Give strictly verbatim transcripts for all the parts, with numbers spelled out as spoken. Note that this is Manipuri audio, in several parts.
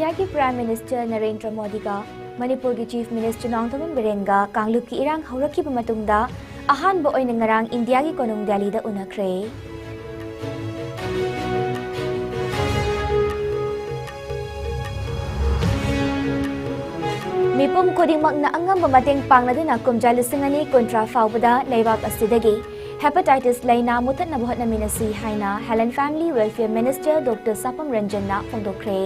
ꯏꯟꯗꯤꯌꯥꯒꯤ Prime Minister ꯅꯔꯦꯟꯗ꯭ꯔ ꯃꯣꯗꯤꯒ ꯃꯅꯤꯄꯨꯔꯒꯤ Chief Minister ꯅꯣꯡꯊꯣꯝꯕꯝ ꯕꯤꯔꯦꯟꯒ ꯀꯥꯡꯂꯨꯞꯀꯤ ꯏꯔꯥꯡ ꯍꯧꯔꯛꯈꯤꯕ ꯃꯇꯨꯡꯗ ꯑꯍꯥꯟꯕ ꯑꯣꯏꯅ ꯉꯔꯥꯡ ꯏꯟꯗꯤꯌꯥꯒꯤ ꯀꯣꯅꯨꯡ ꯗꯦꯜꯂꯤꯗ ꯎꯅꯈ꯭ꯔꯦ꯫ ꯃꯤꯄꯨꯝ ꯈꯨꯗꯤꯡꯃꯛꯅ ꯑꯉꯝꯕ ꯃꯇꯦꯡ ꯄꯥꯡꯅꯗꯨꯅ ꯀꯨꯝꯖꯥ ꯂꯤꯁꯤꯡ ꯑꯅꯤ ꯀꯨꯟꯊ꯭ꯔꯥ ꯐꯥꯎꯕꯗ ꯂꯩꯕꯥꯛ ꯑꯁꯤꯗꯒꯤ Hepatitis ꯂꯥꯏꯅꯥ ꯃꯨꯊꯠꯅꯕ ꯍꯣꯠꯅꯃꯤꯟꯅꯁꯤ ꯍꯥꯏꯅ Health and Family Welfare Minister Doctor ꯁꯥꯄꯝ ꯔꯟꯖꯟꯅ ꯐꯣꯡꯗꯣꯛꯈ꯭ꯔꯦ꯫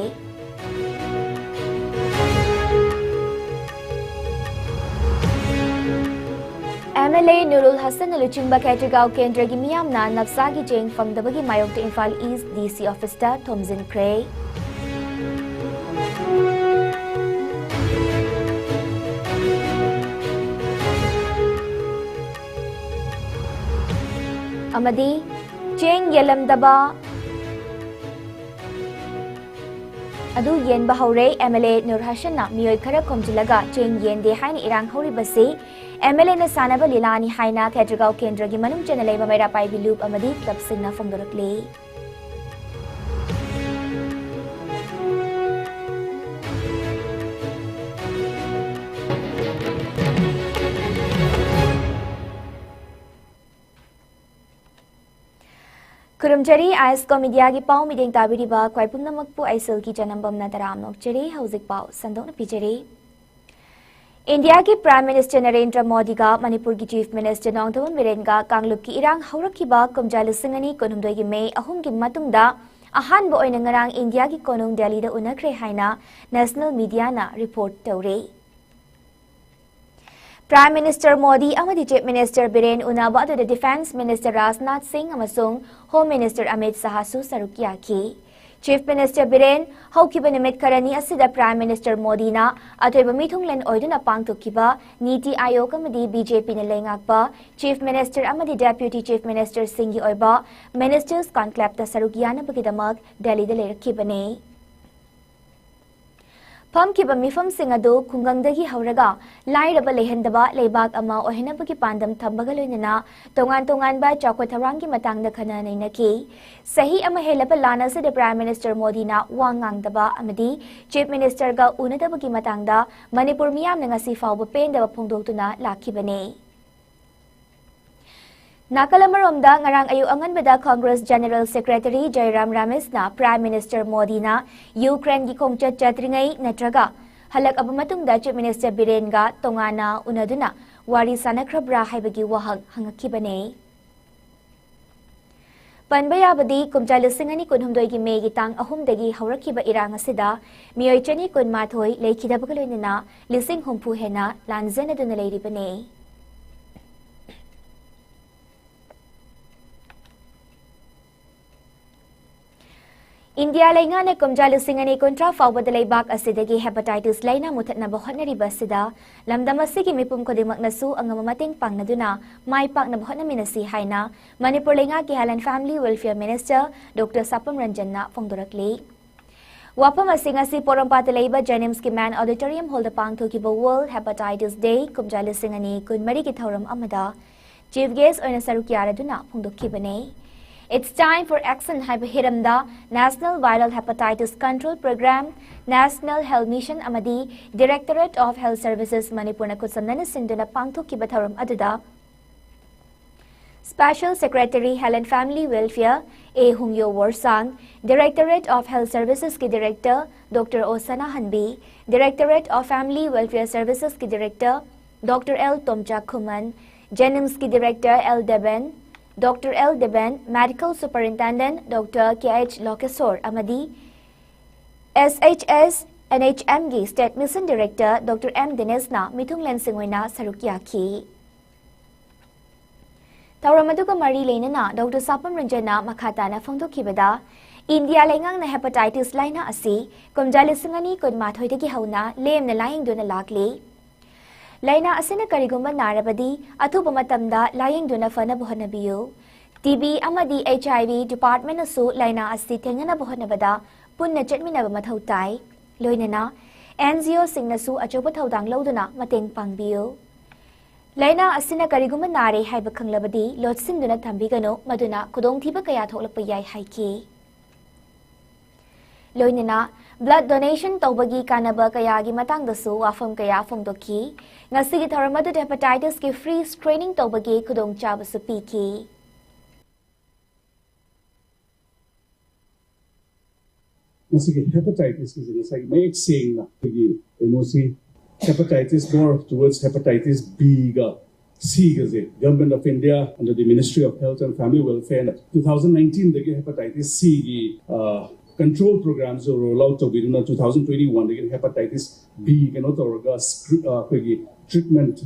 MLA ꯅꯨꯔꯨꯜ ꯍꯁꯟꯅ ꯂꯨꯆꯤꯡꯕ ꯈꯦꯇ꯭ꯔꯤꯒꯥꯎ ꯀꯦꯟꯗ꯭ꯔꯒꯤ ꯃꯤꯌꯥꯝꯅ ꯅꯞꯁꯥꯒꯤ ꯆꯦꯡ ꯐꯪꯗꯕꯒꯤ ꯃꯥꯌꯣꯛꯇ ꯏꯝꯐꯥꯜ East DC officeꯇ ꯊꯣꯝꯖꯤꯟꯈ꯭ꯔꯦ꯫ ꯑꯃꯗꯤ ꯆꯦꯡ ꯌꯦꯜꯂꯝꯗꯕ ꯑꯗꯨ ꯌꯦꯟꯕ ꯍꯧꯔꯦ꯫ MLA ꯅꯨꯔ ꯍꯁꯟꯅ ꯃꯤꯑꯣꯏ ꯈꯔ ꯈꯣꯝꯖꯤꯜꯂꯒ ꯆꯦꯡ ꯌꯦꯟꯗꯦ ꯍꯥꯏꯅ ꯏꯔꯥꯡ ꯍꯧꯔꯤꯕꯁꯤ MLAꯅ ꯁꯥꯟꯅꯕ ꯂꯤꯂꯥꯅꯤ ꯍꯥꯏꯅ ꯈꯦꯇ꯭ꯔꯤꯒꯥꯎ ꯀꯦꯟꯗ꯭ꯔꯒꯤ ꯃꯅꯨꯡ ꯆꯟꯅ ꯂꯩꯕ ꯃꯩꯔꯥ ꯄꯥꯏꯕꯤ ꯂꯨꯞ ꯑꯃꯗꯤ clubꯁꯤꯡꯅ ꯐꯣꯡꯗꯣꯔꯛꯂꯤ꯫ ꯈꯨꯔꯨꯝꯖꯔꯤ, ꯑꯥꯏꯁꯀꯣ ꯃꯤꯗꯤꯌꯥꯒꯤ ꯄꯥꯎ ꯃꯤꯠꯌꯦꯡ ꯇꯥꯕꯤꯔꯤꯕ ꯈ꯭ꯋꯥꯏ ꯄꯨꯝꯅꯃꯛꯄꯨ ꯑꯩ ꯁꯤꯜꯀꯤ ꯆꯅꯝꯕꯝꯅ ꯇꯔꯥꯝꯅ ꯑꯣꯛꯆꯔꯤ꯫ ꯍꯧꯖꯤꯛ ꯄꯥꯎ ꯁꯟꯗꯣꯛꯅ ꯄꯤꯖꯔꯤ꯫ ꯏꯟꯗꯤꯌꯥꯒꯤ Prime Minister ꯅꯔꯦꯟꯗ꯭ꯔ ꯃꯣꯗꯤꯒ ꯃꯅꯤꯄꯨꯔꯒꯤ Chief Minister ꯅꯣꯡꯊꯣꯝꯕꯝ ꯕꯤꯔꯦꯟꯒ ꯀꯥꯡꯂꯨꯞꯀꯤ ꯏꯔꯥꯡ ꯍꯧꯔꯛꯈꯤꯕ ꯀꯨꯝꯖꯥ ꯂꯤꯁꯤꯡ ꯑꯅꯤ ꯀꯨꯟꯍꯨꯝꯗꯣꯏꯒꯤ ꯃꯦ ꯑꯍꯨꯝꯒꯤ ꯃꯇꯨꯡꯗ ꯑꯍꯥꯟꯕ ꯑꯣꯏꯅ ꯉꯔꯥꯡ ꯏꯟꯗꯤꯌꯥꯒꯤ ꯀꯣꯅꯨꯡ ꯗꯦꯜꯂꯤꯗ ꯎꯅꯈ꯭ꯔꯦ ꯍꯥꯏꯅ national mediaꯅ report ꯇꯧꯔꯤ꯫ Prime Minister ꯃꯣꯗꯤ ꯑꯃꯗꯤ Chief Minister ꯕꯤꯔꯦꯟ ꯎꯅꯕ ꯑꯗꯨꯗ Defence Minister ꯔꯥꯖꯅꯥꯊ ꯁꯤꯡ ꯑꯃꯁꯨꯡ Home Minister ꯑꯃꯤꯠ ꯁꯥꯍꯁꯨ ꯁꯔꯨꯛ ꯌꯥꯈꯤ꯫ Chief Minister ꯕꯤꯔꯦꯟ ꯍꯧꯈꯤꯕ ꯅꯨꯃꯤꯠ ꯈꯔꯅꯤ ꯑꯁꯤꯗ Prime Minister ꯃꯣꯗꯤꯅ ꯑꯊꯣꯏꯕ ꯃꯤꯊꯨꯡꯂꯦꯟ ꯑꯣꯏꯗꯨꯅ ꯄꯥꯡꯊꯣꯛꯈꯤꯕ ꯅꯤꯇꯤ ꯑꯥꯌꯣꯒ ꯑꯃꯗꯤ BJPꯅ ꯂꯩꯉꯥꯛꯄ Chief Minister ꯑꯃꯗꯤ Deputy Chief Ministerꯁꯤꯡꯒꯤ ꯑꯣꯏꯕ Ministers Conclaveꯇ ꯁꯔꯨꯛ ꯌꯥꯅꯕꯒꯤꯗꯃꯛ ꯗꯦꯜꯂꯤꯗ ꯂꯩꯔꯛꯈꯤꯕꯅꯤ꯫ ꯐꯝꯈꯤꯕ ꯃꯤꯐꯝꯁꯤꯡ ꯑꯗꯨ ꯈꯨꯡꯒꯪꯗꯒꯤ ꯍꯧꯔꯒ ꯂꯥꯏꯔꯕ ꯂꯩꯍꯟꯗꯕ ꯂꯩꯕꯥꯛ ꯑꯃ ꯑꯣꯏꯍꯟꯅꯕꯒꯤ ꯄꯥꯟꯗꯝ ꯊꯝꯕꯒ ꯂꯣꯏꯅꯅ ꯇꯣꯉꯥꯟ ꯇꯣꯉꯥꯟꯕ ꯆꯥꯎꯈꯠ ꯊꯧꯔꯥꯡꯒꯤ ꯃꯇꯥꯡꯗ ꯈꯟꯅ ꯅꯩꯅꯈꯤ꯫ ꯆꯍꯤ ꯑꯃ ꯍꯦꯜꯂꯕ ꯂꯥꯟ ꯑꯁꯤꯗ Prime Minister ꯃꯣꯗꯤꯅ ꯋꯥ ꯉꯥꯡꯗꯕ ꯑꯃꯗꯤ Chief Ministerꯒ ꯎꯅꯗꯕꯒꯤ ꯃꯇꯥꯡꯗ ꯃꯅꯤꯄꯨꯔ ꯃꯤꯌꯥꯝꯅ ꯉꯁꯤ ꯐꯥꯎꯕ ꯄꯦꯟꯗꯕ ꯐꯣꯡꯗꯣꯛꯇꯨꯅ ꯂꯥꯛꯈꯤꯕꯅꯤ꯫ ꯅꯥꯀꯜ ꯑꯃꯔꯣꯝꯗ, ꯉꯔꯥꯡ ꯑꯌꯨꯛ ꯑꯉꯟꯕꯗ Congress General Secretary ꯖꯌꯔꯥꯝ ꯔꯥꯃꯦꯁꯅ Prime Minister ꯃꯣꯗꯤꯅ ꯌꯨꯀ꯭ꯔꯦꯟꯒꯤ ꯈꯣꯡꯆꯠ ꯆꯠꯇ꯭ꯔꯤꯉꯩ ꯅꯠꯇ꯭ꯔꯒ ꯍꯜꯂꯛꯑꯕ ꯃꯇꯨꯡꯗ Chief Minister ꯕꯤꯔꯦꯟꯒ ꯇꯣꯉꯥꯟꯅ ꯎꯅꯗꯨꯅ ꯋꯥꯔꯤ ꯁꯥꯟꯅꯈ꯭ꯔꯕ꯭ꯔꯥ ꯍꯥꯏꯕꯒꯤ ꯋꯥꯍꯪ ꯍꯪꯉꯛꯈꯤꯕꯅꯦ꯫ ꯄꯟꯕ ꯌꯥꯕꯗꯤ, ꯀꯨꯝꯖꯥ ꯂꯤꯁꯤꯡ ꯑꯅꯤ ꯀꯨꯟꯍꯨꯝꯗꯣꯏꯒꯤ ꯃꯦꯒꯤ ꯇꯥꯡ ꯑꯍꯨꯝꯗꯒꯤ ꯍꯧꯔꯛꯈꯤꯕ ꯏꯔꯥꯡ ꯑꯁꯤꯗ ꯃꯤꯑꯣꯏ ꯆꯅꯤ ꯀꯨꯟꯃꯥꯊꯣꯏ ꯂꯩꯈꯤꯗꯕꯒ ꯂꯣꯏꯅꯅ ꯂꯤꯁꯤꯡ ꯍꯨꯝꯐꯨ ꯍꯦꯟꯅ ꯂꯥꯟꯖꯦꯟꯅꯗꯨꯅ ꯂꯩꯔꯤꯕꯅꯦ꯫ ꯏꯟꯗꯤꯌꯥ ꯂꯩꯉꯥꯛꯅ ꯀꯨꯝꯖꯥ ꯂꯤꯁꯤꯡ ꯑꯅꯤ ꯀꯨꯟꯊ꯭ꯔꯥ ꯐꯥꯎꯕꯗ ꯂꯩꯕꯥꯛ ꯑꯁꯤꯗꯒꯤ hepatitis ꯂꯥꯏꯅꯥ ꯃꯨꯊꯠꯅꯕ ꯍꯣꯠꯅꯔꯤꯕ ꯑꯁꯤꯗ ꯂꯝꯗꯝ ꯑꯁꯤꯒꯤ ꯃꯤꯄꯨꯝ ꯈꯨꯗꯤꯡꯃꯛꯅꯁꯨ ꯑꯉꯝꯕ ꯃꯇꯦꯡ ꯄꯥꯡꯅꯗꯨꯅ ꯃꯥꯏ ꯄꯥꯛꯅꯕ ꯍꯣꯠꯅꯃꯤꯟꯅꯁꯤ ꯍꯥꯏꯅ ꯃꯅꯤꯄꯨꯔ ꯂꯩꯉꯥꯛꯀꯤ Health and Family Welfare Minister Doctor ꯁꯥꯄꯝ ꯔꯟꯖꯟꯅ ꯐꯣꯡꯗꯣꯔꯛꯂꯤ꯫ ꯋꯥꯐꯝ ꯑꯁꯤ ꯉꯁꯤ ꯄꯣꯔꯣꯝꯄꯥꯠꯇ ꯂꯩꯕ JNIMSꯀꯤ Main Auditorium Hallꯗ ꯄꯥꯡꯊꯣꯛꯈꯤꯕ World Hepatitis Day ꯀꯨꯝꯖꯥ ꯂꯤꯁꯤꯡ ꯑꯅꯤ ꯀꯨꯟꯃꯔꯤꯒꯤ ꯊꯧꯔꯝ ꯑꯃꯗ Chief Guest ꯑꯣꯏꯅ ꯁꯔꯨꯛ ꯌꯥꯔꯗꯨꯅ ꯐꯣꯡꯗꯣꯛꯈꯤꯕꯅꯤ꯫ It's Time for Action ꯍꯥꯏꯕ ꯍꯤꯔꯝꯗ National Viral Hepatitis Control Programme, National Health Mission ꯑꯃꯗꯤ Directorate of Health Services ꯃꯅꯤꯄꯨꯔꯅ ꯈꯨꯠꯁꯝꯅꯅ ꯁꯤꯟꯗꯨꯅ ꯄꯥꯡꯊꯣꯛꯈꯤꯕ ꯊꯧꯔꯝ ꯑꯗꯨꯗ Special Secretary Health and Family Welfare A ꯍꯨꯡꯌꯣ ꯋꯣꯔꯁꯥꯡ, Directorate of Health Servicesꯀꯤ Director Doctor O ꯁꯅꯥꯍꯟꯕꯤ, Directorate of Family Welfare Servicesꯀꯤ Director Doctor L Tomcha Khuman, JNIMSꯀꯤ Director L Deben, Doctor L Deben, Medical Superintendent Doctor K H Lokeshor ꯑꯃꯗꯤ S H S N H Mꯒꯤ State Mission Director Doctor M ꯗꯤꯅꯦꯁꯅ ꯃꯤꯊꯨꯡꯂꯦꯟꯁꯤꯡ ꯑꯣꯏꯅ ꯁꯔꯨꯛ ꯌꯥꯈꯤ꯫ ꯊꯧꯔꯝ ꯑꯗꯨꯒ ꯃꯔꯤ ꯂꯩꯅꯅ Doctor ꯁꯥꯄꯝ ꯔꯟꯖꯟꯅ ꯃꯈꯥ ꯇꯥꯅ ꯐꯣꯡꯗꯣꯛꯈꯤꯕꯗ, ꯏꯟꯗꯤꯌꯥ ꯂꯩꯉꯥꯛꯅ hepatitis ꯂꯥꯏꯅꯥ ꯑꯁꯤ ꯀꯨꯝꯖꯥ ꯂꯤꯁꯤꯡ ꯑꯅꯤ ꯀꯨꯟꯃꯥꯊꯣꯏꯗꯒꯤ ꯍꯧꯅ ꯂꯦꯝꯅ ꯂꯥꯌꯦꯡꯗꯨꯅ ꯂꯥꯛꯂꯤ꯫ ꯂꯥꯏꯅꯥ ꯑꯁꯤꯅ ꯀꯔꯤꯒꯨꯝꯕ ꯅꯥꯔꯕꯗꯤ ꯑꯊꯨꯕ ꯃꯇꯝꯗ ꯂꯥꯌꯦꯡꯗꯨꯅ ꯐꯅꯕ ꯍꯣꯠꯅꯕꯤꯌꯨ꯫ TB ꯑꯃꯗꯤ HIV departmentꯅꯁꯨ ꯂꯥꯏꯅꯥ ꯑꯁꯤ ꯊꯦꯡꯅꯅꯕ ꯍꯣꯠꯅꯕꯗ ꯄꯨꯟꯅ ꯆꯠꯃꯤꯟꯅꯕ ꯃꯊꯧ ꯇꯥꯏ꯫ ꯂꯣꯏꯅꯅ ꯑꯦꯟ ꯖꯤ ꯑꯣꯁꯤꯡꯅꯁꯨ ꯑꯆꯧꯕ ꯊꯧꯗꯥꯡ ꯂꯧꯗꯨꯅ ꯃꯇꯦꯡ ꯄꯥꯡꯕꯤꯌꯨ꯫ ꯂꯥꯏꯅꯥ ꯑꯁꯤꯅ ꯀꯔꯤꯒꯨꯝꯕ ꯅꯥꯔꯦ ꯍꯥꯏꯕ ꯈꯪꯂꯕꯗꯤ ꯂꯣꯠꯁꯤꯟꯗꯨꯅ ꯊꯝꯕꯤꯒꯅꯨ, ꯃꯗꯨꯅ ꯈꯨꯗꯣꯡꯊꯤꯕ ꯀꯌꯥ ꯊꯣꯛꯂꯛꯄ ꯌꯥꯏ ꯍꯥꯏꯈꯤ꯫ ꯂꯣꯏꯅꯅ blood donation ꯇꯧꯕꯒꯤ ꯀꯥꯟꯅꯕ ꯀꯌꯥꯒꯤ ꯃꯇꯥꯡꯗꯁꯨ ꯋꯥꯐꯝ ꯀꯌꯥ ꯐꯣꯡꯗꯣꯛꯈꯤ꯫ ꯉꯁꯤꯒꯤ ꯊꯧꯔꯝ ꯑꯗꯨꯗ hepatitis ꯀꯤ free screening ꯇꯧꯕꯒꯤ ꯈꯨꯗꯣꯡꯆꯥꯕꯁꯨ ꯄꯤꯈꯤ꯫ ꯃꯁꯤꯒꯤ hepatitis ꯀꯤꯁꯦ ꯉꯁꯥꯏꯒꯤ ꯃꯌꯦꯛ ꯁꯦꯡꯅ ꯑꯩꯈꯣꯏꯒꯤ ꯀꯩꯅꯣꯁꯤ hepatitis more towards hepatitis B ꯒ C ꯒꯁꯦ Government of India under the Ministry of Health and Family Welfare ꯅ two thousand nineteen ꯗꯒꯤ hepatitis C ꯒꯤ control program ꯁꯨ roll out ꯇꯧꯕꯤꯗꯨꯅ two thousand twenty one ꯗꯒꯤ hepatitis B ꯀꯩꯅꯣ ꯇꯧꯔꯒ scre- ꯑ, ꯑꯩꯈꯣꯏꯒꯤ treatment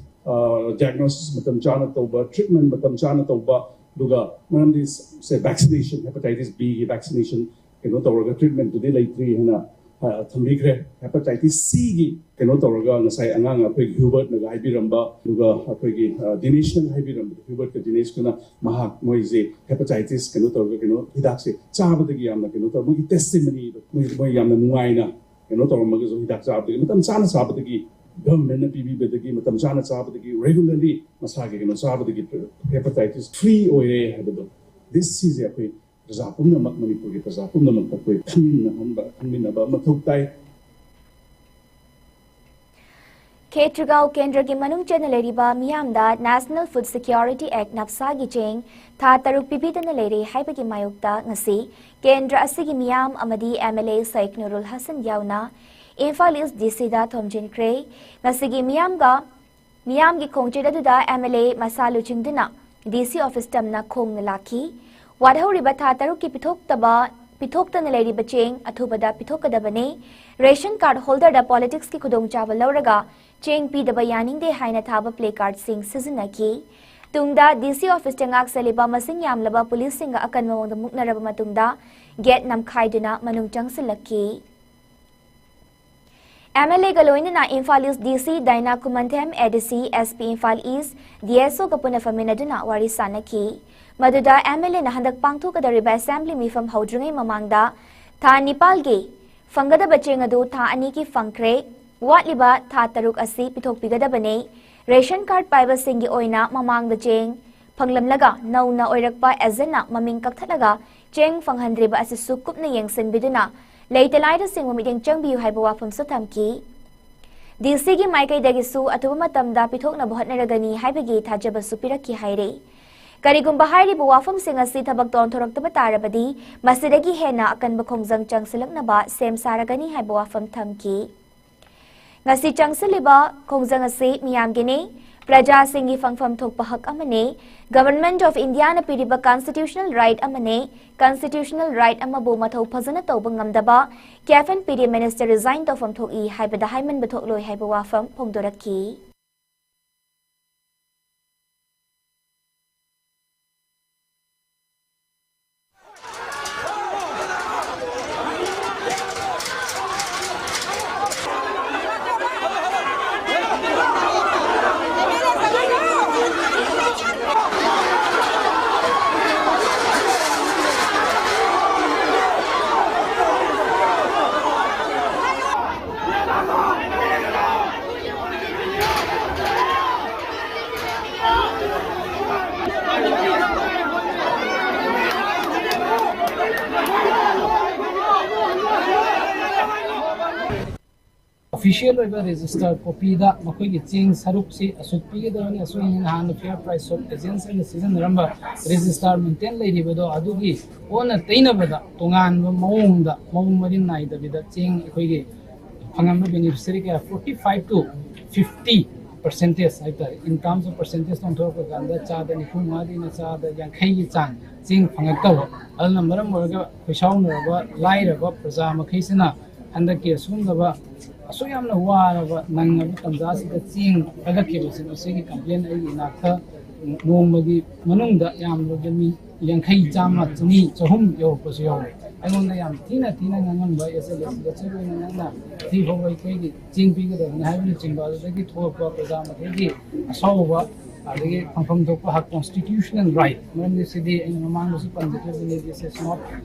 diagnosis ꯃꯇꯝ ꯆꯥꯅ ꯇꯧꯕ, treatment ꯃꯇꯝ ꯆꯥꯅ ꯇꯧꯕ, ꯑꯗꯨꯒ ꯃꯔꯝꯗꯤ ꯁꯦ vaccination, hepatitis B ꯒꯤ vaccination ꯀꯩꯅꯣ ꯇꯧꯔꯒ treatment ꯇꯨꯗꯤ ꯂꯩꯇ꯭ꯔꯤ ꯍꯥꯏꯅ ꯑ, ꯊꯝꯕꯤꯈ꯭ꯔꯦ꯫ Hepatitis C ꯒꯤ ꯀꯩꯅꯣ ꯇꯧꯔꯒ ꯉꯁꯥꯏ ꯑꯉꯥꯡ ꯑꯩꯈꯣꯏꯒꯤ ꯍ꯭ꯌꯨꯕꯔꯠꯅꯒ ꯍꯥꯏꯕꯤꯔꯝꯕ, ꯑꯗꯨꯒ ꯑꯩꯈꯣꯏꯒꯤ ꯗꯤꯅꯦꯁꯅꯒ ꯍꯥꯏꯕꯤꯔꯝꯕꯗ, ꯍ꯭ꯌꯨꯕꯔꯠꯀ ꯗꯤꯅꯦꯁꯀꯅ ꯃꯍꯥꯛ ꯃꯣꯏꯁꯦ hepatitis ꯀꯩꯅꯣ ꯇꯧꯔꯒ ꯀꯩꯅꯣ ꯍꯤꯗꯥꯛꯁꯦ ꯆꯥꯕꯗꯒꯤ ꯌꯥꯝꯅ ꯀꯩꯅꯣ ꯇꯧꯔ ꯃꯣꯏꯒꯤ testimony ꯗꯣ ꯃꯣꯏ ꯃꯣꯏ ꯌꯥꯝꯅ ꯅꯨꯡꯉꯥꯏꯅ ꯀꯩꯅꯣ ꯇꯧꯔꯝꯃꯒꯁꯨ ꯍꯤꯗꯥꯛ ꯆꯥꯕꯗꯒꯤ ꯃꯇꯝ ꯆꯥꯅ ꯆꯥꯕꯗꯒꯤ, government ꯅ ꯄꯤꯕꯤꯕꯗꯒꯤ ꯃꯇꯝ ꯆꯥꯅ ꯆꯥꯕꯗꯒꯤ regularly ꯃꯁꯥꯒꯤ ꯀꯩꯅꯣ ꯆꯥꯕꯗꯒꯤ hepatitis free ꯑꯣꯏꯔꯦ ꯍꯥꯏꯕꯗꯣ, this ꯁꯤꯁꯦ ꯑꯩꯈꯣꯏ ꯄ꯭ꯔꯖꯥ ꯄꯨꯝꯅꯃꯛ, ꯃꯅꯤꯄꯨꯔꯒꯤ ꯄ꯭ꯔꯖꯥ ꯄꯨꯝꯅꯃꯛꯇ ꯑꯩꯈꯣꯏ ꯈꯪꯃꯤꯟꯅꯍꯟꯕ, ꯈꯪꯃꯤꯟꯅꯕ ꯃꯊꯧ ꯇꯥꯏ꯫ ꯈꯦꯇ꯭ꯔꯤꯒꯥꯎ ꯀꯦꯟꯗ꯭ꯔꯒꯤ ꯃꯅꯨꯡ ꯆꯟꯅ ꯂꯩꯔꯤꯕ ꯃꯤꯌꯥꯝꯗ National Food Security Act, ꯅꯞꯁꯥꯒꯤ ꯆꯦꯡ ꯊꯥ ꯇꯔꯨꯛ ꯄꯤꯕꯤꯗꯅ ꯂꯩꯔꯦ ꯍꯥꯏꯕꯒꯤ ꯃꯥꯌꯣꯛꯇ ꯉꯁꯤ ꯀꯦꯟꯗ꯭ꯔ ꯑꯁꯤꯒꯤ ꯃꯤꯌꯥꯝ ꯑꯃꯗꯤ M L A Sheikh ꯅꯨꯔꯨꯜ Hasan ꯌꯥꯎꯅ ꯏꯝꯐꯥꯜ ꯏꯁ D C ꯗ ꯊꯣꯝꯖꯤꯟꯈ꯭ꯔꯦ꯫ ꯉꯁꯤꯒꯤ ꯃꯤꯌꯥꯝꯒ ꯃꯤꯌꯥꯝꯒꯤ ꯈꯣꯡꯆꯠ ꯑꯗꯨꯗ M L A ꯃꯁꯥ ꯂꯨꯆꯤꯡꯗꯨꯅ D C office ꯇꯝꯅ ꯈꯣꯡꯅ ꯂꯥꯛꯈꯤ꯫ ꯋꯥꯠꯍꯧꯔꯤꯕ ꯊꯥ ꯇꯔꯨꯛꯀꯤ ꯄꯤꯊꯣꯛꯇꯕ, ꯄꯤꯊꯣꯛꯇꯅ ꯂꯩꯔꯤꯕ ꯆꯦꯡ ꯑꯊꯨꯕꯗ ꯄꯤꯊꯣꯛꯀꯗꯕꯅꯤ꯫ Ration card holder ꯗ politics ꯀꯤ ꯈꯨꯗꯣꯡꯆꯥꯕ ꯂꯧꯔꯒ ꯆꯦꯡ ꯄꯤꯗꯕ ꯌꯥꯅꯤꯡꯗꯦ ꯍꯥꯏꯅ ꯊꯥꯕ placard ꯁꯤꯡ ꯁꯤꯖꯤꯟꯅꯈꯤ꯫ ꯇꯨꯡꯗ D C office ꯇ ꯉꯥꯛꯁꯦꯜꯂꯤꯕ ꯃꯁꯤꯡ ꯌꯥꯝꯂꯕ police ꯁꯤꯡꯒ ꯑꯀꯟꯕ ꯃꯑꯣꯡꯗ ꯃꯨꯛꯅꯔꯕ ꯃꯇꯨꯡꯗ gate ꯅꯝꯈꯥꯏꯗꯨꯅ ꯃꯅꯨꯡ ꯆꯪꯁꯤꯜꯂꯛꯈꯤ꯫ M L A ꯒ ꯂꯣꯏꯅꯅ ꯏꯝꯐꯥꯜ ꯏꯁ D C ꯗꯥꯏꯅꯥ Khumanthem, A D C, S P Imphal is, D S O ꯒ ꯄꯨꯟꯅ ꯐꯝꯃꯤꯟꯅꯗꯨꯅ ꯋꯥꯔꯤ ꯁꯥꯟꯅꯈꯤ꯫ ꯃꯗꯨꯗ M L A ꯅ ꯍꯟꯗꯛ ꯄꯥꯡꯊꯣꯛꯀꯗꯧꯔꯤꯕ assembly ꯃꯤꯐꯝ ꯍꯧꯗ꯭ꯔꯤꯉꯩ ꯃꯃꯥꯡꯗ ꯊꯥ ꯅꯤꯄꯥꯜꯒꯤ ꯐꯪꯒꯗꯕ ꯆꯦꯡ ꯑꯗꯨ ꯊꯥ ꯑꯅꯤꯒꯤ ꯐꯪꯈ꯭ꯔꯦ꯫ ꯋꯥꯠꯂꯤꯕ ꯊꯥ ꯇꯔꯨꯛ ꯑꯁꯤ ꯄꯤꯊꯣꯛꯄꯤꯒꯗꯕꯅꯦ꯫ ꯔꯦꯁꯟ ꯀꯥꯔꯗ ꯄꯥꯏꯕꯁꯤꯡꯒꯤ ꯑꯣꯏꯅ ꯃꯃꯥꯡꯗ ꯆꯦꯡ ꯐꯪꯂꯝꯂꯒ ꯅꯧꯅ ꯑꯣꯏꯔꯛꯄ ꯑꯦꯖꯦꯟꯅ ꯃꯃꯤꯡ ꯀꯛꯊꯠꯂꯒ ꯆꯦꯡ ꯐꯪꯍꯟꯗ꯭ꯔꯤꯕ ꯑꯁꯤꯁꯨ ꯀꯨꯞꯅ ꯌꯦꯡꯁꯤꯟꯕꯤꯗꯨꯅ ꯂꯩꯇ ꯂꯥꯏꯔꯁꯤꯡꯕꯨ ꯃꯤꯠꯌꯦꯡ ꯆꯪꯕꯤꯌꯨ ꯍꯥꯏꯕ ꯋꯥꯐꯝꯁꯨ ꯊꯝꯈꯤ꯫ ꯗꯤ ꯁꯤꯒꯤ ꯃꯥꯏꯀꯩꯗꯒꯤꯁꯨ ꯑꯊꯨꯕ ꯃꯇꯝꯗ ꯄꯤꯊꯣꯛꯅꯕ ꯍꯣꯠꯅꯔꯒꯅꯤ ꯍꯥꯏꯕꯒꯤ ꯊꯥꯖꯕꯁꯨ ꯄꯤꯔꯛꯈꯤ ꯍꯥꯏꯔꯤ꯫ ꯀꯔꯤꯒꯨꯝꯕ ꯍꯥꯏꯔꯤꯕ ꯋꯥꯐꯝꯁꯤꯡ ꯑꯁꯤ ꯊꯕꯛꯇ ꯑꯣꯟꯊꯣꯔꯛꯇꯕ ꯇꯥꯔꯕꯗꯤ ꯃꯁꯤꯗꯒꯤ ꯍꯦꯟꯅ ꯑꯀꯟꯕ ꯈꯣꯡꯖꯪ ꯆꯪꯁꯤꯜꯂꯛꯅꯕ ꯁꯦꯝ ꯁꯥꯔꯒꯅꯤ ꯍꯥꯏꯕ ꯋꯥꯐꯝ ꯊꯝꯈꯤ꯫ ꯉꯁꯤ ꯆꯪꯁꯤꯜꯂꯤꯕ ꯈꯣꯡꯖꯪ ꯑꯁꯤ ꯃꯤꯌꯥꯝꯒꯤꯅꯤ, ꯄ꯭ꯔꯖꯥꯁꯤꯡꯒꯤ ꯐꯪꯐꯝ ꯊꯣꯛꯄ ꯍꯛ ꯑꯃꯅꯤ꯫ Government of Indiaꯅ ꯄꯤꯔꯤꯕ constitutional right ꯑꯃꯅꯤ꯫ Constitutional right ꯑꯃꯕꯨ ꯃꯊꯧ ꯐꯖꯅ ꯇꯧꯕ ꯉꯝꯗꯕ ꯀꯦꯐ ꯑꯦꯟ ꯄꯤ ꯗꯤ minister resign ꯇꯧꯐꯝ ꯊꯣꯛꯏ ꯍꯥꯏꯕꯗ ꯍꯥꯏꯃꯟꯕ ꯊꯣꯛꯂꯣꯏ ꯍꯥꯏꯕ ꯋꯥꯐꯝ ꯐꯣꯡꯗꯣꯔꯛꯈꯤ꯫ Official ꯑꯣꯏꯕ register copyꯗ ꯃꯈꯣꯏꯒꯤ ꯆꯦꯡ ꯁꯔꯨꯛꯁꯤ ꯑꯁꯨꯛ ꯄꯤꯒꯗꯕꯅꯤ, ꯑꯁꯨꯛ ꯍꯦꯟꯅ ꯍꯥꯟꯅ fair price shop agents ꯑꯣꯏꯅ ꯁꯤꯖꯤꯟꯅꯔꯝꯕ register maintain ꯂꯩꯔꯤꯕꯗꯣ ꯑꯗꯨꯒꯤ ꯑꯣꯟꯅ ꯇꯩꯅꯕꯗ ꯇꯣꯉꯥꯟꯕ ꯃꯑꯣꯡꯗ ꯃꯑꯣꯡ ꯃꯔꯤꯟ ꯅꯥꯏꯗꯕꯤꯗ ꯆꯦꯡ ꯑꯩꯈꯣꯏꯒꯤ ꯐꯪꯉꯝꯕ beneficiary ꯀꯌꯥ forty five to fifty percentage ꯍꯥꯏꯇꯥꯔꯦ, in terms of percentage ꯑꯣꯟꯊꯣꯔꯛꯄ ꯀꯥꯟꯗ ꯆꯥꯗ ꯅꯤꯐꯨ ꯃꯉꯥꯗꯒꯤꯅ ꯆꯥꯗ ꯌꯥꯡꯈꯩꯒꯤ ꯆꯥꯡ ꯆꯦꯡ ꯐꯪꯉꯛꯇꯕ, ꯑꯗꯨꯅ ꯃꯔꯝ ꯑꯣꯏꯔꯒ ꯈꯣꯏꯁꯥꯎꯅꯔꯕ ꯂꯥꯏꯔꯕ ꯄ꯭ꯔꯖꯥ ꯃꯈꯩꯁꯤꯅ ꯍꯟꯗꯛꯀꯤ ꯑꯁꯤꯒꯨꯝꯂꯕ ꯑꯁꯨꯛ ꯌꯥꯝꯅ ꯋꯥꯔꯕ ꯅꯪꯉꯕ ꯇꯟꯖꯥꯁꯤꯗ ꯆꯦꯡ ꯊꯥꯒꯠꯈꯤꯕꯁꯤ ꯃꯁꯤꯒꯤ complain ꯑꯩꯒꯤ ꯏꯅꯥꯛꯇ ꯅꯣꯡꯃꯒꯤ ꯃꯅꯨꯡꯗ ꯌꯥꯝꯂꯕꯗ ꯃꯤ ꯌꯥꯡꯈꯩ, ꯆꯥꯝꯃ, ꯆꯅꯤ, ꯆꯍꯨꯝ ꯌꯧꯔꯛꯄꯁꯨ ꯌꯥꯎꯔꯦ꯫ ꯑꯩꯉꯣꯟꯗ ꯌꯥꯝ ꯊꯤꯅ ꯊꯤꯅ ꯉꯥꯡꯉꯝꯕ ꯑꯦꯁ ꯑꯦꯜ ꯑꯦꯁ ꯂꯦꯆꯔ ꯑꯣꯏꯅ ꯅꯪꯅ ꯊꯤ ꯐꯥꯎꯕ ꯑꯩꯈꯣꯏꯒꯤ ꯆꯦꯡ ꯄꯤꯒꯗꯕꯅꯤ ꯍꯥꯏꯕꯅꯆꯤꯡꯕ ꯑꯗꯨꯗꯒꯤ ꯊꯣꯛꯂꯛꯄ ꯄ꯭ꯔꯖꯥ ꯃꯈꯩꯒꯤ ꯑꯁꯥꯎꯕ ꯑꯗꯒꯤ ꯐꯪꯐꯝ ꯊꯣꯛꯄ ꯍꯛ constitutional right, ꯃꯔꯝꯗꯤ ꯁꯤꯗꯤ ꯑꯩꯅ ꯃꯃꯥꯡꯗꯁꯨ ꯄꯟꯖꯈꯤꯕꯅꯤ, this is not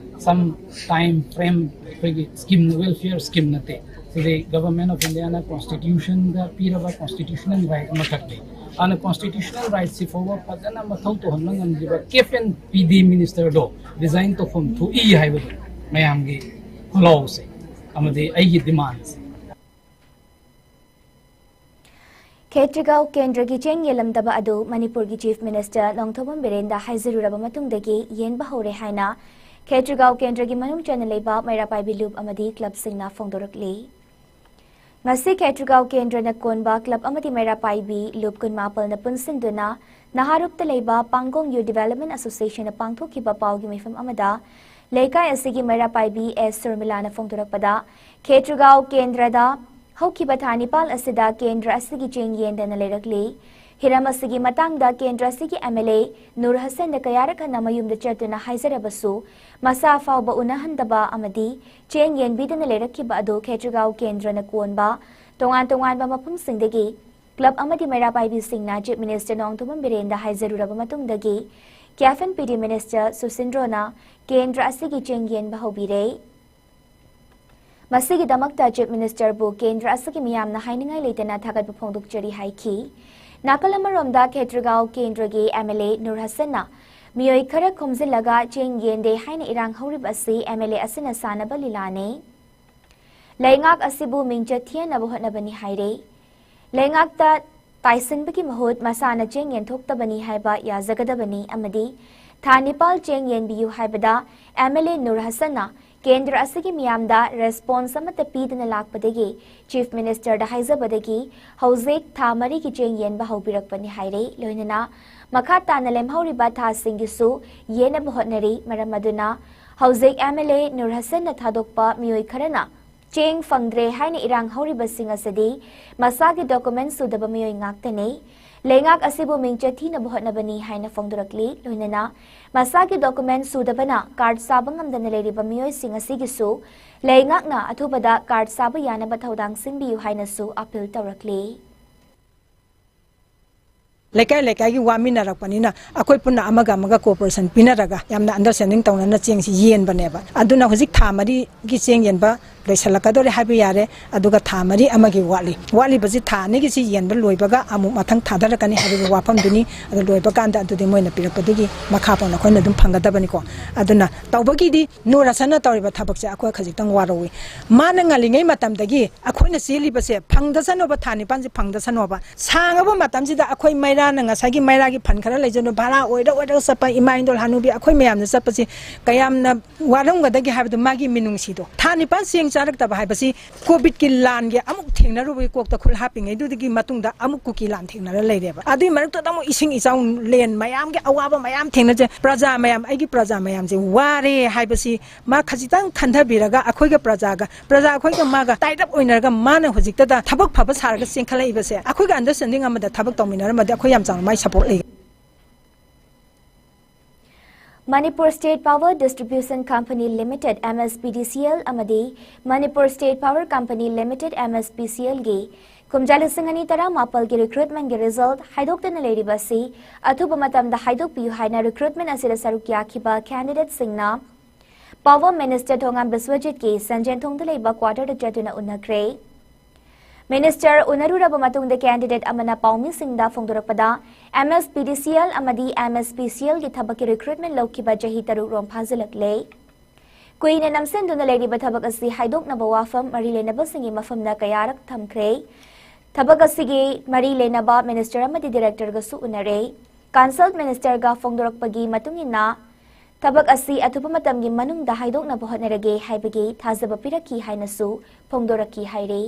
some time frame ꯑꯩꯈꯣꯏꯒꯤ ꯁ꯭ꯀꯤꯝ, ꯋꯦꯜꯐꯤꯌꯔ ꯁ꯭ꯀꯤꯝ ꯅꯠꯇꯦ꯫ ꯁꯤꯗꯤ ꯒꯚꯔꯟꯃꯦꯟ ꯑꯣꯐ ꯏꯟꯗꯤꯌꯥꯅ ꯀꯣꯟꯁꯇꯤꯇ꯭ꯌꯨꯁꯟꯗ ꯄꯤꯔꯕ ꯀꯣꯟꯁꯇꯤꯇ꯭ꯌꯨꯁꯅꯦꯜ ꯔꯥꯏꯠ ꯑꯃꯈꯛꯅꯤ꯫ ꯑꯗꯨꯅ ꯀꯣꯟꯁꯇꯤꯇ꯭ꯌꯨꯁꯅꯦꯜ ꯔꯥꯏꯠꯁꯤ ꯐꯥꯎꯕ ꯐꯖꯅ ꯃꯊꯧ ꯇꯧꯍꯟꯕ ꯉꯝꯈꯤꯕ ꯀꯦꯞ ꯑꯦꯟ ꯄꯤ ꯗꯤ ꯃꯤꯅꯤꯁꯇꯔꯗꯣ ꯔꯤꯖꯥꯏꯟ ꯇꯧꯐꯝ ꯊꯣꯛꯏ ꯍꯥꯏꯕꯗꯣ ꯃꯌꯥꯝꯒꯤ ꯈꯣꯜꯂꯥꯎꯁꯦ ꯑꯃꯗꯤ ꯑꯩꯒꯤ ꯗꯤꯃꯥꯟꯁꯦ꯫ ꯈꯦꯇ꯭ꯔꯤꯒꯥꯎ ꯀꯦꯟꯗ꯭ꯔꯒꯤ ꯆꯦꯡ ꯌꯦꯜꯂꯝꯗꯕ ꯑꯗꯨ ꯃꯅꯤꯄꯨꯔꯒꯤ ꯆꯤꯐ ꯃꯤꯅꯤꯁꯇꯔ ꯅꯣꯡꯊꯣꯝꯕꯝ ꯕꯤꯔꯦꯟꯗ ꯍꯥꯏꯖꯔꯨꯔꯕ ꯃꯇꯨꯡꯗꯒꯤ ꯌꯦꯟꯕ ꯍꯧꯔꯦ ꯍꯥꯏꯅ ꯈꯦꯇ꯭ꯔꯤꯒꯥꯎ ꯀꯦꯟꯗ꯭ꯔꯒꯤ ꯃꯅꯨꯡ ꯆꯟꯅ ꯂꯩꯕ ꯃꯩꯔꯥ ꯄꯥꯏꯕꯤ ꯂꯨꯞ ꯑꯃꯗꯤ ꯀ꯭ꯂꯕꯁꯤꯡꯅ ꯐꯣꯡꯗꯣꯔꯛꯂꯤ꯫ ꯉꯁꯤ ꯈꯦꯇ꯭ꯔꯤꯒꯥꯎ ꯀꯦꯟꯗ꯭ꯔꯅ ꯀꯣꯟꯕ ꯀ꯭ꯂꯕ ꯑꯃꯗꯤ ꯃꯩꯔꯥ ꯄꯥꯏꯕꯤ ꯂꯨꯞ ꯀꯨꯟꯃꯥꯄꯜꯅ ꯄꯨꯟꯁꯤꯟꯗꯨꯅ ꯅꯍꯥꯔꯨꯞꯇ ꯂꯩꯕ ꯄꯥꯡꯒꯣꯡ ꯌꯨ ꯗꯤꯚꯦꯂꯞꯃꯦꯟ ꯑꯦꯁꯣꯁꯤꯌꯦꯁꯟꯅ ꯄꯥꯡꯊꯣꯛꯈꯤꯕ ꯄꯥꯎꯒꯤ ꯃꯤꯐꯝ ꯑꯃꯗ ꯂꯩꯀꯥꯏ ꯑꯁꯤꯒꯤ ꯃꯩꯔꯥ ꯄꯥꯏꯕꯤ ꯑꯦꯁ ꯁꯨꯔꯃꯤꯂꯥꯅ ꯐꯣꯡꯗꯣꯔꯛꯄꯗ, ꯈꯦꯇ꯭ꯔꯤꯒꯥꯎ ꯀꯦꯟꯗ꯭ꯔꯗ ꯍꯧꯈꯤꯕ ꯊꯥ ꯅꯤꯄꯥꯜ ꯑꯁꯤꯗ ꯀꯦꯟꯗ꯭ꯔ ꯑꯁꯤꯒꯤ ꯆꯦꯡ ꯌꯦꯟꯗꯅ ꯂꯩꯔꯛꯂꯤ꯫ ꯍꯤꯔꯝ ꯑꯁꯤꯒꯤ ꯃꯇꯥꯡꯗ ꯀꯦꯟꯗ꯭ꯔ ꯑꯁꯤꯒꯤ ꯑꯦꯝ ꯑꯦꯜ ꯑꯦ ꯅꯨꯔ ꯍꯁꯟꯗ ꯀꯌꯥꯔꯛ ꯍꯟꯅ ꯃꯌꯨꯝꯗ ꯆꯠꯇꯨꯅ ꯍꯥꯏꯖꯔꯕꯁꯨ, ꯃꯁꯥ ꯐꯥꯎꯕ ꯎꯅꯍꯟꯗꯕ ꯑꯃꯗꯤ ꯆꯦꯡ ꯌꯦꯟꯕꯤꯗꯅ ꯂꯩꯔꯛꯈꯤꯕ ꯑꯗꯨ ꯈꯦꯇ꯭ꯔꯤꯒꯥꯎ ꯀꯦꯟꯗ꯭ꯔꯅ ꯀꯣꯟꯕ ꯇꯣꯉꯥꯟ ꯇꯣꯉꯥꯟꯕ ꯃꯐꯝꯁꯤꯡꯗꯒꯤ ꯀ꯭ꯂꯕ ꯑꯃꯗꯤ ꯃꯩꯔꯥ ꯄꯥꯏꯕꯤꯁꯤꯡꯅ ꯆꯤꯐ ꯃꯤꯅꯤꯁꯇꯔ ꯅꯣꯡꯊꯣꯝꯕꯝ ꯕꯤꯔꯦꯟꯗ ꯍꯥꯏꯖꯔꯨꯔꯕ ꯃꯇꯨꯡꯗꯒꯤ ꯀꯦꯞ ꯑꯦꯟ ꯄꯤ ꯗꯤ ꯃꯤꯅꯤꯁꯇꯔ ꯁꯨꯁꯤꯟꯗ꯭ꯔꯣꯅ ꯀꯦꯟꯗ꯭ꯔ ꯑꯁꯤꯒꯤ ꯆꯦꯡ ꯌꯦꯟꯕ ꯍꯧꯕꯤꯔꯦ꯫ ꯃꯁꯤꯒꯤꯗꯃꯛꯇ ꯆꯤꯐ ꯃꯤꯅꯤꯁꯇꯔꯕꯨ ꯀꯦꯟꯗ꯭ꯔ ꯑꯁꯤꯒꯤ ꯃꯤꯌꯥꯝꯅ ꯍꯥꯏꯅꯤꯡꯉꯥꯏ ꯂꯩꯇꯅ ꯊꯥꯒꯠꯄ ꯐꯣꯡꯗꯣꯛꯆꯔꯤ ꯍꯥꯏꯈꯤ꯫ ꯅꯥꯀꯜ ꯑꯃꯔꯣꯝꯗ ꯈꯦꯇ꯭ꯔꯤꯒꯥꯎ ꯀꯦꯟꯗ꯭ꯔꯒꯤ ꯑꯦꯝ ꯑꯦꯜ ꯑꯦ ꯅꯨꯔ ꯍꯁꯟꯅ ꯃꯤꯑꯣꯏ ꯈꯔ ꯈꯣꯝꯖꯤꯜꯂꯒ ꯆꯦꯡ ꯌꯦꯟꯗꯦ ꯍꯥꯏꯅ ꯏꯔꯥꯡ ꯍꯧꯔꯤꯕ ꯑꯁꯤ ꯑꯦꯝ ꯑꯦꯜ ꯑꯦ ꯑꯁꯤꯅ ꯁꯥꯟꯅꯕ ꯂꯤꯂꯥꯅꯤ꯫ ꯂꯩꯉꯥꯛ ꯑꯁꯤꯕꯨ ꯃꯤꯡꯆꯠ ꯊꯤꯍꯟꯅꯕ ꯍꯣꯠꯅꯕꯅꯤ ꯍꯥꯏꯔꯦ꯫ ꯂꯩꯉꯥꯛꯇ ꯇꯥꯏꯁꯤꯟꯕꯒꯤ ꯃꯍꯨꯠ ꯃꯁꯥꯅ ꯆꯦꯡ ꯌꯦꯟꯊꯣꯛꯇꯕꯅꯤ ꯍꯥꯏꯕ ꯌꯥꯖꯒꯗꯕꯅꯤ ꯑꯃꯗꯤ ꯊꯥ ꯅꯤꯄꯥꯜ ꯆꯦꯡ ꯌꯦꯟꯕꯤꯌꯨ ꯍꯥꯏꯕꯗ ꯑꯦꯝ ꯑꯦꯜ ꯑꯦ ꯅꯨꯔ ꯍꯁꯟꯅ ꯀꯦꯟꯗ꯭ꯔ ꯑꯁꯤꯒꯤ ꯃꯤꯌꯥꯝꯗ ꯔꯦꯁꯄꯣꯟꯁ ꯑꯃꯠꯇ ꯄꯤꯗꯅ ꯂꯥꯛꯄꯗꯒꯤ ꯆꯤꯐ ꯃꯤꯅꯤꯁꯇꯔꯗ ꯍꯥꯏꯖꯕꯗꯒꯤ ꯍꯧꯖꯤꯛ ꯊꯥ ꯃꯔꯤꯒꯤ ꯆꯦꯡ ꯌꯦꯟꯕ ꯍꯧꯕꯤꯔꯛꯄꯅꯤ ꯍꯥꯏꯔꯦ꯫ ꯂꯣꯏꯅꯅ ꯃꯈꯥ ꯇꯥꯅ ꯂꯦꯝꯍꯧꯔꯤꯕ ꯊꯥꯁꯤꯡꯒꯤꯁꯨ ꯌꯦꯟꯅꯕ ꯍꯣꯠꯅꯔꯤ꯫ ꯃꯔꯝ ꯑꯗꯨꯅ ꯍꯧꯖꯤꯛ ꯑꯦꯝ ꯑꯦꯜ ꯑꯦ ꯅꯨꯔ ꯍꯁꯟꯅ ꯊꯥꯗꯣꯛꯄ ꯃꯤꯑꯣꯏ ꯈꯔꯅ ꯆꯦꯡ ꯐꯪꯗ꯭ꯔꯦ ꯍꯥꯏꯅ ꯏꯔꯥꯡ ꯍꯧꯔꯤꯕꯁꯤꯡ ꯑꯁꯤꯗꯤ ꯃꯁꯥꯒꯤ ꯗꯣꯀꯨꯃꯦꯟ ꯁꯨꯗꯕ ꯃꯤꯑꯣꯏ ꯉꯥꯛꯇꯅꯤ꯫ ꯂꯩꯉꯥꯛ ꯑꯁꯤꯕꯨ ꯃꯤꯡꯆꯠ ꯊꯤꯅꯕ ꯍꯣꯠꯅꯕꯅꯤ ꯍꯥꯏꯅ ꯐꯣꯡꯗꯣꯔꯛꯂꯤ꯫ ꯂꯣꯏꯅꯅ ꯃꯁꯥꯒꯤ ꯗꯣꯀꯨꯃꯦꯟ ꯁꯨꯗꯕꯅ ꯀꯥꯔꯗ ꯁꯥꯕ ꯉꯝꯗꯅ ꯂꯩꯔꯤꯕ ꯃꯤꯑꯣꯏꯁꯤꯡ ꯑꯁꯤꯒꯤꯁꯨ ꯂꯩꯉꯥꯛꯅ ꯑꯊꯨꯕꯗ ꯀꯥꯔꯗ ꯁꯥꯕ ꯌꯥꯅꯕ ꯊꯧꯗꯥꯡ ꯁꯤꯟꯕꯤꯌꯨ ꯍꯥꯏꯅꯁꯨ ꯑꯄꯤꯜ ꯇꯧꯔꯛꯂꯤ꯫ ꯂꯩꯀꯥꯏ ꯂꯩꯀꯥꯏꯒꯤ ꯋꯥꯃꯤꯟꯅꯔꯛꯄꯅꯤꯅ ꯑꯩꯈꯣꯏ ꯄꯨꯟꯅ ꯑꯃꯒ ꯑꯃꯒ cooperation ꯄꯤꯅꯔꯒ ꯌꯥꯝꯅ understanding ꯇꯧꯅꯅ ꯆꯦꯡꯁꯤ ꯌꯦꯟꯕꯅꯦꯕ꯫ ꯑꯗꯨꯅ ꯍꯧꯖꯤꯛ ꯊꯥ ꯃꯔꯤꯒꯤ ꯆꯦꯡ ꯌꯦꯟꯕ ꯂꯣꯏꯁꯤꯜꯂꯛꯀꯗꯧꯔꯦ ꯍꯥꯏꯕ ꯌꯥꯔꯦ꯫ ꯑꯗꯨꯒ ꯊꯥ ꯃꯔꯤ ꯑꯃꯒꯤ ꯋꯥꯠꯂꯤ꯫ ꯋꯥꯠꯂꯤꯕꯁꯤ ꯊꯥ ꯑꯅꯤꯒꯤꯁꯤ ꯌꯦꯟꯕ ꯂꯣꯏꯕꯒ ꯑꯃꯨꯛ ꯃꯊꯪ ꯊꯥꯗꯔꯛꯀꯅꯤ ꯍꯥꯏꯕꯒꯤ ꯋꯥꯐꯝꯗꯨꯅꯤ꯫ ꯑꯗꯨ ꯂꯣꯏꯕ ꯀꯥꯟꯗ ꯑꯗꯨꯗꯤ ꯃꯣꯏꯅ ꯄꯤꯔꯛꯄꯗꯨꯒꯤ ꯃꯈꯥ ꯄꯣꯟꯅ ꯑꯩꯈꯣꯏꯅ ꯑꯗꯨꯝ ꯐꯪꯒꯗꯕꯅꯤꯀꯣ꯫ ꯑꯗꯨꯅ ꯇꯧꯕꯒꯤꯗꯤ ꯅꯨꯔꯁꯟꯅ ꯇꯧꯔꯤꯕ ꯊꯕꯛꯁꯦ ꯑꯩꯈꯣꯏ ꯈꯖꯤꯛꯇꯪ ꯋꯥꯔꯧꯏ꯫ ꯃꯥꯅ ꯉꯜꯂꯤꯉꯩ ꯃꯇꯝꯗꯒꯤ ꯑꯩꯈꯣꯏꯅ ꯆꯦꯜꯂꯤꯕꯁꯦ ꯐꯪꯗꯁꯅꯣꯕ, ꯊꯥ ꯅꯤꯄꯥꯟꯁꯦ ꯐꯪꯗꯁꯅꯣꯕ꯫ ꯁꯥꯡꯉꯕ ꯃꯇꯝꯁꯤꯗ ꯑꯩꯈꯣꯏ ꯃꯩꯔꯥꯅ ꯉꯁꯥꯏꯒꯤ ꯃꯩꯔꯥꯒꯤ ꯐꯟ ꯈꯔ ꯂꯩꯖꯅꯨ, ꯚꯔꯥ ꯑꯣꯏꯔ ꯑꯣꯏꯔꯒ ꯆꯠꯄ ꯏꯃꯥ ꯏꯟꯗꯣꯜ ꯍꯅꯨꯕꯤ ꯑꯩꯈꯣꯏ ꯃꯌꯥꯝꯅ ꯆꯠꯄꯁꯤ ꯀꯌꯥꯝꯅ ꯋꯥꯔꯝꯒꯗꯒꯦ ꯍꯥꯏꯕꯗꯨ ꯃꯥꯒꯤ ꯃꯤꯅꯨꯡꯁꯤꯗꯣ꯫ ꯊꯥ ꯅꯤꯄꯥꯟ ꯆꯦꯡ ꯆꯥꯔꯛꯇꯕ ꯍꯥꯏꯕꯁꯤ ꯀꯣꯚꯤꯗꯀꯤ ꯂꯥꯟꯒꯤ ꯑꯃꯨꯛ ꯊꯦꯡꯅꯔꯨꯕꯒꯤ ꯀꯣꯛꯇ ꯈꯨꯜ ꯍꯥꯞꯄꯤꯉꯩꯗꯨꯗꯒꯤ ꯃꯇꯨꯡꯗ ꯑꯃꯨꯛ ꯀꯨꯀꯤ ꯂꯥꯟ ꯊꯦꯡꯅꯔ ꯂꯩꯔꯦꯕ꯫ ꯑꯗꯨꯒꯤ ꯃꯔꯛꯇꯨꯗ ꯑꯃꯨꯛ ꯏꯁꯤꯡ ꯏꯆꯥꯎ ꯂꯦꯟ ꯃꯌꯥꯝꯒꯤ ꯑꯋꯥꯕ ꯃꯌꯥꯝ ꯊꯦꯡꯅꯖꯩ꯫ ꯄ꯭ꯔꯖꯥ ꯃꯌꯥꯝ, ꯑꯩꯒꯤ ꯄ꯭ꯔꯖꯥ ꯃꯌꯥꯝꯁꯦ ꯋꯥꯔꯦ ꯍꯥꯏꯕꯁꯤ ꯃꯥ ꯈꯖꯤꯛꯇꯪ ꯈꯟꯊꯕꯤꯔꯒ ꯑꯩꯈꯣꯏꯒ ꯄ꯭ꯔꯖꯥꯒ, ꯄ꯭ꯔꯖꯥ ꯑꯩꯈꯣꯏꯒ ꯃꯥꯒ tie up ꯑꯣꯏꯅꯔꯒ ꯃꯥꯅ ꯍꯧꯖꯤꯛꯇꯗ ꯊꯕꯛ ꯐꯕ ꯁꯥꯔꯒ ꯆꯦꯟꯈꯠꯂꯛꯏꯕꯁꯦ ꯑꯩꯈꯣꯏꯒ understanding ꯑꯃꯗ ꯊꯕꯛ ꯇꯧꯃꯤꯟꯅꯔꯝꯃꯗꯤ ꯑꯩꯈꯣꯏ ꯌꯥꯝ ꯆꯥꯎꯅ ꯃꯥꯏ support ꯂꯩꯒꯅꯤ꯫ Manipur State Power Distribution Company Limited, M S P D C L, ꯑꯃꯗꯤ Manipur State Power Company Limited, M S P C L, ꯒꯤ ꯀꯨꯝꯖꯥ ꯂꯤꯁꯤꯡ ꯑꯅꯤ ꯇꯔꯥꯃꯥꯄꯜꯒꯤ recruitment ꯒꯤ result ꯍꯥꯏꯗꯣꯛꯇꯅ ꯂꯩꯔꯤꯕ ꯑꯁꯤ ꯑꯊꯨꯕ ꯃꯇꯝꯗ ꯍꯥꯏꯗꯣꯛꯄꯤꯌꯨ ꯍꯥꯏꯅ recruitment ꯑꯁꯤꯗ ꯁꯔꯨꯛ ꯌꯥꯈꯤꯕ candidate ꯁꯤꯡꯅ Power Minister ꯊꯣꯉꯥꯝ ꯕꯤꯁ꯭ꯋꯖꯤꯠꯀꯤ ꯁꯟꯖꯦꯟꯊꯣꯡꯗ ꯂꯩꯕ quarter ꯗ ꯆꯠꯇꯨꯅ ꯎꯅꯈ꯭ꯔꯦ꯫ Minister ꯎꯅꯔꯨꯔꯕ ꯃꯇꯨꯡꯗ candidate ꯑꯃꯅ ꯄꯥꯎꯃꯤꯁꯤꯡꯗ ꯐꯣꯡꯗꯣꯔꯛꯄꯗ, M S P D C L ꯑꯃꯗꯤ M S P C L ꯒꯤ ꯊꯕꯛꯀꯤ recruitment ꯂꯧꯈꯤꯕ ꯆꯍꯤ ꯇꯔꯨꯛ ꯔꯣꯝ ꯐꯥꯖꯤꯜꯂꯛꯂꯦ꯫ ꯀꯨꯏꯅ ꯅꯝꯁꯤꯟꯗꯨꯅ ꯂꯩꯔꯤꯕ ꯊꯕꯛ ꯑꯁꯤ ꯍꯥꯏꯗꯣꯛꯅꯕ ꯋꯥꯐꯝ ꯃꯔꯤ ꯂꯩꯅꯕꯁꯤꯡꯒꯤ ꯃꯐꯝꯗ ꯀꯌꯥꯔꯛ ꯊꯝꯈ꯭ꯔꯦ꯫ ꯊꯕꯛ ꯑꯁꯤꯒꯤ ꯃꯔꯤ ꯂꯩꯅꯕ Minister ꯑꯃꯗꯤ Director ꯒꯁꯨ ꯎꯅꯔꯦ꯫ Consult Minister ꯒ ꯐꯣꯡꯗꯣꯔꯛꯄꯒꯤ ꯃꯇꯨꯡ ꯏꯟꯅ, ꯊꯕꯛ ꯑꯁꯤ ꯑꯊꯨꯕ ꯃꯇꯝꯒꯤ ꯃꯅꯨꯡꯗ ꯍꯥꯏꯗꯣꯛꯅꯕ ꯍꯣꯠꯅꯔꯒꯦ ꯍꯥꯏꯕꯒꯤ ꯊꯥꯖꯕ ꯄꯤꯔꯛꯈꯤ ꯍꯥꯏꯅꯁꯨ ꯐꯣꯡꯗꯣꯔꯛꯈꯤ ꯍꯥꯏꯔꯤ꯫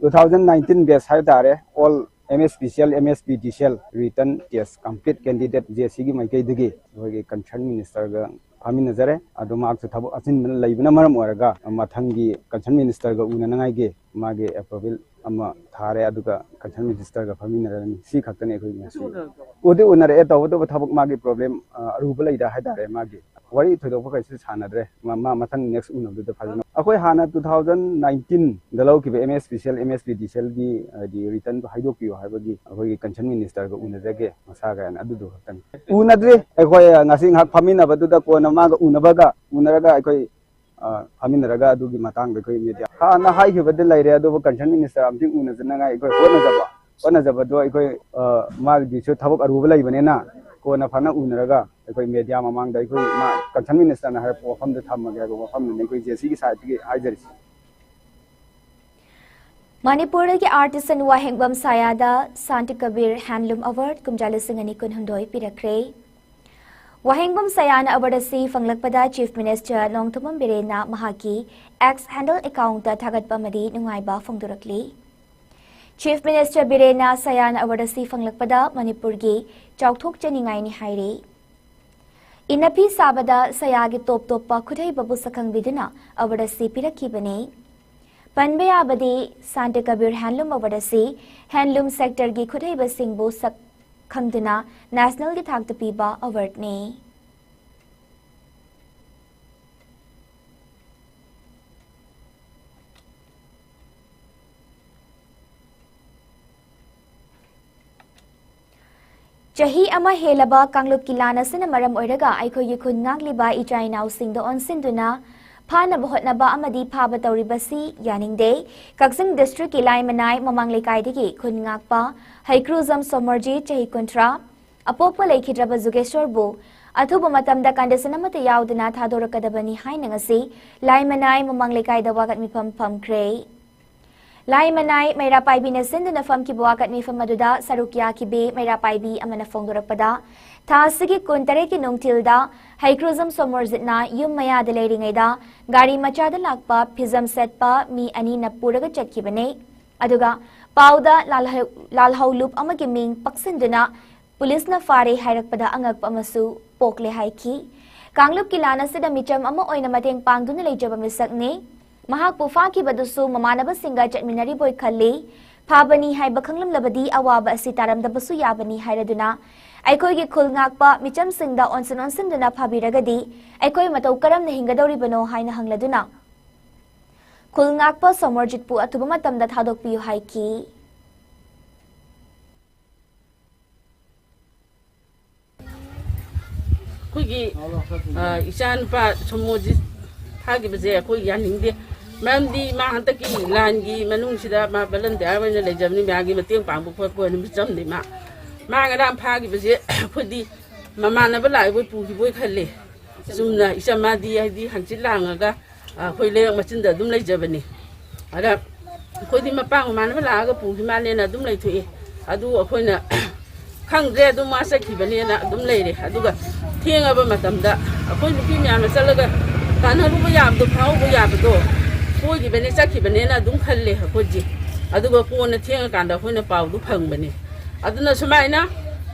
Two thousand nineteen batch ꯍꯥꯏꯕ ꯇꯥꯔꯦ, all M S P C L, M S P D C L written test complete candidate J C ꯒꯤ ꯃꯥꯏꯀꯩꯗꯒꯤ ꯑꯩꯈꯣꯏꯒꯤ concern minister ꯒ ꯐꯝꯃꯤꯟꯅꯖꯔꯦ꯫ ꯑꯗꯣ ꯃꯍꯥꯛꯁꯨ ꯊꯕꯛ ꯑꯆꯤꯟꯕ ꯂꯩꯕꯅ ꯃꯔꯝ ꯑꯣꯏꯔꯒ ꯃꯊꯪꯒꯤ concern minister ꯒ ꯎꯅꯅꯉꯥꯏꯒꯤ ꯃꯥꯒꯤ ꯑꯦꯄ꯭ꯔꯨꯚꯦꯜ ꯑꯃ ꯊꯥꯔꯦ, ꯑꯗꯨꯒ ꯀꯟꯁꯔꯟ ꯃꯤꯅꯤꯁꯇꯔꯒ ꯐꯝꯃꯤꯟꯅꯔꯅꯤ꯫ ꯁꯤ ꯈꯛꯇꯅꯤ ꯑꯩꯈꯣꯏ ꯉꯁꯤ꯫ ꯎꯗꯤ ꯎꯅꯔꯛꯑꯦ, ꯇꯧꯕꯇꯕꯨ ꯊꯕꯛ, ꯃꯥꯒꯤ ꯄ꯭ꯔꯣꯕ꯭ꯂꯦꯝ ꯑꯔꯨꯕ ꯂꯩꯗ ꯍꯥꯏꯇꯥꯔꯦ꯫ ꯃꯥꯒꯤ ꯋꯥꯔꯤ ꯊꯣꯏꯗꯣꯛꯄ ꯀꯩꯁꯨ ꯁꯥꯟꯅꯗ꯭ꯔꯦ꯫ ꯃꯥ, ꯃꯥ ꯃꯊꯪ ꯅꯦꯛꯁ ꯎꯅꯕꯗꯨꯗ ꯐꯖꯅ꯫ ꯑꯩꯈꯣꯏ ꯍꯥꯟꯅ ꯇꯨ ꯊꯥꯎꯖꯟ ꯅꯥꯏꯟꯇꯤꯟꯗ ꯂꯧꯈꯤꯕ M S P C L, M S P ꯗꯤ ꯁꯤ ꯑꯦꯜꯒꯤ, ꯍꯥꯏꯗꯤ, ꯔꯤꯇꯔꯟꯗꯣ ꯍꯥꯏꯗꯣꯛꯄꯤꯌꯨ ꯍꯥꯏꯕꯒꯤ ꯑꯩꯈꯣꯏꯒꯤ ꯀꯟꯁꯔꯟ ꯃꯤꯅꯤꯁꯇꯔꯒ ꯎꯅꯖꯒꯦ ꯃꯁꯥꯒ ꯍꯥꯏꯅ, ꯑꯗꯨꯗꯨ ꯈꯛꯇꯅꯤ꯫ ꯎꯅꯗ꯭ꯔꯤ꯫ ꯑꯩꯈꯣꯏ ꯉꯁꯤ ꯉꯥꯏꯍꯥꯛ ꯐꯝꯃꯤꯟꯅꯕꯗꯨꯗ ꯀꯣꯟꯅ ꯃꯥꯒ ꯎꯅꯕꯒ, ꯎꯅꯔꯒ ꯑꯩꯈꯣꯏ, ꯑ, ꯐꯝꯃꯤꯟꯅꯔꯒ ꯑꯗꯨꯒꯤ ꯃꯇꯥꯡꯗ ꯑꯩꯈꯣꯏ ꯃꯦꯗꯤꯌꯥ ꯍꯥꯟꯅ ꯍꯥꯏꯈꯤꯕꯗꯤ ꯂꯩꯔꯦ, ꯑꯗꯨꯕꯨ ꯀꯟꯁꯔꯟ ꯃꯤꯅꯤꯁꯇꯔ ꯑꯃꯗꯤ ꯎꯅꯖꯅꯉꯥꯏ ꯑꯩꯈꯣꯏ ꯍꯣꯠꯅꯖꯕ, ꯍꯣꯠꯅꯖꯕꯗꯣ ꯑꯩꯈꯣꯏ, ꯑ, ꯃꯥꯒꯤꯁꯨ ꯊꯕꯛ ꯑꯔꯨꯕ ꯂꯩꯕꯅꯤꯅ ꯀꯣꯟꯅ ꯐꯖꯅ ꯎꯅꯔꯒ ꯑꯩꯈꯣꯏ ꯃꯦꯗꯤꯌꯥ ꯃꯃꯥꯡꯗ ꯑꯩꯈꯣꯏ ꯃꯥ ꯀꯟꯁꯔꯟ ꯃꯤꯅꯤꯁꯇꯔꯅ ꯍꯥꯏꯔꯛꯄ ꯋꯥꯐꯝꯗ ꯊꯝꯃꯒꯦ ꯍꯥꯏꯕ ꯋꯥꯐꯝꯗꯨꯅꯤ ꯑꯩꯈꯣꯏ ꯖꯦ ꯁꯤꯒꯤ ꯁꯥꯏꯠꯇꯒꯤ ꯍꯥꯏꯖꯔꯤꯁꯤ꯫ ꯃꯅꯤꯄꯨꯔꯗꯒꯤ ꯑꯥꯔꯇꯤꯁꯟ ꯋꯥꯍꯦꯡꯕꯝ ꯁꯌꯥꯗ ꯁꯥꯟꯇ ꯀꯕꯤꯔ ꯍꯦꯟꯂꯨꯝ ꯑꯦꯋꯥꯔꯗ ꯀꯨꯝꯖꯥ ꯂꯤꯁꯤꯡ ꯑꯅꯤ ꯀꯨꯟꯍꯨꯝꯗꯣꯏ ꯄꯤꯔꯛꯈ꯭ꯔꯦ꯫ ꯋꯥꯍꯦꯡꯕꯝ ꯁꯌꯥꯅ ꯑꯦꯋꯥꯔꯗ ꯑꯁꯤ ꯐꯪꯂꯛꯄꯗ ꯆꯤꯐ ꯃꯤꯅꯤꯁꯇꯔ ꯅꯣꯡꯊꯣꯝꯕꯝ ꯕꯤꯔꯦꯟꯅ ꯃꯍꯥꯛꯀꯤ ꯑꯦꯛꯁ ꯍꯦꯟꯗꯜ ꯑꯦꯀꯥꯎꯟꯇ ꯊꯥꯒꯠꯄ ꯑꯃꯗꯤ ꯅꯨꯡꯉꯥꯏꯕ ꯐꯣꯡꯗꯣꯔꯛꯂꯤ꯫ ꯆꯤꯐ ꯃꯤꯅꯤꯁꯇꯔ ꯕꯤꯔꯦꯟꯅ ꯁꯌꯥꯅ ꯑꯦꯋꯥꯔꯗ ꯑꯁꯤ ꯐꯪꯂꯛꯄꯗ ꯃꯅꯤꯄꯨꯔꯒꯤ ꯆꯥꯎꯊꯣꯛꯆꯅꯤꯡꯉꯥꯏꯅꯤ ꯍꯥꯏꯔꯤ꯫ ꯏꯟꯅꯐꯤ ꯁꯥꯕꯗ ꯁꯌꯥꯒꯤ ꯇꯣꯞ ꯇꯣꯞꯄ ꯈꯨꯠꯍꯩꯕꯕꯨ ꯁꯛꯈꯪꯕꯤꯗꯨꯅ ꯑꯦꯋꯥꯔꯗ ꯑꯁꯤ ꯄꯤꯔꯛꯈꯤꯕꯅꯤ꯫ ꯄꯟꯕ ꯌꯥꯕꯗꯤ, ꯁꯥꯟꯇ ꯀꯕꯤꯔ ꯍꯦꯟꯂꯨꯝ ꯑꯦꯋꯥꯔꯗ ꯑꯁꯤ ꯍꯦꯟꯂꯨꯝ ꯁꯦꯛꯇꯔꯒꯤ ꯈꯨꯠꯍꯩꯕꯁꯤꯡꯕꯨ ꯁꯛ ꯈꯪꯗꯨꯅ ꯅꯦꯁꯅꯦꯜꯒꯤ ꯊꯥꯛꯇ ꯄꯤꯕ ꯑꯦꯋꯥꯔꯗꯅꯤ꯫ ꯆꯍꯤ ꯑꯃ ꯍꯦꯜꯂꯕ ꯀꯥꯡꯂꯨꯞꯀꯤ ꯂꯥꯟ ꯑꯁꯤꯅ ꯃꯔꯝ ꯑꯣꯏꯔꯒ ꯑꯩꯈꯣꯏꯒꯤ ꯈꯨꯟ ꯉꯥꯛꯂꯤꯕ ꯏꯆꯥ ꯏꯅꯥꯎꯁꯤꯡꯗ ꯑꯣꯟꯁꯤꯟꯗꯨꯅ ꯐꯥꯅꯕ ꯍꯣꯠꯅꯕ ꯑꯃꯗꯤ ꯐꯥꯕ ꯇꯧꯔꯤꯕꯁꯤ ꯌꯥꯅꯤꯡꯗꯦ꯫ ꯀꯛꯆꯤꯡ ꯗꯤꯁꯇ꯭ꯔꯤꯛꯀꯤ ꯂꯥꯏꯃꯅꯥꯏ ꯃꯃꯥꯡ ꯂꯩꯀꯥꯏꯗꯒꯤ ꯈꯨꯟ ꯉꯥꯛꯄ ꯍꯩꯀ꯭ꯔꯨꯖꯝ ꯁꯣꯃꯣꯔꯖꯤꯠ, ꯆꯍꯤ ꯀꯨꯟꯊ꯭ꯔꯥ, ꯑꯄꯣꯛꯄ ꯂꯩꯈꯤꯗ꯭ꯔꯕ ꯖꯨꯒꯦꯁꯣꯔꯕꯨ ꯑꯊꯨꯕ ꯃꯇꯝꯗ ꯀꯟꯗꯤꯁꯟ ꯑꯃꯠꯇ ꯌꯥꯎꯗꯅ ꯊꯥꯗꯣꯔꯛꯀꯗꯕꯅꯤ ꯍꯥꯏꯅ ꯉꯁꯤ ꯂꯥꯏꯃꯅꯥꯏ ꯃꯃꯥꯡ ꯂꯩꯀꯥꯏꯗ ꯋꯥꯀꯠ ꯃꯤꯐꯝ ꯐꯝꯈ꯭ꯔꯦ꯫ ꯂꯥꯏꯃꯅꯥꯏ ꯃꯩꯔꯥ ꯄꯥꯏꯕꯤꯅ ꯁꯤꯟꯗꯨꯅ ꯐꯝꯈꯤꯕ ꯋꯥꯀꯠ ꯃꯤꯐꯝ ꯑꯗꯨꯗ ꯁꯔꯨꯛ ꯌꯥꯈꯤꯕꯤ ꯃꯩꯔꯥ ꯄꯥꯏꯕꯤ ꯑꯃꯅ ꯐꯣꯡꯗꯣꯔꯛꯄꯗ, ꯊꯥ ꯑꯁꯤꯒꯤ ꯀꯨꯟꯇꯔꯦꯠꯀꯤ ꯅꯨꯡꯊꯤꯜꯗ ꯍꯩꯀ꯭ꯔꯨꯖꯝ ꯁꯣꯃꯣꯔꯖꯤꯠꯅ ꯌꯨꯝ ꯃꯌꯥꯗ ꯂꯩꯔꯤꯉꯩꯗ ꯒꯥꯔꯤ ꯃꯆꯥꯗ ꯂꯥꯛꯄ ꯐꯤꯖꯝ ꯁꯦꯠꯄ ꯃꯤ ꯑꯅꯤꯅ ꯄꯨꯔꯒ ꯆꯠꯈꯤꯕꯅꯤ꯫ ꯑꯗꯨꯒ ꯄꯥꯎꯗ ꯂꯥꯜꯍꯧ-, ꯂꯥꯜꯍꯧꯂꯨꯞ ꯑꯃꯒꯤ ꯃꯤꯡ ꯄꯛꯁꯤꯟꯗꯨꯅ ꯄꯨꯂꯤꯁꯅ ꯐꯥꯔꯦ ꯍꯥꯏꯔꯛꯄꯗ ꯑꯉꯛꯄ ꯑꯃꯁꯨ ꯄꯣꯛꯂꯦ ꯍꯥꯏꯈꯤ꯫ ꯀꯥꯡꯂꯨꯞꯀꯤ ꯂꯥꯟ ꯑꯁꯤꯗ ꯃꯤꯆꯝ ꯑꯃ ꯑꯣꯏꯅ ꯃꯇꯦꯡ ꯄꯥꯡꯗꯨꯅ ꯂꯩꯖꯕ ꯃꯤꯁꯛꯅꯤ꯫ ꯃꯍꯥꯛꯄꯨ ꯐꯥꯈꯤꯕꯗꯨꯁꯨ ꯃꯃꯥꯟꯅꯕꯁꯤꯡꯒ ꯆꯠꯃꯤꯟꯅꯔꯤꯕꯣꯏ ꯈꯜꯂꯤ꯫ ꯐꯥꯕꯅꯤ ꯍꯥꯏꯕ ꯈꯪꯂꯝꯂꯕꯗꯤ ꯑꯋꯥꯕ ꯑꯁꯤ ꯇꯥꯔꯝꯗꯕꯁꯨ ꯌꯥꯕꯅꯤ ꯍꯥꯏꯔꯗꯨꯅ ꯑꯩꯈꯣꯏꯒꯤ ꯈꯨꯜ ꯉꯥꯛꯄ ꯃꯤꯆꯝꯁꯤꯡꯗ ꯑꯣꯟꯁꯤꯟ ꯑꯣꯟꯁꯤꯟꯗꯨꯅ ꯐꯥꯕꯤꯔꯒꯗꯤ ꯑꯩꯈꯣꯏ ꯃꯇꯧ ꯀꯔꯝꯅ ꯍꯤꯡꯒꯗꯧꯔꯤꯕꯅꯣ ꯍꯥꯏꯅ ꯍꯪꯂꯗꯨꯅ ꯈꯨꯜ ꯉꯥꯛꯄ ꯁꯣꯃꯣꯔꯖꯤꯠꯄꯨ ꯑꯊꯨꯕ ꯃꯇꯝꯗ ꯊꯥꯗꯣꯛꯄꯤꯌꯨ ꯍꯥꯏꯈꯤ꯫ ꯑꯩꯈꯣꯏꯒꯤ, ꯑ, ꯏꯆꯥ ꯅꯨꯄꯥ ꯁꯣꯃꯣꯖꯤꯠ ꯐꯥꯈꯤꯕꯁꯦ ꯑꯩꯈꯣꯏ ꯌꯥꯅꯤꯡꯗꯦ꯫ ꯃꯔꯝꯗꯤ ꯃꯥ ꯍꯟꯗꯛꯀꯤ ꯂꯥꯟꯒꯤ ꯃꯅꯨꯡꯁꯤꯗ ꯃꯥ ꯚꯣꯂꯟꯇꯤꯌꯥꯔ ꯑꯣꯏꯅ ꯂꯩꯖꯕꯅꯤ, ꯃꯌꯥꯝꯒꯤ ꯃꯇꯦꯡ ꯄꯥꯡꯕ ꯈꯣꯠꯄ ꯑꯣꯏꯅ ꯃꯤꯆꯝꯅꯤ ꯃꯥ꯫ ꯃꯥ ꯉꯔꯥꯡ ꯐꯥꯈꯤꯕꯁꯦ ꯑꯩꯈꯣꯏꯗꯤ ꯃꯃꯥꯟꯅꯕ ꯂꯥꯛꯏꯕꯣꯏ ꯄꯨꯈꯤꯕꯣꯏ ꯈꯜꯂꯦ꯫ ꯆꯨꯝꯅ ꯏꯆꯝ ꯃꯥꯗꯤ ꯍꯥꯏꯗꯤ ꯍꯪꯆꯤꯠ ꯂꯥꯡꯉꯒ, ꯑ, ꯑꯩꯈꯣꯏ ꯂꯩꯔꯛ ꯃꯆꯤꯟꯗ ꯑꯗꯨꯝ ꯂꯩꯖꯕꯅꯤ꯫ ꯑꯗ ꯑꯩꯈꯣꯏꯗꯤ ꯃꯄꯥ ꯃꯃꯥꯟꯅꯕ ꯂꯥꯛꯑꯒ ꯄꯨꯈꯤ ꯃꯥꯜꯂꯦꯅ ꯑꯗꯨꯝ ꯂꯩꯊꯣꯛꯏ꯫ ꯑꯗꯨ ꯑꯩꯈꯣꯏꯅ ꯈꯪꯗ꯭ꯔꯦ, ꯑꯗꯨꯝ ꯃꯥ ꯆꯠꯈꯤꯕꯅꯦꯅ ꯑꯗꯨꯝ ꯂꯩꯔꯦ꯫ ꯑꯗꯨꯒ ꯊꯦꯡꯉꯕ ꯃꯇꯝꯗ ꯑꯩꯈꯣꯏ ꯅꯨꯄꯤ ꯃꯌꯥꯝꯅ ꯆꯠꯂꯒ ꯇꯥꯟꯅꯔꯨꯕ ꯌꯥꯕꯗꯣ, ꯐꯥꯍꯧꯕ ꯌꯥꯕꯗꯣ, ꯁꯣꯏꯈꯤꯕꯅꯦ, ꯆꯠꯈꯤꯕꯅꯦꯅ ꯑꯗꯨꯝ ꯈꯜꯂꯦ ꯑꯩꯈꯣꯏꯁꯦ꯫ ꯑꯗꯨꯒ ꯀꯣꯟꯅ ꯊꯦꯡꯉꯀꯥꯟꯗ ꯑꯩꯈꯣꯏꯅ ꯄꯥꯎꯗꯨ ꯐꯪꯕꯅꯤ꯫ ꯑꯗꯨꯅ ꯁꯨꯃꯥꯏꯅ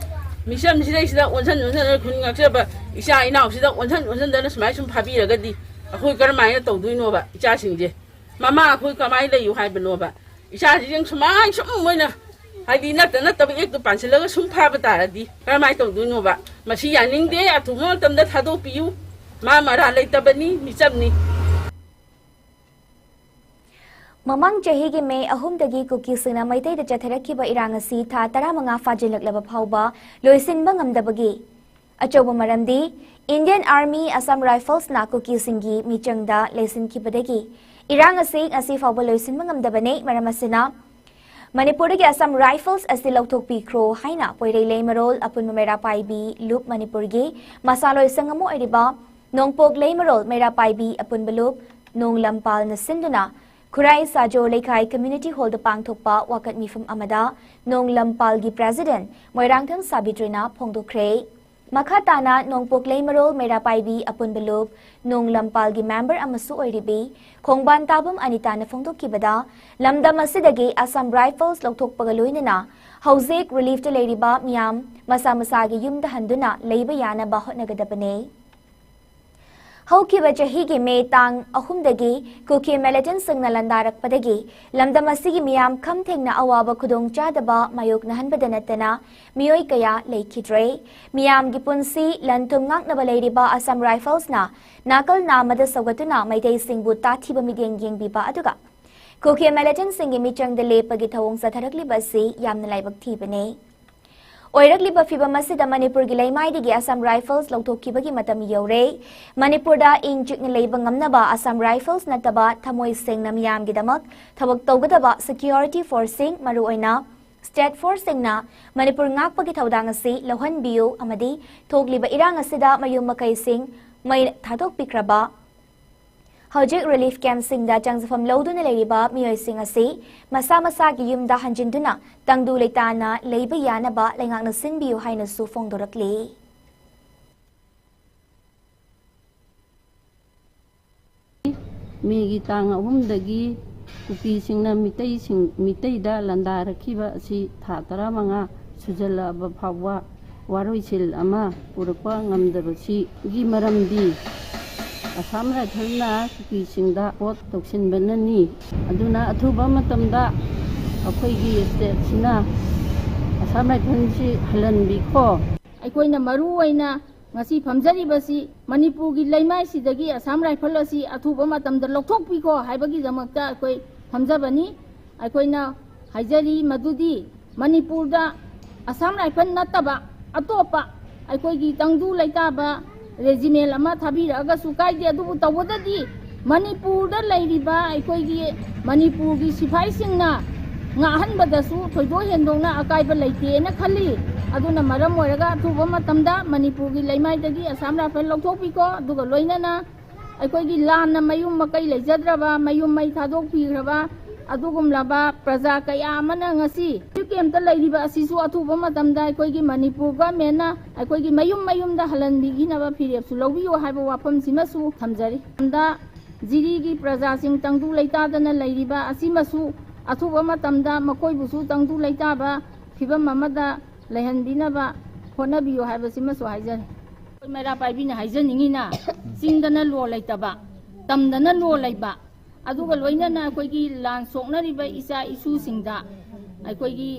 ꯃꯤꯆꯝꯁꯤꯗꯩꯁꯤꯗ ꯑꯣꯟꯁꯟ ꯑꯣꯟꯁꯟꯅ ꯈꯨꯟ ꯉꯥꯛꯆꯕ ꯏꯆꯥ ꯏꯅꯥꯎꯁꯤꯗ ꯑꯣꯟꯁꯟ ꯑꯣꯟꯁꯟꯗꯅ ꯁꯨꯃꯥꯏꯅ ꯁꯨꯝ ꯐꯥꯕꯤꯔꯒꯗꯤ ꯑꯩꯈꯣꯏ ꯀꯔꯝꯍꯥꯏꯅ ꯇꯧꯗꯣꯏꯅꯣꯕ? ꯏꯆꯥꯁꯤꯡꯁꯦ ꯃꯃꯥ ꯑꯩꯈꯣꯏ ꯀꯃꯥꯏꯅ ꯂꯩꯌꯨ ꯍꯥꯏꯕꯅꯣꯕ? ꯏꯆꯥꯁꯤꯡ ꯁꯨꯃꯥꯏ ꯁꯨꯝ ꯃꯣꯏꯅ ꯍꯥꯏꯗꯤ ꯅꯠꯇ ꯅꯠꯇꯕ ꯑꯦꯛꯇꯨ ꯄꯥꯟꯁꯤꯜꯂꯒ ꯁꯨꯝ ꯐꯥꯕ ꯇꯥꯔꯗꯤ ꯀꯔꯝꯍꯥꯏꯅ ꯇꯧꯗꯣꯏꯅꯣꯕ? ꯃꯁꯤ ꯌꯥꯅꯤꯡꯗꯦ, ꯑꯊꯨꯕ ꯃꯇꯝꯗ ꯊꯥꯗꯣꯛꯄꯤꯌꯨ꯫ ꯃꯥ ꯃꯔꯥ ꯂꯩꯇꯕꯅꯤ, ꯃꯤꯆꯝꯅꯤ꯫ ꯃꯃꯥꯡ ꯆꯍꯤꯒꯤ ꯃꯦ ꯑꯍꯨꯝꯗꯒꯤ ꯀꯨꯀꯤꯁꯤꯡꯅ ꯃꯩꯇꯩꯗ ꯆꯠꯊꯔꯛꯈꯤꯕ ꯏꯔꯥꯡ ꯑꯁꯤ ꯊꯥ ꯇꯔꯥꯃꯉꯥ ꯐꯥꯖꯤꯜꯂꯛꯂꯕ ꯐꯥꯎꯕ ꯂꯣꯏꯁꯤꯟꯕ ꯉꯝꯗꯕꯒꯤ ꯑꯆꯧꯕ ꯃꯔꯝꯗꯤ Indian Army Assam Riflesꯅ ꯀꯨꯀꯤꯁꯤꯡꯒꯤ ꯃꯤꯆꯪꯗ ꯂꯩꯁꯤꯟꯈꯤꯕꯗꯒꯤ ꯏꯔꯥꯡ ꯑꯁꯤ ꯉꯁꯤ ꯐꯥꯎꯕ ꯂꯣꯏꯁꯤꯟꯕ ꯉꯝꯗꯕꯅꯤ꯫ ꯃꯔꯝ ꯑꯁꯤꯅ ꯃꯅꯤꯄꯨꯔꯗꯒꯤ Assam Rifles ꯑꯁꯤ ꯂꯧꯊꯣꯛꯄꯤꯈ꯭ꯔꯣ ꯍꯥꯏꯅ ꯄꯣꯏꯔꯩ ꯂꯩꯃꯔꯣꯜ ꯑꯄꯨꯟꯕ ꯃꯩꯔꯥ ꯄꯥꯏꯕꯤ ꯂꯨꯞ ꯃꯅꯤꯄꯨꯔꯒꯤ ꯃꯁꯥꯂꯣꯏ ꯁꯪ ꯑꯃ ꯑꯣꯏꯔꯤꯕ ꯅꯣꯡꯄꯣꯛ ꯂꯩꯃꯔꯣꯜ ꯃꯩꯔꯥ ꯄꯥꯏꯕꯤ ꯑꯄꯨꯟꯕ ꯂꯨꯞ ꯅꯣꯡꯂꯝ ꯄꯥꯜꯅ ꯁꯤꯟꯗꯨꯅ ꯈꯨꯔꯥꯏ ꯁꯥꯖꯣ ꯂꯩꯀꯥꯏ community hallꯗ ꯄꯥꯡꯊꯣꯛꯄ ꯋꯥꯀꯠ ꯃꯤꯐꯝ ꯑꯃꯗ ꯅꯣꯡꯂꯝ ꯄꯥꯜꯒꯤ president ꯃꯣꯏꯔꯥꯡꯊꯦꯝ ꯁꯥꯕꯤꯇ꯭ꯔꯤꯅ ꯐꯣꯡꯗꯣꯛꯈ꯭ꯔꯦ꯫ ꯃꯈꯥ ꯇꯥꯅ ꯅꯣꯡꯄꯣꯛ ꯂꯩꯃꯔꯣꯜ ꯃꯩꯔꯥ ꯄꯥꯏꯕꯤ ꯑꯄꯨꯟꯕ ꯂꯨꯞ ꯅꯣꯡꯂꯝ ꯄꯥꯜꯒꯤ member ꯑꯃꯁꯨ ꯑꯣꯏꯔꯤꯕꯤ ꯈꯣꯡꯕꯥꯟ ꯇꯥꯕꯝ ꯑꯅꯤꯇꯥꯅ ꯐꯣꯡꯗꯣꯛꯈꯤꯕꯗ, ꯂꯝꯗꯝ ꯑꯁꯤꯗꯒꯤ Assam Rifles ꯂꯧꯊꯣꯛꯄꯒ ꯂꯣꯏꯅꯅ ꯍꯧꯖꯤꯛ reliefꯇ ꯂꯩꯔꯤꯕ ꯃꯤꯌꯥꯝ ꯃꯁꯥ ꯃꯁꯥꯒꯤ ꯌꯨꯝꯗ ꯍꯟꯗꯨꯅ ꯂꯩꯕ ꯌꯥꯅꯕ ꯍꯣꯠꯅꯒꯗꯕꯅꯤ꯫ ꯍꯧꯈꯤꯕ ꯆꯍꯤꯒꯤ ꯃꯦ ꯇꯥꯡ ꯑꯍꯨꯝꯗꯒꯤ ꯀꯨꯀꯤ ꯃꯤꯂꯤꯇꯦꯟꯠꯁꯤꯡꯅ ꯂꯥꯟꯗꯥꯔꯛꯄꯗꯒꯤ ꯂꯝꯗꯝ ꯑꯁꯤꯒꯤ ꯃꯤꯌꯥꯝ ꯈꯝ ꯊꯦꯡꯅ ꯑꯋꯥꯕ ꯈꯨꯗꯣꯡꯆꯥꯗꯕ ꯃꯥꯌꯣꯛꯅꯍꯟꯕꯗ ꯅꯠꯇꯅ ꯃꯤꯑꯣꯏ ꯀꯌꯥ ꯂꯩꯈꯤꯗ꯭ꯔꯦ꯫ ꯃꯤꯌꯥꯝꯒꯤ ꯄꯨꯟꯁꯤ ꯂꯟ ꯊꯨꯝ ꯉꯥꯛꯅꯕ ꯂꯩꯔꯤꯕ ꯑꯁꯥꯝ ꯔꯥꯏꯐꯜꯁꯅ ꯅꯥꯀꯜ ꯅꯥ ꯑꯃꯗ ꯁꯧꯒꯠꯇꯨꯅ ꯃꯩꯇꯩꯁꯤꯡꯕꯨ ꯇꯥꯊꯤꯕ ꯃꯤꯠꯌꯦꯡ ꯌꯦꯡꯕꯤꯕ ꯑꯗꯨꯒ ꯀꯨꯀꯤ ꯃꯤꯂꯤꯇꯦꯟꯠꯁꯤꯡꯒꯤ ꯃꯤꯆꯪꯗ ꯂꯦꯞꯄꯒꯤ ꯊꯧꯑꯣꯡ ꯆꯠꯊꯔꯛꯂꯤꯕ ꯑꯁꯤ ꯌꯥꯝꯅ ꯂꯥꯏꯕꯛ ꯊꯤꯕꯅꯤ꯫ ꯑꯣꯏꯔꯛꯂꯤꯕ ꯐꯤꯚꯝ ꯑꯁꯤꯗ ꯃꯅꯤꯄꯨꯔꯒꯤ ꯂꯩꯃꯥꯏꯗꯒꯤ ꯑꯁꯥꯝ ꯔꯥꯏꯐꯜꯁ ꯂꯧꯊꯣꯛꯈꯤꯕꯒꯤ ꯃꯇꯝ ꯌꯧꯔꯦ꯫ ꯃꯅꯤꯄꯨꯔꯗ ꯏꯪ ꯆꯤꯛꯅ ꯂꯩꯕ ꯉꯝꯅꯕ ꯑꯁꯥꯝ ꯔꯥꯏꯐꯜꯁ ꯅꯠꯇꯕ ꯊꯃꯣꯏ ꯁꯦꯡꯅ ꯃꯤꯌꯥꯝꯒꯤꯗꯃꯛ ꯊꯕꯛ ꯇꯧꯒꯗꯕ ꯁꯦꯀ꯭ꯌꯨꯔꯤꯇꯤ ꯐꯣꯔꯁꯁꯤꯡ, ꯃꯔꯨꯑꯣꯏꯅ ꯁ꯭ꯇꯦꯠ ꯐꯣꯔꯁꯁꯤꯡꯅ ꯃꯅꯤꯄꯨꯔ ꯉꯥꯛꯄꯒꯤ ꯊꯧꯗꯥꯡ ꯑꯁꯤ ꯂꯧꯍꯟꯕꯤꯌꯨ ꯑꯃꯗꯤ ꯊꯣꯛꯂꯤꯕ ꯏꯔꯥꯡ ꯑꯁꯤꯗ ꯃꯌꯨꯝ ꯃꯀꯩꯁꯤꯡ ꯃꯩ ꯊꯥꯗꯣꯛꯄꯤꯈ꯭ꯔꯕ ꯍꯧꯖꯤꯛ ꯔꯤꯂꯤꯐ ꯀꯦꯝꯞꯁꯤꯡꯗ ꯆꯪꯖꯐꯝ ꯂꯧꯗꯨꯅ ꯂꯩꯔꯤꯕ ꯃꯤꯑꯣꯏꯁꯤꯡ ꯑꯁꯤ ꯃꯁꯥ ꯃꯁꯥꯒꯤ ꯌꯨꯝꯗ ꯍꯟꯖꯤꯟꯗꯨꯅ ꯇꯪꯗꯨ ꯂꯩꯇꯥꯅ ꯂꯩꯕ ꯌꯥꯅꯕ ꯂꯩꯉꯥꯛꯅ ꯁꯤꯟꯕꯤꯌꯨ ꯍꯥꯏꯅꯁꯨ ꯐꯣꯡꯗꯣꯔꯛꯂꯤ꯫ ꯃꯦꯒꯤ ꯇꯥꯡ ꯑꯍꯨꯝꯗꯒꯤ ꯀꯨꯀꯤꯁꯤꯡꯅ ꯃꯤꯇꯩꯁꯤꯡ, ꯃꯤꯇꯩꯗ ꯂꯥꯟꯗꯥꯔꯛꯈꯤꯕ ꯑꯁꯤ ꯊꯥ ꯇꯔꯥꯃꯉꯥ ꯁꯨꯖꯜꯂꯛꯑꯕ ꯐꯥꯎꯕ ꯋꯥꯔꯣꯏꯁꯤꯜ ꯑꯃ ꯄꯨꯔꯛꯄ ꯉꯝꯗꯕꯁꯤꯒꯤ ꯃꯔꯝꯗꯤ ꯑꯁꯥꯝ ꯔꯥꯏꯐꯜꯅ ꯀꯨꯀꯤꯁꯤꯡꯗ ꯄꯣꯠ ꯇꯧꯁꯤꯟꯕꯅꯅꯤ꯫ ꯑꯗꯨꯅ ꯑꯊꯨꯕ ꯃꯇꯝꯗ ꯑꯩꯈꯣꯏꯒꯤ ꯁ꯭ꯇꯦꯠꯁꯤꯅ ꯑꯁꯥꯝ ꯔꯥꯏꯐꯜꯁꯤ ꯍꯜꯍꯟꯕꯤꯈꯣ꯫ ꯑꯩꯈꯣꯏꯅ ꯃꯔꯨ ꯑꯣꯏꯅ ꯉꯁꯤ ꯐꯝꯖꯔꯤꯕꯁꯤ ꯃꯅꯤꯄꯨꯔꯒꯤ ꯂꯩꯃꯥꯏꯁꯤꯗꯒꯤ ꯑꯁꯥꯝ ꯔꯥꯏꯐꯜ ꯑꯁꯤ ꯑꯊꯨꯕ ꯃꯇꯝꯗ ꯂꯧꯊꯣꯛꯄꯤꯈꯣ ꯍꯥꯏꯕꯒꯤꯗꯃꯛꯇ ꯑꯩꯈꯣꯏ ꯐꯝꯖꯕꯅꯤ꯫ ꯑꯩꯈꯣꯏꯅ ꯍꯥꯏꯖꯔꯤ ꯃꯗꯨꯗꯤ ꯃꯅꯤꯄꯨꯔꯗ ꯑꯁꯥꯝ ꯔꯥꯏꯐꯜ ꯅꯠꯇꯕ ꯑꯇꯣꯞꯄ ꯑꯩꯈꯣꯏꯒꯤ ꯇꯪꯗꯨ ꯂꯩꯇꯥꯕ ꯔꯦꯖꯤꯃꯦꯟ ꯑꯃ ꯊꯥꯕꯤꯔꯛꯑꯒꯁꯨ ꯀꯥꯏꯗꯦ, ꯑꯗꯨꯕꯨ ꯇꯧꯕꯗꯗꯤ ꯃꯅꯤꯄꯨꯔꯗ ꯂꯩꯔꯤꯕ ꯑꯩꯈꯣꯏꯒꯤ ꯃꯅꯤꯄꯨꯔꯒꯤ ꯁꯤꯐꯥꯏꯁꯤꯡꯅ ꯉꯥꯛꯍꯟꯕꯗꯁꯨ ꯊꯣꯏꯗꯣꯛ ꯍꯦꯟꯗꯣꯛꯅ ꯑꯀꯥꯏꯕ ꯂꯩꯇꯦꯅ ꯈꯜꯂꯤ꯫ ꯑꯗꯨꯅ ꯃꯔꯝ ꯑꯣꯏꯔꯒ ꯑꯊꯨꯕ ꯃꯇꯝꯗ ꯃꯅꯤꯄꯨꯔꯒꯤ ꯂꯩꯃꯥꯏꯗꯒꯤ ꯑꯁꯥꯝ ꯔꯥꯏꯐꯜ ꯂꯧꯊꯣꯛꯄꯤꯈꯣ, ꯑꯗꯨꯒ ꯂꯣꯏꯅꯅ ꯑꯩꯈꯣꯏꯒꯤ ꯂꯥꯟꯅ ꯃꯌꯨꯝ ꯃꯀꯩ ꯂꯩꯖꯗ꯭ꯔꯕ, ꯃꯌꯨꯝ ꯃꯩ ꯊꯥꯗꯣꯛꯄꯤꯈ꯭ꯔꯕ ꯑꯗꯨꯒꯨꯝꯂꯕ ꯄ꯭ꯔꯖꯥ ꯀꯌꯥ ꯑꯃꯅ ꯉꯁꯤ ꯔꯤꯂꯤꯐ ꯀꯦꯝꯞꯇ ꯂꯩꯔꯤꯕ ꯑꯁꯤꯁꯨ ꯑꯊꯨꯕ ꯃꯇꯝꯗ ꯑꯩꯈꯣꯏꯒꯤ ꯃꯅꯤꯄꯨꯔ ꯒꯚꯔꯟꯃꯦꯟꯠꯅ ꯑꯩꯈꯣꯏꯒꯤ ꯃꯌꯨꯝ ꯃꯌꯨꯝꯗ ꯍꯜꯍꯟꯕꯤꯈꯤꯅꯕ ꯐꯤꯔꯦꯞꯁꯨ ꯂꯧꯕꯤꯌꯨ ꯍꯥꯏꯕ ꯋꯥꯐꯝꯁꯤꯃꯁꯨ ꯊꯝꯖꯔꯤ꯫ ꯃꯇꯝꯗ ꯖꯤꯔꯤꯒꯤ ꯄ꯭ꯔꯖꯥꯁꯤꯡ ꯇꯪꯗꯨ ꯂꯩꯇꯥꯗꯅ ꯂꯩꯔꯤꯕ ꯑꯁꯤꯃꯁꯨ ꯑꯊꯨꯕ ꯃꯇꯝꯗ ꯃꯈꯣꯏꯕꯨꯁꯨ ꯇꯪꯗꯨ ꯂꯩꯇꯥꯕ ꯐꯤꯕꯝ ꯑꯃꯗ ꯂꯩꯍꯟꯕꯤꯅꯕ ꯍꯣꯠꯅꯕꯤꯌꯨ ꯍꯥꯏꯕꯁꯤꯃꯁꯨ ꯍꯥꯏꯖꯔꯤ꯫ ꯃꯩꯔꯥ ꯄꯥꯏꯕꯤꯅ ꯍꯥꯏꯖꯅꯤꯡꯉꯤꯅ, ꯆꯤꯡꯗꯅ ꯂꯣ ꯂꯩꯇꯕ, ꯇꯝꯗꯅ ꯂꯣ ꯂꯩꯕ, ꯑꯗꯨꯒ ꯂꯣꯏꯅꯅ ꯑꯩꯈꯣꯏꯒꯤ ꯂꯥꯟ ꯁꯣꯛꯅꯔꯤꯕ ꯏꯆꯥ ꯏꯁꯨꯁꯤꯡꯗ ꯑꯩꯈꯣꯏꯒꯤ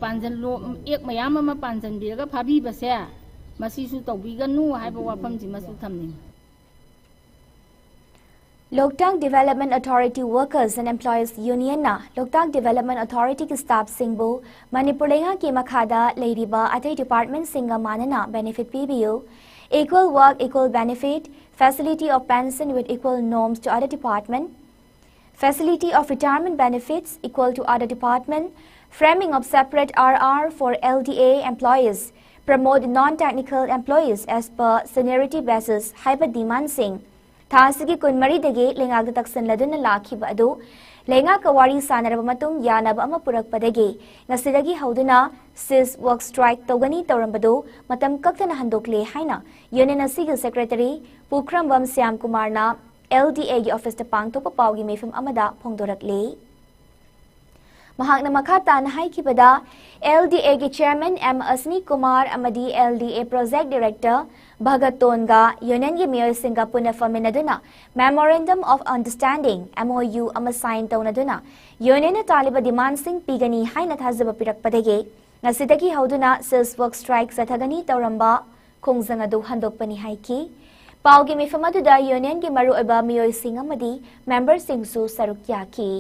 ꯄꯥꯟꯖꯜ ꯂꯣ-, ꯑꯦꯛ ꯃꯌꯥꯝ ꯑꯃ ꯄꯥꯟꯖꯟꯕꯤꯔꯒ ꯐꯥꯕꯤꯕꯁꯦ, ꯃꯁꯤꯁꯨ ꯇꯧꯕꯤꯒꯅꯨ ꯍꯥꯏꯕ ꯋꯥꯐꯝꯁꯤꯃꯁꯨ ꯊꯝꯅꯤꯡꯉꯤ꯫ Loktak Development Authority Workers and Employees Union ꯅ Loktak Development Authority ꯒꯤ staff ꯁꯤꯡꯕꯨ ꯃꯅꯤꯄꯨꯔ ꯂꯩꯉꯥꯛꯀꯤ ꯃꯈꯥꯗ ꯂꯩꯔꯤꯕ ꯑꯇꯩ department ꯁꯤꯡꯒ ꯃꯥꯟꯅꯅ benefit ꯄꯤꯕꯤꯌꯨ, equal work, equal benefit, facility of pension with equal norms to other department, facility of retirement benefits equal to other department, framing of separate R R for L D A employees, promote non-technical employees as per seniority basis ꯍꯥꯏꯕ demand ꯁꯤꯡ ꯊꯥ ꯑꯁꯤꯒꯤ ꯀꯨꯟꯃꯔꯤꯗꯒꯤ ꯂꯩꯉꯥꯛꯇ ꯇꯛꯁꯤꯟꯂꯗꯨꯅ ꯂꯥꯛꯈꯤꯕ ꯑꯗꯨ ꯂꯩꯉꯥꯛꯀ ꯋꯥꯔꯤ ꯁꯥꯟꯅꯔꯕ ꯃꯇꯨꯡ ꯌꯥꯅꯕ ꯑꯃ ꯄꯨꯔꯛꯄꯗꯒꯤ ꯉꯁꯤꯗꯒꯤ ꯍꯧꯗꯨꯅ cease work strike ꯇꯧꯒꯅꯤ ꯇꯧꯔꯝꯕꯗꯨ ꯃꯇꯝ ꯀꯛꯇꯅ ꯍꯟꯗꯣꯛꯂꯦ ꯍꯥꯏꯅ union ꯑꯁꯤꯒꯤ secretary ꯄꯨꯈ꯭ꯔꯝꯕꯝ ꯁ꯭ꯌꯥꯝ ꯀꯨꯃꯥꯔꯅ L D A ꯒꯤ office ꯇ ꯄꯥꯡꯊꯣꯛꯄ ꯄꯥꯎꯒꯤ ꯃꯤꯐꯝ ꯑꯃꯗ ꯐꯣꯡꯗꯣꯔꯛꯂꯤ꯫ ꯃꯍꯥꯛꯅ ꯃꯈꯥ ꯇꯥꯅ ꯍꯥꯏꯈꯤꯕꯗ, L D A ꯒꯤ chairman M ꯑꯁꯅꯤ ꯀꯨꯃꯥꯔ ꯑꯃꯗꯤ L D A project director ꯚꯒꯠꯇꯣꯟꯒ union ꯒꯤ ꯃꯤꯑꯣꯏꯁꯤꯡꯒ ꯄꯨꯟꯅ ꯐꯝꯃꯤꯟꯅꯗꯨꯅ memorandum of understanding, M O U, ꯑꯃ sign ꯇꯧꯅꯗꯨꯅ union ꯅ ꯇꯥꯜꯂꯤꯕ demand ꯁꯤꯡ ꯄꯤꯒꯅꯤ ꯍꯥꯏꯅ ꯊꯥꯖꯕ ꯄꯤꯔꯛꯄꯗꯒꯤ ꯉꯁꯤꯗꯒꯤ ꯍꯧꯗꯨꯅ cease work strike ꯆꯠꯊꯒꯅꯤ ꯇꯧꯔꯝꯕ ꯈꯣꯡꯖꯪ ꯑꯗꯨ ꯍꯟꯗꯣꯛꯄꯅꯤ ꯍꯥꯏꯈꯤ꯫ ꯄꯥꯎꯒꯤ ꯃꯤꯐꯝ ꯑꯗꯨꯗ union ꯒꯤ ꯃꯔꯨꯑꯣꯏꯕ ꯃꯤꯑꯣꯏꯁꯤꯡ ꯑꯃꯗꯤ member ꯁꯤꯡꯁꯨ ꯁꯔꯨꯛ ꯌꯥꯈꯤ꯫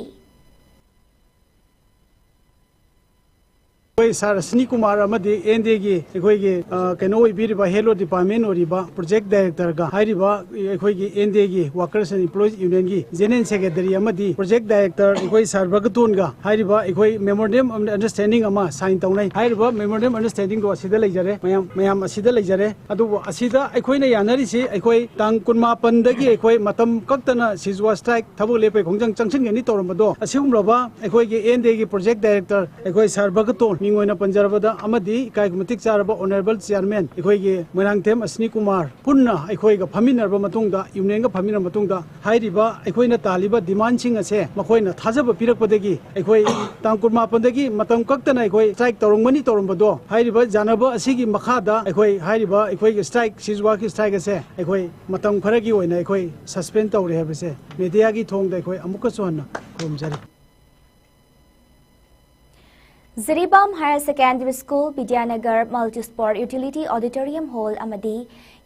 ꯑꯩꯈꯣꯏ ꯁꯥꯔ ꯑꯁꯅꯤ ꯀꯨꯃꯥꯔ ꯑꯃꯗꯤ ꯑꯦꯟ ꯗꯤ ꯑꯦꯒꯤ ꯑꯩꯈꯣꯏꯒꯤ, ꯑ, ꯀꯩꯅꯣ ꯑꯣꯏꯕꯤꯔꯤꯕ, health department ꯑꯣꯏꯔꯤꯕ project director ꯒ ꯍꯥꯏꯔꯤꯕ ꯑꯩꯈꯣꯏꯒꯤ ꯑꯦꯟ ꯗꯤ ꯑꯦꯒꯤ workers and employees union ꯒꯤ general secretary ꯑꯃꯗꯤ project director ꯑꯩꯈꯣꯏ ꯁꯥꯔ ꯚꯒꯇꯣꯟꯒ ꯍꯥꯏꯔꯤꯕ ꯑꯩꯈꯣꯏ memorandum of understanding ꯑꯃ sign ꯇꯧꯅꯩ꯫ ꯍꯥꯏꯔꯤꯕ memorandum understanding ꯗꯣ ꯑꯁꯤꯗ ꯂꯩꯖꯔꯦ, ꯃꯌꯥꯝ, ꯃꯌꯥꯝ ꯑꯁꯤꯗ ꯂꯩꯖꯔꯦ꯫ ꯑꯗꯨꯕꯨ ꯑꯁꯤꯗ ꯑꯩꯈꯣꯏꯅ ꯌꯥꯅꯔꯤꯁꯤ, ꯑꯩꯈꯣꯏ ꯇꯥꯡ ꯀꯨꯟꯃꯥꯄꯟꯗꯒꯤ ꯑꯩꯈꯣꯏ ꯃꯇꯝ ꯀꯛꯇꯅ cease work strike, ꯊꯕꯛ ꯂꯦꯞꯄꯒꯤ ꯈꯣꯡꯖꯪ ꯆꯪꯁꯤꯟꯒꯅꯤ ꯇꯧꯔꯝꯕꯗꯣ, ꯑꯁꯤꯒꯨꯝꯂꯕ ꯑꯩꯈꯣꯏꯒꯤ ꯑꯦꯟ ꯗꯤ ꯑꯦꯒꯤ project director ꯑꯩꯈꯣꯏ ꯁꯥꯔ ꯚꯒꯇꯣꯟ ꯃꯤꯡ ꯑꯣꯏꯅ ꯄꯟꯖꯔꯕꯗ ꯑꯃꯗꯤ ꯏꯀꯥꯏ ꯃꯇꯤꯛ ꯆꯥꯔꯕ ꯑꯣꯅꯔꯦꯕꯜ ꯆꯤꯌꯥꯔꯃꯦꯟ ꯑꯩꯈꯣꯏꯒꯤ ꯃꯣꯏꯔꯥꯡꯊꯦꯝ ꯑꯁꯅꯤ ꯀꯨꯃꯥꯔ ꯄꯨꯟꯅ ꯑꯩꯈꯣꯏꯒ ꯐꯝꯃꯤꯟꯅꯔꯕ ꯃꯇꯨꯡꯗ, ꯌꯨꯅꯤꯌꯟꯒ ꯐꯝꯃꯤꯟꯅꯔꯕ ꯃꯇꯨꯡꯗ, ꯍꯥꯏꯔꯤꯕ ꯑꯩꯈꯣꯏꯅ ꯇꯥꯜꯂꯤꯕ ꯗꯤꯃꯥꯟꯁꯤꯡ ꯑꯁꯦ ꯃꯈꯣꯏꯅ ꯊꯥꯖꯕ ꯄꯤꯔꯛꯄꯗꯒꯤ ꯑꯩꯈꯣꯏ ꯇꯥꯡ ꯀꯨꯟꯃꯥꯄꯟꯗꯒꯤ ꯃꯇꯝ ꯀꯛꯇꯅ ꯑꯩꯈꯣꯏ ꯁ꯭ꯇ꯭ꯔꯥꯏꯛ ꯇꯧꯔꯝꯒꯅꯤ ꯇꯧꯔꯝꯕꯗꯣ, ꯍꯥꯏꯔꯤꯕ ꯌꯥꯅꯕ ꯑꯁꯤꯒꯤ ꯃꯈꯥꯗ ꯑꯩꯈꯣꯏ ꯍꯥꯏꯔꯤꯕ ꯑꯩꯈꯣꯏꯒꯤ ꯁ꯭ꯇ꯭ꯔꯥꯏꯛ, ꯁꯤꯖꯋꯥꯒꯤ ꯁ꯭ꯇ꯭ꯔꯥꯏꯛ ꯑꯁꯦ ꯑꯩꯈꯣꯏ ꯃꯇꯝ ꯈꯔꯒꯤ ꯑꯣꯏꯅ ꯑꯩꯈꯣꯏ ꯁꯁꯄꯦꯟ ꯇꯧꯔꯦ ꯍꯥꯏꯕꯁꯦ ꯃꯦꯗꯤꯌꯥꯒꯤ ꯊꯣꯡꯗ ꯑꯩꯈꯣꯏ ꯑꯃꯨꯛꯀꯁꯨ ꯍꯟꯅ ꯈꯨꯔꯨꯝꯖꯔꯤ꯫ Jiribam higher secondary school, Bidyanagar multi sport utility auditorium hall ꯑꯃꯗꯤ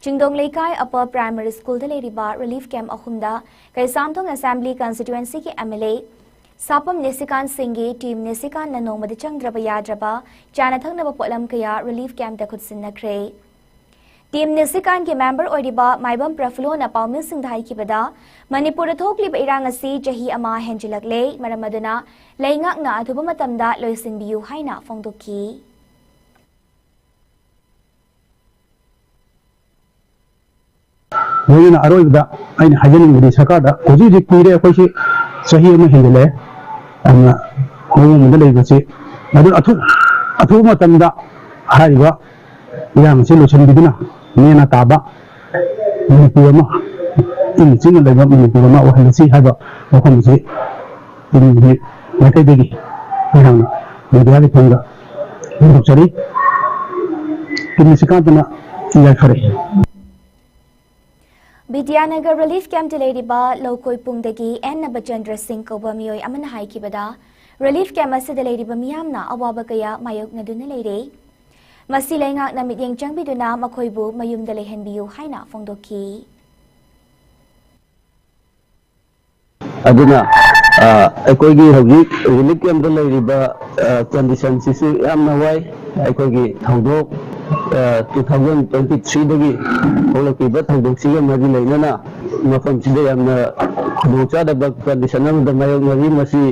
ꯆꯤꯡꯗꯣꯡ ꯂꯩꯀꯥꯏ ꯑꯄꯔ ꯄ꯭ꯔꯥꯏꯃꯔꯤ ꯁ꯭ꯀꯨꯜꯗ ꯂꯩꯔꯤꯕ ꯔꯤꯂꯤꯐ ꯀꯦꯝꯞ ꯑꯍꯨꯝꯗ ꯀꯩꯁꯥꯝꯊꯣꯡ ꯑꯦꯁꯦꯝꯕ꯭ꯂꯤ ꯀꯟꯁꯇꯤꯇ꯭ꯋꯦꯟꯁꯤꯒꯤ M L A Sapam Nishikant ꯁꯤꯡꯒꯤ ꯇꯤꯝ ꯅꯤꯁꯤꯀꯥꯟꯅ ꯅꯣꯡꯃꯗ ꯆꯪꯗ꯭ꯔꯕ ꯌꯥꯗ꯭ꯔꯕ ꯆꯥꯅ ꯊꯛꯅꯕ ꯄꯣꯠꯂꯝ ꯀꯌꯥ ꯔꯤꯂꯤꯐ ꯀꯦꯝꯞꯇ ꯈꯨꯠꯁꯤꯟꯅꯈ꯭ꯔꯦ꯫ ꯇꯤꯝ ꯅꯤꯁꯤꯀꯥꯟꯒꯤ ꯃꯦꯝꯕꯔ ꯑꯣꯏꯔꯤꯕ ꯃꯥꯏꯕꯝ ꯄ꯭ꯔꯐꯨꯜꯂꯣꯅ ꯄꯥꯎꯃꯤꯁꯤꯡꯗ ꯍꯥꯏꯈꯤꯕꯗ, ꯃꯅꯤꯄꯨꯔꯗ ꯊꯣꯛꯂꯤꯕ ꯏꯔꯥꯡ ꯑꯁꯤ ꯆꯍꯤ ꯑꯃ ꯍꯦꯟꯖꯤꯜꯂꯛꯂꯦ, ꯃꯔꯝ ꯑꯗꯨꯅ ꯂꯩꯉꯥꯛꯅ ꯑꯊꯨꯕ ꯃꯇꯝꯗ ꯂꯣꯏꯁꯤꯟꯕꯤꯌꯨ ꯍꯥꯏꯅ ꯐꯣꯡꯗꯣꯛꯈꯤ꯫ ꯂꯣꯏꯅꯅ ꯑꯔꯣꯏꯕꯗ ꯑꯩꯅ ꯍꯥꯏꯖꯅꯤꯡꯕꯗꯤ ꯁꯔꯀꯥꯔꯗ ꯍꯧꯖꯤꯛ ꯍꯧꯖꯤꯛ ꯀꯨꯏꯔꯦ ꯑꯩꯈꯣꯏꯁꯤ ꯆꯍꯤ ꯑꯃ ꯍꯦꯟꯖꯜꯂꯛꯑꯦ꯫ ꯑꯗꯨꯅ ꯃꯑꯣꯡ ꯑꯃꯗ ꯂꯩꯕꯁꯤ ꯑꯗꯨ ꯑꯊꯨ-, ꯑꯊꯨꯕ ꯃꯇꯝꯗ ꯍꯥꯏꯔꯤꯕ ꯏꯔꯥꯡ ꯑꯁꯤ ꯂꯣꯏꯁꯤꯟꯕꯤꯗꯨꯅ ꯅꯦꯅ ꯇꯥꯕ ꯃꯅꯤꯄꯨꯔ ꯑꯃ, ꯏꯪꯅ ꯆꯤꯛꯅ ꯂꯩꯕ ꯃꯅꯤꯄꯨꯔ ꯑꯃ ꯑꯣꯏꯍꯜꯂꯁꯤ ꯍꯥꯏꯕ ꯋꯥꯐꯝ ꯑꯁꯤ ꯇꯨꯡꯒꯤ ꯃꯥꯏꯀꯩꯗꯒꯤ ꯑꯩꯍꯥꯛꯅ ꯃꯦꯗꯤꯌꯥꯒꯤ ꯊꯣꯡꯗ ꯐꯣꯡꯗꯣꯛꯆꯔꯤ꯫ ꯇꯤꯝ ꯅꯤꯁꯤꯀꯥꯟꯇꯅ ꯌꯥꯏꯐꯔꯦ꯫ ꯕꯤꯗ꯭ꯌꯥꯅꯒꯔ ꯔꯤꯂꯤꯐ ꯀꯦꯝꯞꯇ ꯂꯩꯔꯤꯕ ꯂꯧꯀꯣꯏꯄꯨꯡꯗꯒꯤ ꯑꯦꯟ ꯅꯕꯆꯟꯗ꯭ꯔ ꯁꯤꯡ ꯀꯧꯕ ꯃꯤꯑꯣꯏ ꯑꯃꯅ ꯍꯥꯏꯈꯤꯕꯗ, ꯔꯤꯂꯤꯐ ꯀꯦꯝꯞ ꯑꯁꯤꯗ ꯂꯩꯔꯤꯕ ꯃꯤꯌꯥꯝꯅ ꯑꯋꯥꯕ ꯀꯌꯥ ꯃꯥꯌꯣꯛꯅꯗꯨꯅ ꯂꯩꯔꯦ꯫ ꯃꯁꯤ ꯂꯩꯉꯥꯛꯅ ꯃꯤꯠꯌꯦꯡ ꯆꯪꯕꯤꯗꯨꯅ ꯃꯈꯣꯏꯕꯨ ꯃꯌꯨꯝꯗ ꯂꯩꯍꯟꯕꯤꯌꯨ ꯍꯥꯏꯅ ꯐꯣꯡꯗꯣꯛꯈꯤ꯫ ꯑꯗꯨꯅ ꯑꯩꯈꯣꯏꯒꯤ ꯍꯧꯖꯤꯛ ꯔꯤꯂꯤꯐ ꯀꯦꯝꯞꯇ ꯂꯩꯔꯤꯕ ꯀꯟꯗꯤꯁꯟꯁꯤꯁꯨ ꯌꯥꯝꯅ ꯋꯥꯏ꯫ ꯑꯩꯈꯣꯏꯒꯤ ꯊꯧꯗꯣꯛ ꯇꯨ ꯊꯥꯎꯖꯟ ꯇ꯭ꯋꯦꯟꯇꯤ ꯊ꯭ꯔꯤꯗꯒꯤ ꯊꯣꯛꯂꯛꯈꯤꯕ ꯊꯧꯗꯣꯛꯁꯤꯒ ꯃꯔꯤ ꯂꯩꯅꯅ ꯃꯐꯝꯁꯤꯗ ꯌꯥꯝꯅ ꯈꯨꯗꯣꯡꯆꯥꯗꯕ ꯀꯟꯗꯤꯁꯟ ꯑꯃꯗ ꯃꯥꯌꯣꯛꯅꯔꯤ꯫ ꯃꯁꯤ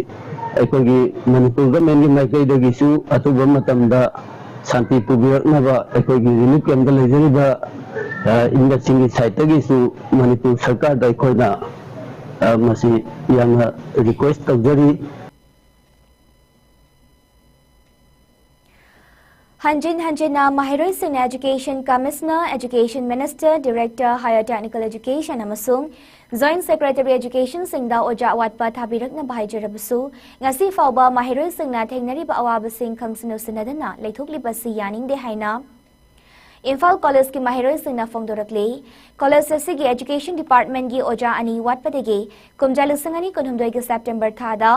ꯑꯩꯈꯣꯏꯒꯤ ꯃꯅꯤꯄꯨꯔ ꯒꯃꯦꯟꯒꯤ ꯃꯥꯏꯀꯩꯗꯒꯤꯁꯨ ꯑꯊꯨꯕ ꯃꯇꯝꯗ ꯁꯥꯟꯇꯤ ꯄꯨꯕꯤꯔꯛꯅꯕ ꯑꯩꯈꯣꯏꯒꯤ ꯔꯤꯂꯤꯐ ꯀꯦꯝꯞꯇ ꯂꯩꯖꯔꯤꯕ ꯏꯟꯃꯦꯠꯁꯤꯡꯒꯤ ꯁꯥꯏꯠꯇꯒꯤꯁꯨ ꯃꯅꯤꯄꯨꯔ ꯁꯔꯀꯥꯔꯗ ꯑꯩꯈꯣꯏꯅ ꯃꯁꯤ ꯌꯥꯝꯅ ꯔꯤꯀ꯭ꯋꯦꯁ ꯇꯧꯖꯔꯤ꯫ ꯍꯟꯖꯤꯟ ꯍꯟꯖꯤꯟꯅ ꯃꯍꯩꯔꯣꯏꯁꯤꯡꯅ Education Commissioner, Education Minister, Director, Higher Technical Education ꯑꯃꯁꯨꯡ Joint Secretary Educationꯁꯤꯡꯗ ꯑꯣꯖꯥ ꯑꯋꯥꯠꯄ ꯊꯥꯕꯤꯔꯛꯅꯕ ꯍꯥꯏꯖꯔꯕꯁꯨ, ꯉꯁꯤ ꯐꯥꯎꯕ ꯃꯍꯩꯔꯣꯏꯁꯤꯡꯅ ꯊꯦꯡꯅꯔꯤꯕ ꯑꯋꯥꯕꯁꯤꯡ ꯈꯪꯁꯤꯟꯅ ꯎꯁꯤꯟꯅꯗꯅ ꯂꯩꯊꯣꯛꯂꯤꯕ ꯑꯁꯤ ꯌꯥꯅꯤꯡꯗꯦ ꯍꯥꯏꯅ ꯏꯝꯐꯥꯜ ꯀꯣꯂꯦꯖꯀꯤ ꯃꯍꯩꯔꯣꯏꯁꯤꯡꯅ ꯐꯣꯡꯗꯣꯔꯛꯂꯤ꯫ ꯀꯣꯂꯦꯖ ꯑꯁꯤꯒꯤ Education Departmentꯀꯤ ꯑꯣꯖꯥ ꯑꯅꯤ ꯋꯥꯠꯄꯗꯒꯤ ꯀꯨꯝꯖꯥ ꯂꯤꯁꯤꯡ ꯑꯅꯤ ꯀꯨꯟꯍꯨꯝꯗꯣꯏꯒꯤ September ꯊꯥꯗ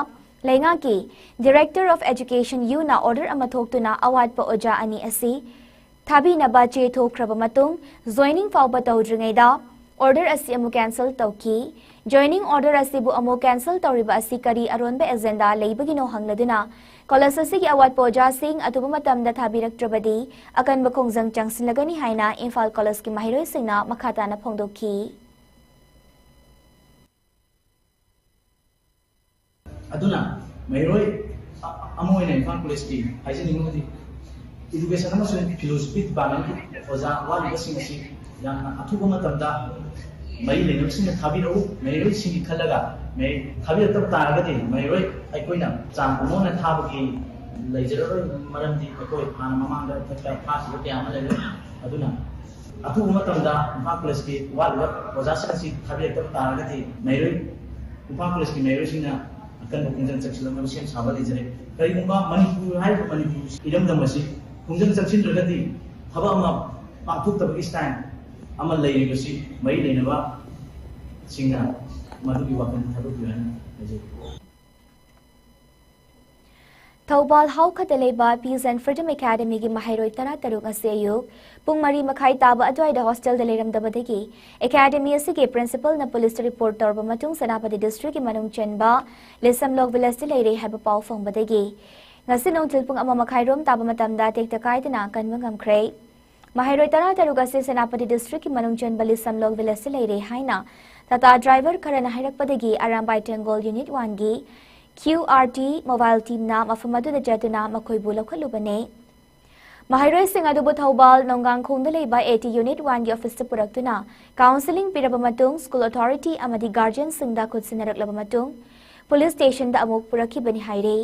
ꯂꯩꯉꯥꯛꯀꯤ Director of Education ꯌꯨꯅ order ꯑꯃ ꯊꯣꯛꯇꯨꯅ ꯑꯋꯥꯠꯄ ꯑꯣꯖꯥ ꯑꯅꯤ ꯑꯁꯤ ꯊꯥꯕꯤꯅꯕ ꯆꯦ ꯊꯣꯛꯈ꯭ꯔꯕ ꯃꯇꯨꯡ, joining ꯐꯥꯎꯕ ꯇꯧꯗ꯭ꯔꯤꯉꯩꯗ order ꯑꯁꯤ ꯑꯃꯨꯛ cancel ꯇꯧꯈꯤ꯫ Joining order ꯑꯁꯤꯕꯨ ꯑꯃꯨꯛ cancel ꯇꯧꯔꯤꯕ ꯑꯁꯤ ꯀꯔꯤ ꯑꯔꯣꯟꯕ agenda ꯂꯩꯕꯒꯤꯅꯣ ꯍꯪꯂꯗꯨꯅ, ꯀꯣꯂꯦꯖ ꯑꯁꯤꯒꯤ ꯑꯋꯥꯠꯄ ꯑꯣꯖꯥꯁꯤꯡ ꯑꯊꯨꯕ ꯃꯇꯝꯗ ꯊꯥꯕꯤꯔꯛꯇ꯭ꯔꯕꯗꯤ ꯑꯀꯟꯕ ꯈꯣꯡꯖꯪ ꯆꯪꯁꯤꯜꯂꯒꯅꯤ ꯍꯥꯏꯅ ꯏꯝꯐꯥꯜ ꯀꯣꯂꯦꯖꯀꯤ ꯃꯍꯩꯔꯣꯏꯁꯤꯡꯅ ꯃꯈꯥ ꯇꯥꯅ ꯐꯣꯡꯗꯣꯛꯈꯤ꯫ ꯑꯗꯨꯅ ꯃꯍꯩꯔꯣꯏ ꯑ-, ꯑꯃ ꯑꯣꯏꯅ ꯏꯝꯐꯥꯜ ꯀꯣꯂꯦꯖꯀꯤ ꯍꯥꯏꯖꯅꯤꯡꯕꯗꯤ, education ꯑꯃꯁꯨꯡ philosophy departmentꯀꯤ ꯑꯣꯖꯥ ꯋꯥꯠꯂꯤꯕꯁꯤꯡ ꯑꯁꯤ ꯌꯥꯝꯅ ꯑꯊꯨꯕ ꯃꯇꯝꯗ ꯃꯔꯤ ꯂꯩꯅꯕꯁꯤꯡꯅ ꯊꯥꯕꯤꯔꯛꯎ꯫ ꯃꯍꯩꯔꯣꯏꯁꯤꯡꯒꯤ ꯈꯜꯂꯒ ꯃꯍꯩ-, ꯊꯥꯕꯤꯔꯛꯇꯕ ꯇꯥꯔꯒꯗꯤ ꯃꯍꯩꯔꯣꯏ ꯑꯩꯈꯣꯏꯅ ꯆꯥꯡ ꯄꯨꯝꯅꯃꯛꯅ ꯊꯥꯕꯒꯤ ꯂꯩꯖꯔꯔꯣꯏ, ꯃꯔꯝꯗꯤ ꯑꯩꯈꯣꯏ ꯍꯥꯟꯅ ꯃꯃꯥꯡꯗ ꯊꯥꯈꯤꯕ ꯀꯌꯥ ꯑꯃ ꯂꯩꯔꯦ꯫ ꯑꯗꯨꯅ ꯑꯊꯨꯕ ꯃꯇꯝꯗ ꯏꯝꯐꯥꯜ ꯀꯣꯂꯦꯖꯀꯤ ꯋꯥꯠꯂꯤꯕ ꯑꯣꯖꯥꯁꯤꯡ ꯑꯁꯤ ꯊꯥꯕꯤꯔꯛꯇꯕ ꯇꯥꯔꯒꯗꯤ ꯃꯍꯩꯔꯣꯏ, ꯏꯝꯐꯥꯜ ꯀꯣꯂꯦꯖꯀꯤ ꯃꯍꯩꯔꯣꯏꯁꯤꯡꯅ ꯑꯀꯟꯕ ꯈꯣꯡꯖꯪ ꯆꯪꯁꯤꯜꯂꯛꯅꯕ ꯁꯦꯝ ꯁꯥꯕ ꯂꯩꯖꯔꯦ꯫ ꯀꯔꯤꯒꯨꯝꯕ ꯃꯅꯤꯄꯨꯔ ꯍꯥꯏꯔꯤꯕ ꯃꯅꯤꯄꯨꯔ ꯏꯔꯝꯗꯝ ꯑꯁꯤ ꯈꯣꯡꯖꯪ ꯆꯪꯁꯤꯟꯗ꯭ꯔꯒꯗꯤ ꯊꯕꯛ ꯑꯃ ꯄꯥꯡꯊꯣꯛꯇꯕꯒꯤ style ꯑꯃ ꯂꯩꯔꯤꯕꯁꯤ ꯃꯔꯤ ꯂꯩꯅꯕꯁꯤꯡꯅ ꯃꯗꯨꯒꯤ ꯋꯥꯈꯜ ꯊꯥꯗꯣꯛꯄꯤꯌꯨ ꯍꯥꯏꯅ ꯍꯥꯏꯖꯔꯤ꯫ ꯊꯧꯕꯥꯜ ꯍꯥꯎꯈꯗ ꯂꯩꯕ Peace and Freedom Academyꯒꯤ ꯃꯍꯩꯔꯣꯏ ꯇꯔꯥ ꯇꯔꯨꯛ ꯉꯁꯤ ꯑꯌꯨꯛ ꯄꯨꯡ ꯃꯔꯤ ꯃꯈꯥꯏ ꯇꯥꯕ ꯑꯗꯨꯋꯥꯏꯗ hostelꯗ ꯂꯩꯔꯝꯗꯕꯗꯒꯤ academy ꯑꯁꯤꯒꯤ principalꯅ policeꯇ report ꯇꯧꯔꯕ ꯃꯇꯨꯡ ꯁꯦꯅꯥꯄꯇꯤ districtꯀꯤ ꯃꯅꯨꯡ ꯆꯟꯕ ꯂꯤꯁꯝꯂꯣꯛ villageꯇ ꯂꯩꯔꯦ ꯍꯥꯏꯕ ꯄꯥꯎ ꯐꯪꯕꯗꯒꯤ ꯉꯁꯤ ꯅꯨꯡꯊꯤꯜ ꯄꯨꯡ ꯑꯃ ꯃꯈꯥꯏ ꯔꯣꯝ ꯇꯥꯕ ꯃꯇꯝꯗ ꯇꯦꯛꯇ ꯀꯥꯏꯗꯅ ꯀꯟꯕ ꯉꯝꯈ꯭ꯔꯦ꯫ ꯃꯍꯩꯔꯣꯏ ꯇꯔꯥ ꯇꯔꯨꯛ ꯑꯁꯤ ꯁꯦꯅꯥꯄꯇꯤ districtꯀꯤ ꯃꯅꯨꯡ ꯆꯟꯕ ꯂꯤꯁꯝꯂꯣꯛ villageꯇ ꯂꯩꯔꯦ ꯍꯥꯏꯅ Tata driver ꯈꯔꯅ ꯍꯥꯏꯔꯛꯄꯗꯒꯤ ꯑꯔꯥꯝꯕꯥꯏ ꯇꯦꯡꯒꯣꯜ unit oneꯒꯤ QRT mobile teamꯅ ꯃꯐꯝ ꯑꯗꯨꯗ ꯆꯠꯇꯨꯅ ꯃꯈꯣꯏꯕꯨ ꯂꯧꯈꯠꯂꯨꯕꯅꯤ꯫ ꯃꯍꯩꯔꯣꯏꯁꯤꯡ ꯑꯗꯨꯕꯨ ꯊꯧꯕꯥꯜ ꯅꯣꯡꯒꯥꯡꯈꯣꯡꯗ ꯂꯩꯕ AT unit oneꯒꯤ officeꯇ ꯄꯨꯔꯛꯇꯨꯅ counselling ꯄꯤꯔꯕ ꯃꯇꯨꯡ school authority ꯑꯃꯗꯤ guardianꯁꯤꯡꯗ ꯈꯨꯠꯁꯤꯟꯅꯔꯛꯂꯕ ꯃꯇꯨꯡ police stationꯗ ꯑꯃꯨꯛ ꯄꯨꯔꯛꯈꯤꯕꯅꯤ ꯍꯥꯏꯔꯤ꯫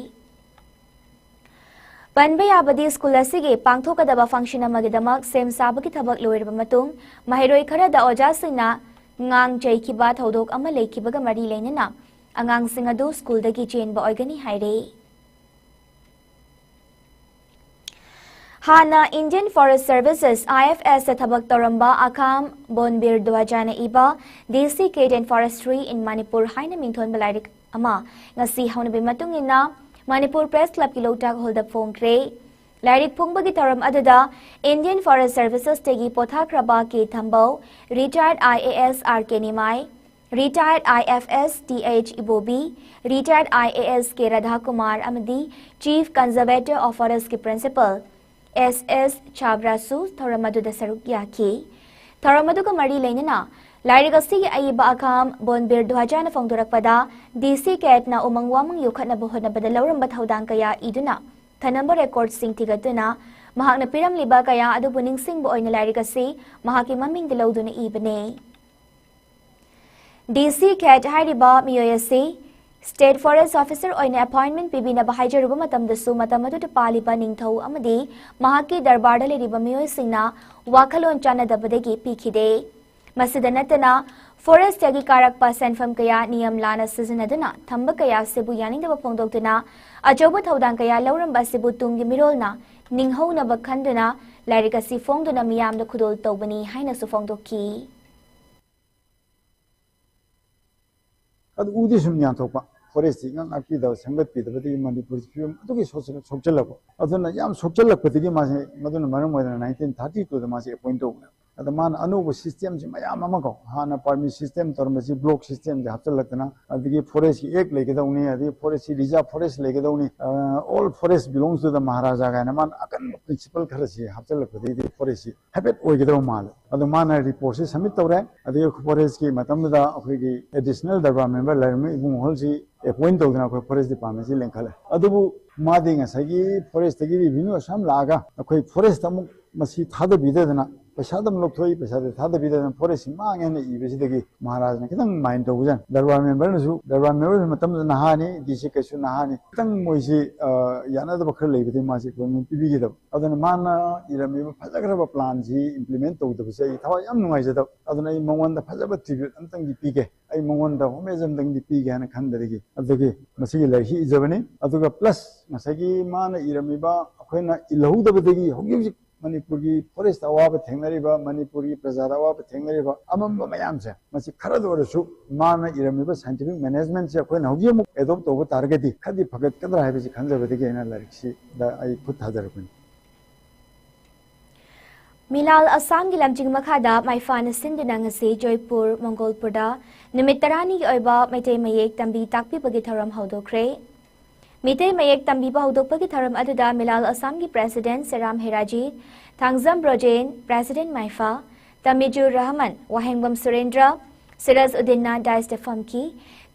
ꯄꯟꯕ ꯌꯥꯕꯗꯤ, ꯁ꯭ꯀꯨꯜ ꯑꯁꯤꯒꯤ ꯄꯥꯡꯊꯣꯛꯀꯗꯕ function ꯑꯃꯒꯤꯗꯃꯛ ꯁꯦꯝ ꯁꯥꯕꯒꯤ ꯊꯕꯛ ꯂꯣꯏꯔꯕ ꯃꯇꯨꯡ, ꯃꯍꯩꯔꯣꯏ ꯈꯔꯗ ꯑꯣꯖꯥꯁꯤꯡꯅ ꯉꯥꯡ ꯆꯩꯈꯤꯕ ꯊꯧꯗꯣꯛ ꯑꯃ ꯂꯩꯈꯤꯕꯒ ꯃꯔꯤ ꯂꯩꯅꯅ ꯑꯉꯥꯡꯁꯤꯡ ꯑꯗꯨ ꯁ꯭ꯀꯨꯜꯗꯒꯤ ꯆꯦꯟꯕ ꯑꯣꯏꯒꯅꯤ ꯍꯥꯏꯔꯦ꯫ ꯍꯥꯟꯅ Indian Forest Services, I F S ꯇ ꯊꯕꯛ ꯇꯧꯔꯝꯕ ꯑꯈꯥꯝ ꯕꯣꯟꯕꯤꯔ ꯗ꯭ꯋꯥꯖꯥꯅ ꯏꯕ Desi Cat and Forestry in Manipur ꯍꯥꯏꯅ ꯃꯤꯡꯊꯣꯟꯕ ꯂꯥꯏꯔꯤꯛ ꯑꯃ ꯉꯁꯤ ꯍꯧꯅꯕꯤ ꯃꯇꯨꯡ ꯏꯟꯅ ꯃꯅꯤꯄꯨꯔ Press Club ꯀꯤ ꯂꯣꯛꯇꯥꯛ ꯍꯣꯜꯗ ꯐꯣꯡꯈ꯭ꯔꯦ꯫ ꯂꯥꯏꯔꯤꯛ ꯐꯣꯡꯕꯒꯤ ꯊꯧꯔꯝ ꯑꯗꯨꯗ Indian Forest Services ꯇꯒꯤ ꯄꯣꯊꯥꯈ꯭ꯔꯕ ꯀꯦ ꯊꯝꯕꯧ, retired I A S R K Nimai, retired I F S T H Ibobi, retired I A S ꯀꯦ ꯔꯥꯙꯥꯀꯨꯃꯥꯔ ꯑꯃꯗꯤ Chief Conservator of Forest ꯀꯤ Principal S S ꯆꯥꯕ꯭ꯔꯥꯁꯨ ꯊꯧꯔꯝ ꯑꯗꯨꯗ ꯁꯔꯨꯛ ꯌꯥꯈꯤ꯫ ꯊꯧꯔꯝ ꯑꯗꯨꯒ ꯃꯔꯤ ꯂꯩꯅꯅ ꯂꯥꯏꯔꯤꯛ ꯑꯁꯤꯒꯤ ꯑꯏꯕ ꯑꯈꯥꯝ ꯕꯣꯟꯕꯤꯔ ꯗ꯭ꯋꯥꯖꯥꯅ ꯐꯣꯡꯗꯣꯔꯛꯄꯗ, Desi Cat ꯅ ꯎꯃꯪ ꯋꯥꯃꯪ ꯌꯣꯛꯈꯠꯅꯕ ꯍꯣꯠꯅꯕꯗ ꯂꯧꯔꯝꯕ ꯊꯧꯗꯥꯡ ꯀꯌꯥ ꯏꯗꯨꯅ ꯊꯅꯝꯕ record ꯁꯤꯡ ꯊꯤꯒꯠꯇꯨꯅ ꯃꯍꯥꯛꯅ ꯄꯤꯔꯝꯂꯤꯕ ꯀꯌꯥ ꯑꯗꯨꯕꯨ ꯅꯤꯡꯁꯤꯡꯕ ꯑꯣꯏꯅ ꯂꯥꯏꯔꯤꯛ ꯑꯁꯤ ꯃꯍꯥꯛꯀꯤ ꯃꯃꯤꯡꯗ ꯂꯧꯗꯨꯅ ꯏꯕꯅꯤ꯫ Desi Cat ꯍꯥꯏꯔꯤꯕ ꯃꯤꯑꯣꯏ ꯑꯁꯤ State Forest Officer ꯑꯣꯏꯅ appointment ꯄꯤꯕꯤꯅꯕ ꯍꯥꯏꯖꯔꯨꯕ ꯃꯇꯝꯗꯁꯨ, ꯃꯇꯝ ꯑꯗꯨꯗ ꯄꯥꯜꯂꯤꯕ ꯅꯤꯡꯊꯧ ꯑꯃꯗꯤ ꯃꯍꯥꯛꯀꯤ ꯗꯔꯕꯥꯔꯗ ꯂꯩꯔꯤꯕ ꯃꯤꯑꯣꯏꯁꯤꯡꯅ ꯋꯥꯈꯜꯂꯣꯟ ꯆꯥꯟꯅꯗꯕꯗꯒꯤ ꯄꯤꯈꯤꯗꯦ꯫ ꯃꯁꯤꯗ ꯅꯠꯇꯅ, forest ꯇꯒꯤ ꯀꯥꯔꯛꯄ ꯁꯦꯟꯐꯝ ꯀꯌꯥ ꯅꯤꯌꯝ ꯂꯥꯟꯅ ꯁꯤꯖꯤꯟꯅꯗꯨꯅ ꯊꯝꯕ ꯀꯌꯥ ꯑꯁꯤꯕꯨ ꯌꯥꯅꯤꯡꯗꯕ ꯐꯣꯡꯗꯣꯛꯇꯨꯅ, ꯑꯆꯧꯕ ꯊꯧꯗꯥꯡ ꯀꯌꯥ ꯂꯧꯔꯝꯕ ꯑꯁꯤꯕꯨ ꯇꯨꯡꯒꯤ ꯃꯤꯔꯣꯜꯅ ꯅꯤꯡꯍꯧꯅꯕ ꯈꯟꯗꯨꯅ ꯂꯥꯏꯔꯤꯛ ꯑꯁꯤ ꯐꯣꯡꯗꯨꯅ ꯃꯤꯌꯥꯝꯗ ꯈꯨꯗꯣꯜ ꯇꯧꯕꯅꯤ ꯍꯥꯏꯅꯁꯨ ꯐꯣꯡꯗꯣꯛꯈꯤ꯫ ꯑꯗꯨ ꯎꯗꯤ ꯁꯨꯝ ꯌꯥꯟꯊꯣꯛꯄ, forest ꯁꯤ ꯏꯉꯥꯛ ꯉꯥꯛꯄꯤꯗꯕ, ꯁꯦꯝꯒꯠꯄꯤꯗꯕꯗꯒꯤ ꯃꯅꯤꯄꯨꯔꯁꯤ ꯐꯤꯕꯝ ꯑꯗꯨꯒꯤ ꯁꯣꯛꯆ-, ꯁꯣꯛꯆꯜꯂꯛꯄ꯫ ꯑꯗꯨꯅ ꯌꯥꯝ ꯁꯣꯛꯆꯜꯂꯛꯄꯗꯒꯤ ꯃꯥꯁꯦ, ꯃꯗꯨꯅ ꯃꯔꯝ ꯑꯣꯏꯗꯅ nineteen thirty two ꯗ ꯃꯥꯁꯦ appoint ꯇꯧꯕꯅꯦ꯫ ꯑꯗ ꯃꯥꯅ ꯑꯅꯧꯕ system ꯁꯤ ꯃꯌꯥꯝ ꯑꯃ ꯀꯣ, ꯍꯥꯟꯅ permit system ꯇꯧꯔꯝꯕꯁꯤ block system ꯗ ꯍꯥꯞꯆꯤꯜꯂꯛꯇꯅ, ꯑꯗꯒꯤ forest ꯀꯤ act ꯂꯩꯒꯗꯧꯅꯤ, ꯑꯗꯒꯤ forest ꯁꯤ reserve forest ꯂꯩꯒꯗꯧꯅꯤ, ꯑ, all forest belongs to the Maharaja ꯀꯥꯏꯅ ꯃꯥꯅ ꯑꯀꯟꯕ principle ꯈꯔꯁꯤ ꯍꯥꯞꯆꯤꯜꯂꯛꯄꯗꯒꯤꯗꯤ forest ꯁꯤ ꯍꯥꯏꯐꯦꯠ ꯑꯣꯏꯒꯗꯕ ꯃꯥꯜꯂꯦ꯫ ꯑꯗꯣ ꯃꯥꯅ report ꯁꯤ submit ꯇꯧꯔꯦ꯫ ꯑꯗꯒꯤ forest ꯀꯤ ꯃꯇꯝꯗꯨꯗ ꯑꯩꯈꯣꯏꯒꯤ additional ꯗꯔꯕꯥꯔ member ꯂꯥꯏꯔꯦꯝꯕꯝ ꯏꯕꯨꯡꯉꯣ ꯍꯣꯜꯁꯤ appoint ꯇꯧꯗꯅ ꯑꯩꯈꯣꯏ forest department ꯁꯤ ꯂꯤꯡꯈꯠꯂꯦ꯫ ꯑꯗꯨꯕꯨ ꯃꯥꯗꯤ ꯉꯁꯥꯏꯒꯤ forest ꯇꯒꯤ revenue ꯑꯁꯨꯝ ꯂꯥꯛꯑꯒ ꯑꯩꯈꯣꯏ forest ꯇ ꯑꯃꯨꯛ ꯃꯁꯤ ꯊꯥꯗꯕꯤꯗꯗꯅ ꯄꯩꯁꯥꯗ ꯑꯃ ꯂꯧꯊꯣꯛꯏ, ꯄꯩꯁꯥꯗ ꯊꯥꯗꯕꯤꯗꯅ ꯐꯣꯔꯦꯁꯁꯤ ꯃꯥꯡꯉꯦ ꯍꯥꯏꯅ ꯏꯕꯁꯤꯗꯒꯤ ꯃꯍꯥꯔꯥꯖꯅ ꯈꯤꯇꯪ ꯃꯥꯏꯟ ꯇꯧꯕꯖꯥꯠꯅꯤ꯫ ꯗꯔꯕꯥꯔ ꯃꯦꯝꯕꯔꯅꯁꯨ, ꯗꯔꯕꯥꯔ ꯃꯦꯝꯕꯔ ꯃꯇꯝꯗ ꯅꯍꯥꯅꯤ, ꯗꯤ ꯁꯤ ꯀꯩꯁꯨ ꯅꯍꯥꯅꯤ, ꯈꯤꯇꯪ ꯃꯣꯏꯁꯤ ꯌꯥꯅꯗꯕ ꯈꯔ ꯂꯩꯕꯗꯒꯤ ꯃꯥꯁꯤ ꯑꯦꯄꯣꯏꯟꯃꯦꯟ ꯄꯤꯕꯤꯈꯤꯗꯕ꯫ ꯑꯗꯨꯅ ꯃꯥꯅ ꯏꯔꯝꯃꯤꯕ ꯐꯖꯈ꯭ꯔꯕ ꯄ꯭ꯂꯥꯟꯁꯤ ꯏꯝꯄ꯭ꯂꯤꯃꯦꯟ ꯇꯧꯗꯕꯁꯦ ꯑꯩ ꯊꯋꯥꯏ ꯌꯥꯝ ꯅꯨꯡꯉꯥꯏꯖꯗꯕ꯫ ꯑꯗꯨꯅ ꯑꯩ ꯃꯉꯣꯟꯗ ꯐꯖꯕ ꯇ꯭ꯔꯤꯕ꯭ꯌꯨꯠ ꯑꯝꯇꯪꯗꯤ ꯄꯤꯒꯦ꯫ ꯑꯩ ꯃꯉꯣꯟꯗ ꯍꯣꯃꯦꯖ ꯑꯝꯇꯪꯗꯤ ꯄꯤꯒꯦ ꯍꯥꯏꯅ ꯈꯟꯕꯗꯒꯤ ꯑꯗꯨꯒꯤ ꯃꯁꯤꯒꯤ ꯂꯥꯏꯔꯤꯛꯁꯤ ꯏꯖꯕꯅꯤ꯫ ꯑꯗꯨꯒ ꯄ꯭ꯂꯁ ꯉꯁꯥꯏꯒꯤ ꯃꯥꯅ ꯏꯔꯝꯃꯤꯕ ꯑꯩꯈꯣꯏꯅ ꯏꯜꯍꯧꯗꯕꯗꯒꯤ ꯍꯧꯖꯤꯛ ꯍꯧꯖꯤꯛ ꯃꯅꯤꯄꯨꯔꯒꯤ ꯐꯣꯔꯦꯁꯇ ꯑꯋꯥꯕ ꯊꯦꯡꯅꯔꯤꯕ, ꯃꯅꯤꯄꯨꯔꯒꯤ ꯄ꯭ꯔꯖꯥꯗ ꯑꯋꯥꯕ ꯊꯦꯡꯅꯔꯤꯕ ꯑꯃꯝꯕ ꯃꯌꯥꯝꯁꯦ, ꯃꯁꯤ ꯈꯔꯗ ꯑꯣꯏꯔꯁꯨ ꯃꯥꯅ ꯏꯔꯝꯃꯤꯕ ꯁꯥꯏꯟꯇꯤꯐꯤꯛ ꯃꯦꯅꯦꯖꯃꯦꯟꯁꯦ ꯑꯩꯈꯣꯏꯅ ꯍꯧꯖꯤꯛ ꯑꯃꯨꯛ ꯑꯦꯗꯣꯞ ꯇꯧꯕ ꯇꯥꯔꯒꯗꯤ ꯈꯔꯗꯤ ꯐꯒꯠꯀꯗ꯭ꯔꯥ ꯍꯥꯏꯕꯁꯤ ꯈꯟꯖꯕꯗꯒꯤ ꯑꯩꯅ ꯂꯥꯏꯔꯤꯛꯁꯤꯗ ꯑꯩ ꯈꯨꯠ ꯊꯥꯗꯔꯛꯄꯅꯤ꯫ ꯃꯤꯂꯥꯜ ꯑꯁꯥꯝꯒꯤ ꯂꯝꯖꯤꯡ ꯃꯈꯥꯗ ꯃꯥꯏꯐꯥꯅ ꯁꯤꯟꯗꯨꯅ ꯉꯁꯤ ꯖꯣꯏꯄꯨꯔ, ꯃꯣꯡꯒꯣꯜꯄꯨꯔꯗ ꯅꯨꯃꯤꯠ ꯇꯔꯥꯅꯤꯒꯤ ꯑꯣꯏꯕ ꯃꯩꯇꯩ ꯃꯌꯦꯛ ꯇꯝꯕꯤ ꯇꯥꯛꯄꯤꯕꯒꯤ ꯊꯧꯔꯝ ꯍꯧꯗꯣꯛꯈ꯭ꯔꯦ꯫ ꯃꯤꯇꯩ ꯃꯌꯦꯛ ꯇꯝꯕꯤꯕ ꯍꯧꯗꯣꯛꯄꯒꯤ ꯊꯧꯔꯝ ꯑꯗꯨꯗ ꯃꯤꯂꯥꯜ ꯑꯁꯥꯝꯒꯤ ꯄ꯭ꯔꯦꯁꯤꯗꯦꯟꯠ ꯁꯦꯔꯥꯝ ꯍꯦꯔꯥꯖꯤ, ꯊꯥꯡꯖꯝ ꯕ꯭ꯔꯣꯖꯦꯟ, ꯄ꯭ꯔꯦꯁꯤꯗꯦꯟꯠ ꯃꯥꯏꯐꯥ, ꯇꯃꯤꯖꯨꯔ ꯔꯍꯃꯟ, ꯋꯥꯍꯦꯡꯕꯝ ꯁꯨꯔꯦꯟꯗ꯭ꯔ, ꯁꯤꯔꯥꯖ ꯎꯗꯤꯟꯅ ꯗꯥꯏꯁꯇ ꯐꯝꯈꯤ꯫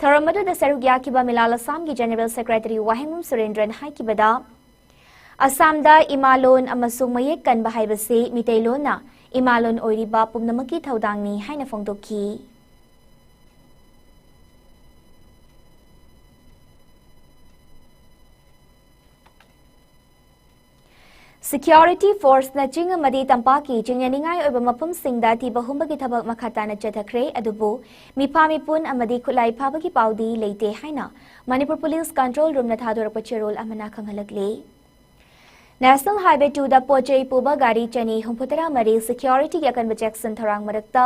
ꯊꯧꯔꯝ ꯑꯗꯨꯗ ꯁꯔꯨꯛ ꯌꯥꯈꯤꯕ ꯃꯤꯂꯥꯜ ꯑꯁꯥꯝꯒꯤ ꯖꯦꯅꯔꯦꯜ ꯁꯦꯀ꯭ꯔꯦꯇꯔꯤ ꯋꯥꯍꯦꯡꯕꯝ ꯁꯨꯔꯦꯟꯗ꯭ꯔꯅ ꯍꯥꯏꯈꯤꯕꯗ, ꯑꯁꯥꯝꯗ ꯏꯃꯥꯂꯣꯟ ꯑꯃꯁꯨꯡ ꯃꯌꯦꯛ ꯀꯟꯕ ꯍꯥꯏꯕꯁꯤ ꯃꯤꯇꯩꯂꯣꯟꯅ ꯏꯃꯥꯂꯣꯟ ꯑꯣꯏꯔꯤꯕ ꯄꯨꯝꯅꯃꯛꯀꯤ ꯊꯧꯗꯥꯡꯅꯤ ꯍꯥꯏꯅ ꯐꯣꯡꯗꯣꯛꯈꯤ꯫ ꯁꯤꯀ꯭ꯌꯣꯔꯤꯇꯤ ꯐꯣꯔꯁꯅ ꯆꯤꯡ ꯑꯃꯗꯤ ꯇꯝꯄꯥꯛꯀꯤ ꯆꯤꯡꯅꯅꯤꯡꯉꯥꯏ ꯑꯣꯏꯕ ꯃꯐꯝꯁꯤꯡꯗ ꯊꯤꯕ ꯍꯨꯝꯕꯒꯤ ꯊꯕꯛ ꯃꯈꯥ ꯇꯥꯅ ꯆꯠꯊꯈ꯭ꯔꯦ꯫ ꯑꯗꯨꯕꯨ ꯃꯤꯐꯥ ꯃꯤꯄꯨꯟ ꯑꯃꯗꯤ ꯈꯨꯠꯂꯥꯏ ꯐꯥꯕꯒꯤ ꯄꯥꯎꯗꯤ ꯂꯩꯇꯦ ꯍꯥꯏꯅ ꯃꯅꯤꯄꯨꯔ ꯄꯨꯂꯤꯁ ꯀꯟꯇ꯭ꯔꯣꯜ ꯔꯨꯝꯅ ꯊꯥꯗꯣꯔꯛꯄ ꯆꯦꯔꯣꯜ ꯑꯃꯅ ꯈꯪꯍꯜꯂꯛꯂꯤ꯫ ꯅꯦꯁꯅꯦꯜ ꯍꯥꯏꯋꯦ ꯇꯨꯗ ꯄꯣꯠ ꯆꯩ ꯄꯨꯕ ꯒꯥꯔꯤ ꯆꯅꯤ ꯍꯨꯝꯐꯨꯇꯔꯥ ꯃꯔꯤ ꯁꯤꯀ꯭ꯌꯣꯔꯤꯇꯤꯒꯤ ꯑꯀꯟꯕ ꯆꯦꯛꯁꯤꯟ ꯊꯧꯔꯥꯡ ꯃꯔꯛꯇ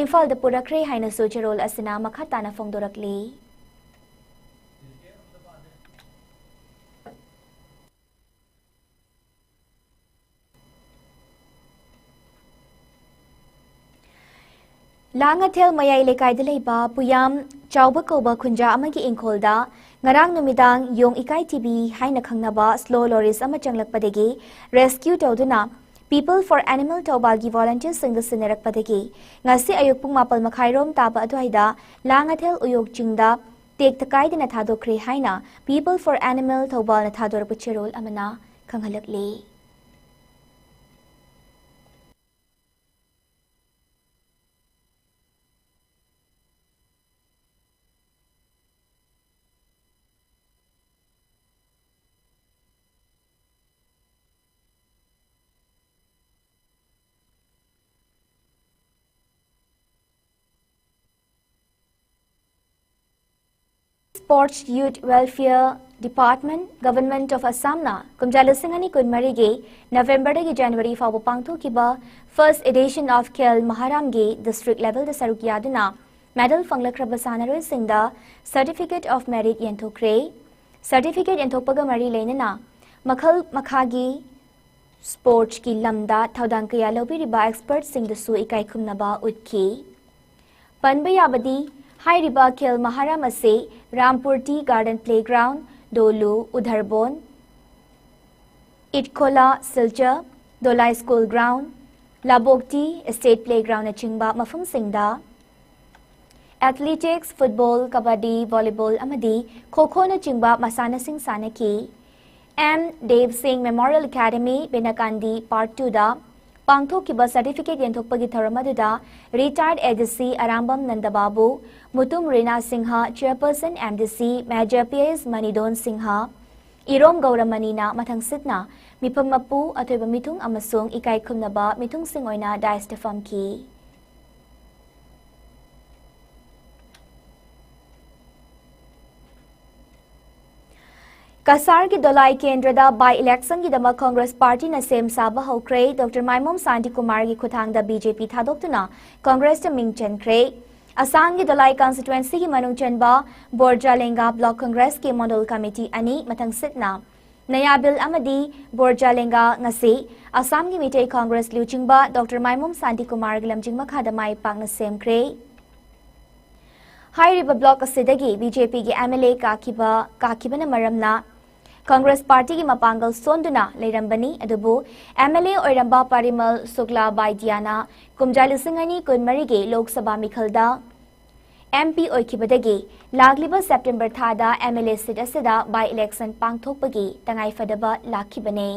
ꯏꯝꯐꯥꯜꯗ ꯄꯨꯔꯛꯈ꯭ꯔꯦ ꯍꯥꯏꯅꯁꯨ ꯆꯦꯔꯣꯜ ꯑꯁꯤꯅ ꯃꯈꯥ ꯇꯥꯅ ꯐꯣꯡꯗꯣꯔꯛꯂꯤ꯫ ꯂꯥꯡꯉꯊꯦꯜ ꯃꯌꯥꯏ ꯂꯩꯀꯥꯏꯗ ꯂꯩꯕ ꯄꯨꯌꯥꯝ ꯆꯥꯎꯕ ꯀꯧꯕ ꯈꯨꯟꯖꯥ ꯑꯃꯒꯤ ꯏꯪꯈꯣꯜꯗ ꯉꯔꯥꯡ ꯅꯨꯃꯤꯗꯥꯡ ꯌꯣꯡ ꯏꯀꯥꯏ ꯊꯤꯕꯤ ꯍꯥꯏꯅ ꯈꯪꯅꯕ ꯁ꯭ꯂꯣ ꯂꯣꯔꯤꯁ ꯑꯃ ꯆꯪꯂꯛꯄꯗꯒꯤ ꯔꯦꯁꯀ꯭ꯌꯨ ꯇꯧꯗꯨꯅ People for Animal ꯊꯧꯕꯥꯜꯒꯤ ꯚꯣꯂꯟꯇꯤꯌꯔꯁꯤꯡꯒ ꯁꯤꯟꯅꯔꯛꯄꯗꯒꯤ ꯉꯁꯤ ꯑꯌꯨꯛ ꯄꯨꯡ ꯃꯥꯄꯜ ꯃꯈꯥꯏꯔꯣꯝ ꯇꯥꯕ ꯑꯗꯨꯋꯥꯏꯗ ꯂꯥꯡꯉꯊꯦꯜ ꯎꯌꯣꯛ ꯆꯤꯡꯗ ꯇꯦꯛꯇ ꯀꯥꯏꯗꯅ ꯊꯥꯗꯣꯛꯈ꯭ꯔꯦ ꯍꯥꯏꯅ People for Animal ꯊꯧꯕꯥꯜꯅ ꯊꯥꯗꯣꯔꯛꯄ ꯆꯦꯔꯣꯜ ꯑꯃꯅ ꯈꯪꯍꯜꯂꯛꯂꯤ꯫ Sports Youth Welfare Department, Government of Assam ꯅ ꯀꯨꯝꯖꯥ ꯂꯤꯁꯤꯡ ꯑꯅꯤ ꯀꯨꯟꯃꯔꯤꯒꯤ ꯅꯕꯦꯝꯕꯔꯗꯒꯤ ꯖꯅꯋꯥꯔꯤ ꯐꯥꯎꯕ ꯄꯥꯡꯊꯣꯛꯈꯤꯕ First Edition of Khel ꯃꯍꯥꯔꯥꯝꯒꯤ district level ꯗ ꯁꯔꯨꯛ ꯌꯥꯗꯨꯅ medal ꯐꯪꯂꯛꯈ꯭ꯔꯕ ꯁꯥꯟꯅꯔꯣꯏꯁꯤꯡꯗ Certificate of Merit ꯌꯦꯟꯊꯣꯛꯈ꯭ꯔꯦ꯫ Certificate ꯌꯦꯟꯊꯣꯛꯄꯒ ꯃꯔꯤ ꯂꯩꯅꯅ ꯃꯈꯜ ꯃꯈꯥꯒꯤ sports ꯀꯤ ꯂꯝꯗ ꯊꯧꯗꯥꯡ ꯀꯌꯥ ꯂꯧꯕꯤꯔꯤꯕ expert ꯁꯤꯡꯗꯁꯨ ꯏꯀꯥꯏ ꯈꯨꯝꯅꯕ ꯎꯠꯈꯤ꯫ ꯄꯟꯕ ꯌꯥꯕꯗꯤ, ꯍꯥꯏꯔꯤꯕ ꯈꯦꯜ ꯃꯍꯥꯔꯥꯝ ꯑꯁꯤ Rampur tea Garden Playground, Dolu, Udharbond, Itkhola, Silchar, Dholai School Ground, ꯂꯥꯕꯣꯛꯇꯤ State Playground ꯅꯆꯤꯡꯕ ꯃꯐꯝꯁꯤꯡꯗ athletics, football, ꯀꯕꯥꯗꯤ, volleyball ꯑꯃꯗꯤ ꯈꯣ ꯈꯣꯅꯆꯤꯡꯕ ꯃꯁꯥꯟꯅꯁꯤꯡ ꯁꯥꯟꯅꯈꯤ꯫ ꯑꯦꯝ ꯗꯦꯕ ꯁꯤꯡ Memorial Academy, ꯕꯦꯅꯀꯥꯟꯗꯤ Part two ꯗ ꯄꯥꯡꯊꯣꯛꯈꯤꯕ certificate ꯌꯦꯟꯊꯣꯛꯄꯒꯤ ꯊꯧꯔꯝ ꯑꯗꯨꯗ retired A D C Arambam ꯅꯟꯗꯕꯥꯕꯨ, Mutum Rina Singh, Chairperson M D C, Major P S ꯃꯅꯤꯗꯣꯟ Singh, ꯏꯔꯣꯝ ꯒꯧꯔꯃꯅꯤꯅ ꯃꯊꯪꯁꯤꯠꯅ ꯃꯤꯐꯝ ꯃꯄꯨ, ꯑꯊꯣꯏꯕ ꯃꯤꯊꯨꯡ ꯑꯃꯁꯨꯡ ꯏꯀꯥꯏ ꯈꯨꯝꯅꯕ ꯃꯤꯊꯨꯡꯁꯤꯡ ꯑꯣꯏꯅ dais ꯇ ꯐꯝꯈꯤ꯫ ꯀꯁꯥꯔꯒꯤ ꯗꯣꯂꯥꯏ ꯀꯦꯟꯗ꯭ꯔꯗ by election ꯒꯤꯗꯃꯛ Congress party ꯅ ꯁꯦꯝ ꯁꯥꯕ ꯍꯧꯈ꯭ꯔꯦ꯫ ꯗꯣꯛꯇꯔ ꯃꯥꯏꯃꯣꯝ ꯁꯥꯟꯇꯤꯀꯨꯃꯥꯔꯒꯤ ꯈꯨꯠꯊꯥꯡꯗ B J P ꯊꯥꯗꯣꯛꯇꯨꯅ Congress ꯇ ꯃꯤꯡ ꯆꯟꯈ꯭ꯔꯦ꯫ ꯑꯁꯥꯝꯒꯤ ꯗꯣꯂꯥꯏ constituency ꯒꯤ ꯃꯅꯨꯡ ꯆꯟꯕ ꯕꯣꯔꯖꯥꯂꯦꯡꯒꯥ Block Congress ꯀꯤ Mandal Committee ꯑꯅꯤ ꯃꯊꯪꯁꯤꯠꯅ ꯅꯌꯥꯕꯤꯜ ꯑꯃꯗꯤ ꯕꯣꯔꯖꯥꯂꯦꯡꯒꯥ ꯉꯁꯤ ꯑꯁꯥꯝꯒꯤ ꯃꯤꯇꯩ Congress ꯂꯨꯆꯤꯡꯕ ꯗꯣꯛꯇꯔ ꯃꯥꯏꯃꯣꯝ ꯁꯥꯟꯇꯤꯀꯨꯃꯥꯔꯒꯤ ꯂꯝꯖꯤꯡ ꯃꯈꯥꯗ ꯃꯥꯏ ꯄꯥꯛꯅ ꯁꯦꯝꯈ꯭ꯔꯦ꯫ ꯍꯥꯏꯔꯤꯕ block ꯑꯁꯤꯗꯒꯤ B J P ꯒꯤ M L A ꯀꯥꯈꯤꯕ, ꯀꯥꯈꯤꯕꯅ ꯃꯔꯝꯅ Congress party ꯒꯤ ꯃꯄꯥꯡꯒꯜ ꯁꯣꯟꯗꯨꯅ ꯂꯩꯔꯝꯕꯅꯤ꯫ ꯑꯗꯨꯕꯨ M L A ꯑꯣꯏꯔꯝꯕ ꯄꯥꯔꯤꯃꯜ ꯁꯨꯛꯂꯥ ꯕꯥꯏꯗꯤꯌꯥꯅ ꯀꯨꯝꯖꯥ ꯂꯤꯁꯤꯡ ꯑꯅꯤ ꯀꯨꯟꯃꯔꯤꯒꯤ ꯂꯣꯛ ꯁꯚꯥ ꯃꯤꯈꯜꯗ M P ꯑꯣꯏꯈꯤꯕꯗꯒꯤ ꯂꯥꯛꯂꯤꯕ September ꯊꯥꯗ M L A seat ꯑꯁꯤꯗ by election ꯄꯥꯡꯊꯣꯛꯄꯒꯤ ꯇꯉꯥꯏꯐꯗꯕ ꯂꯥꯛꯈꯤꯕꯅꯤ꯫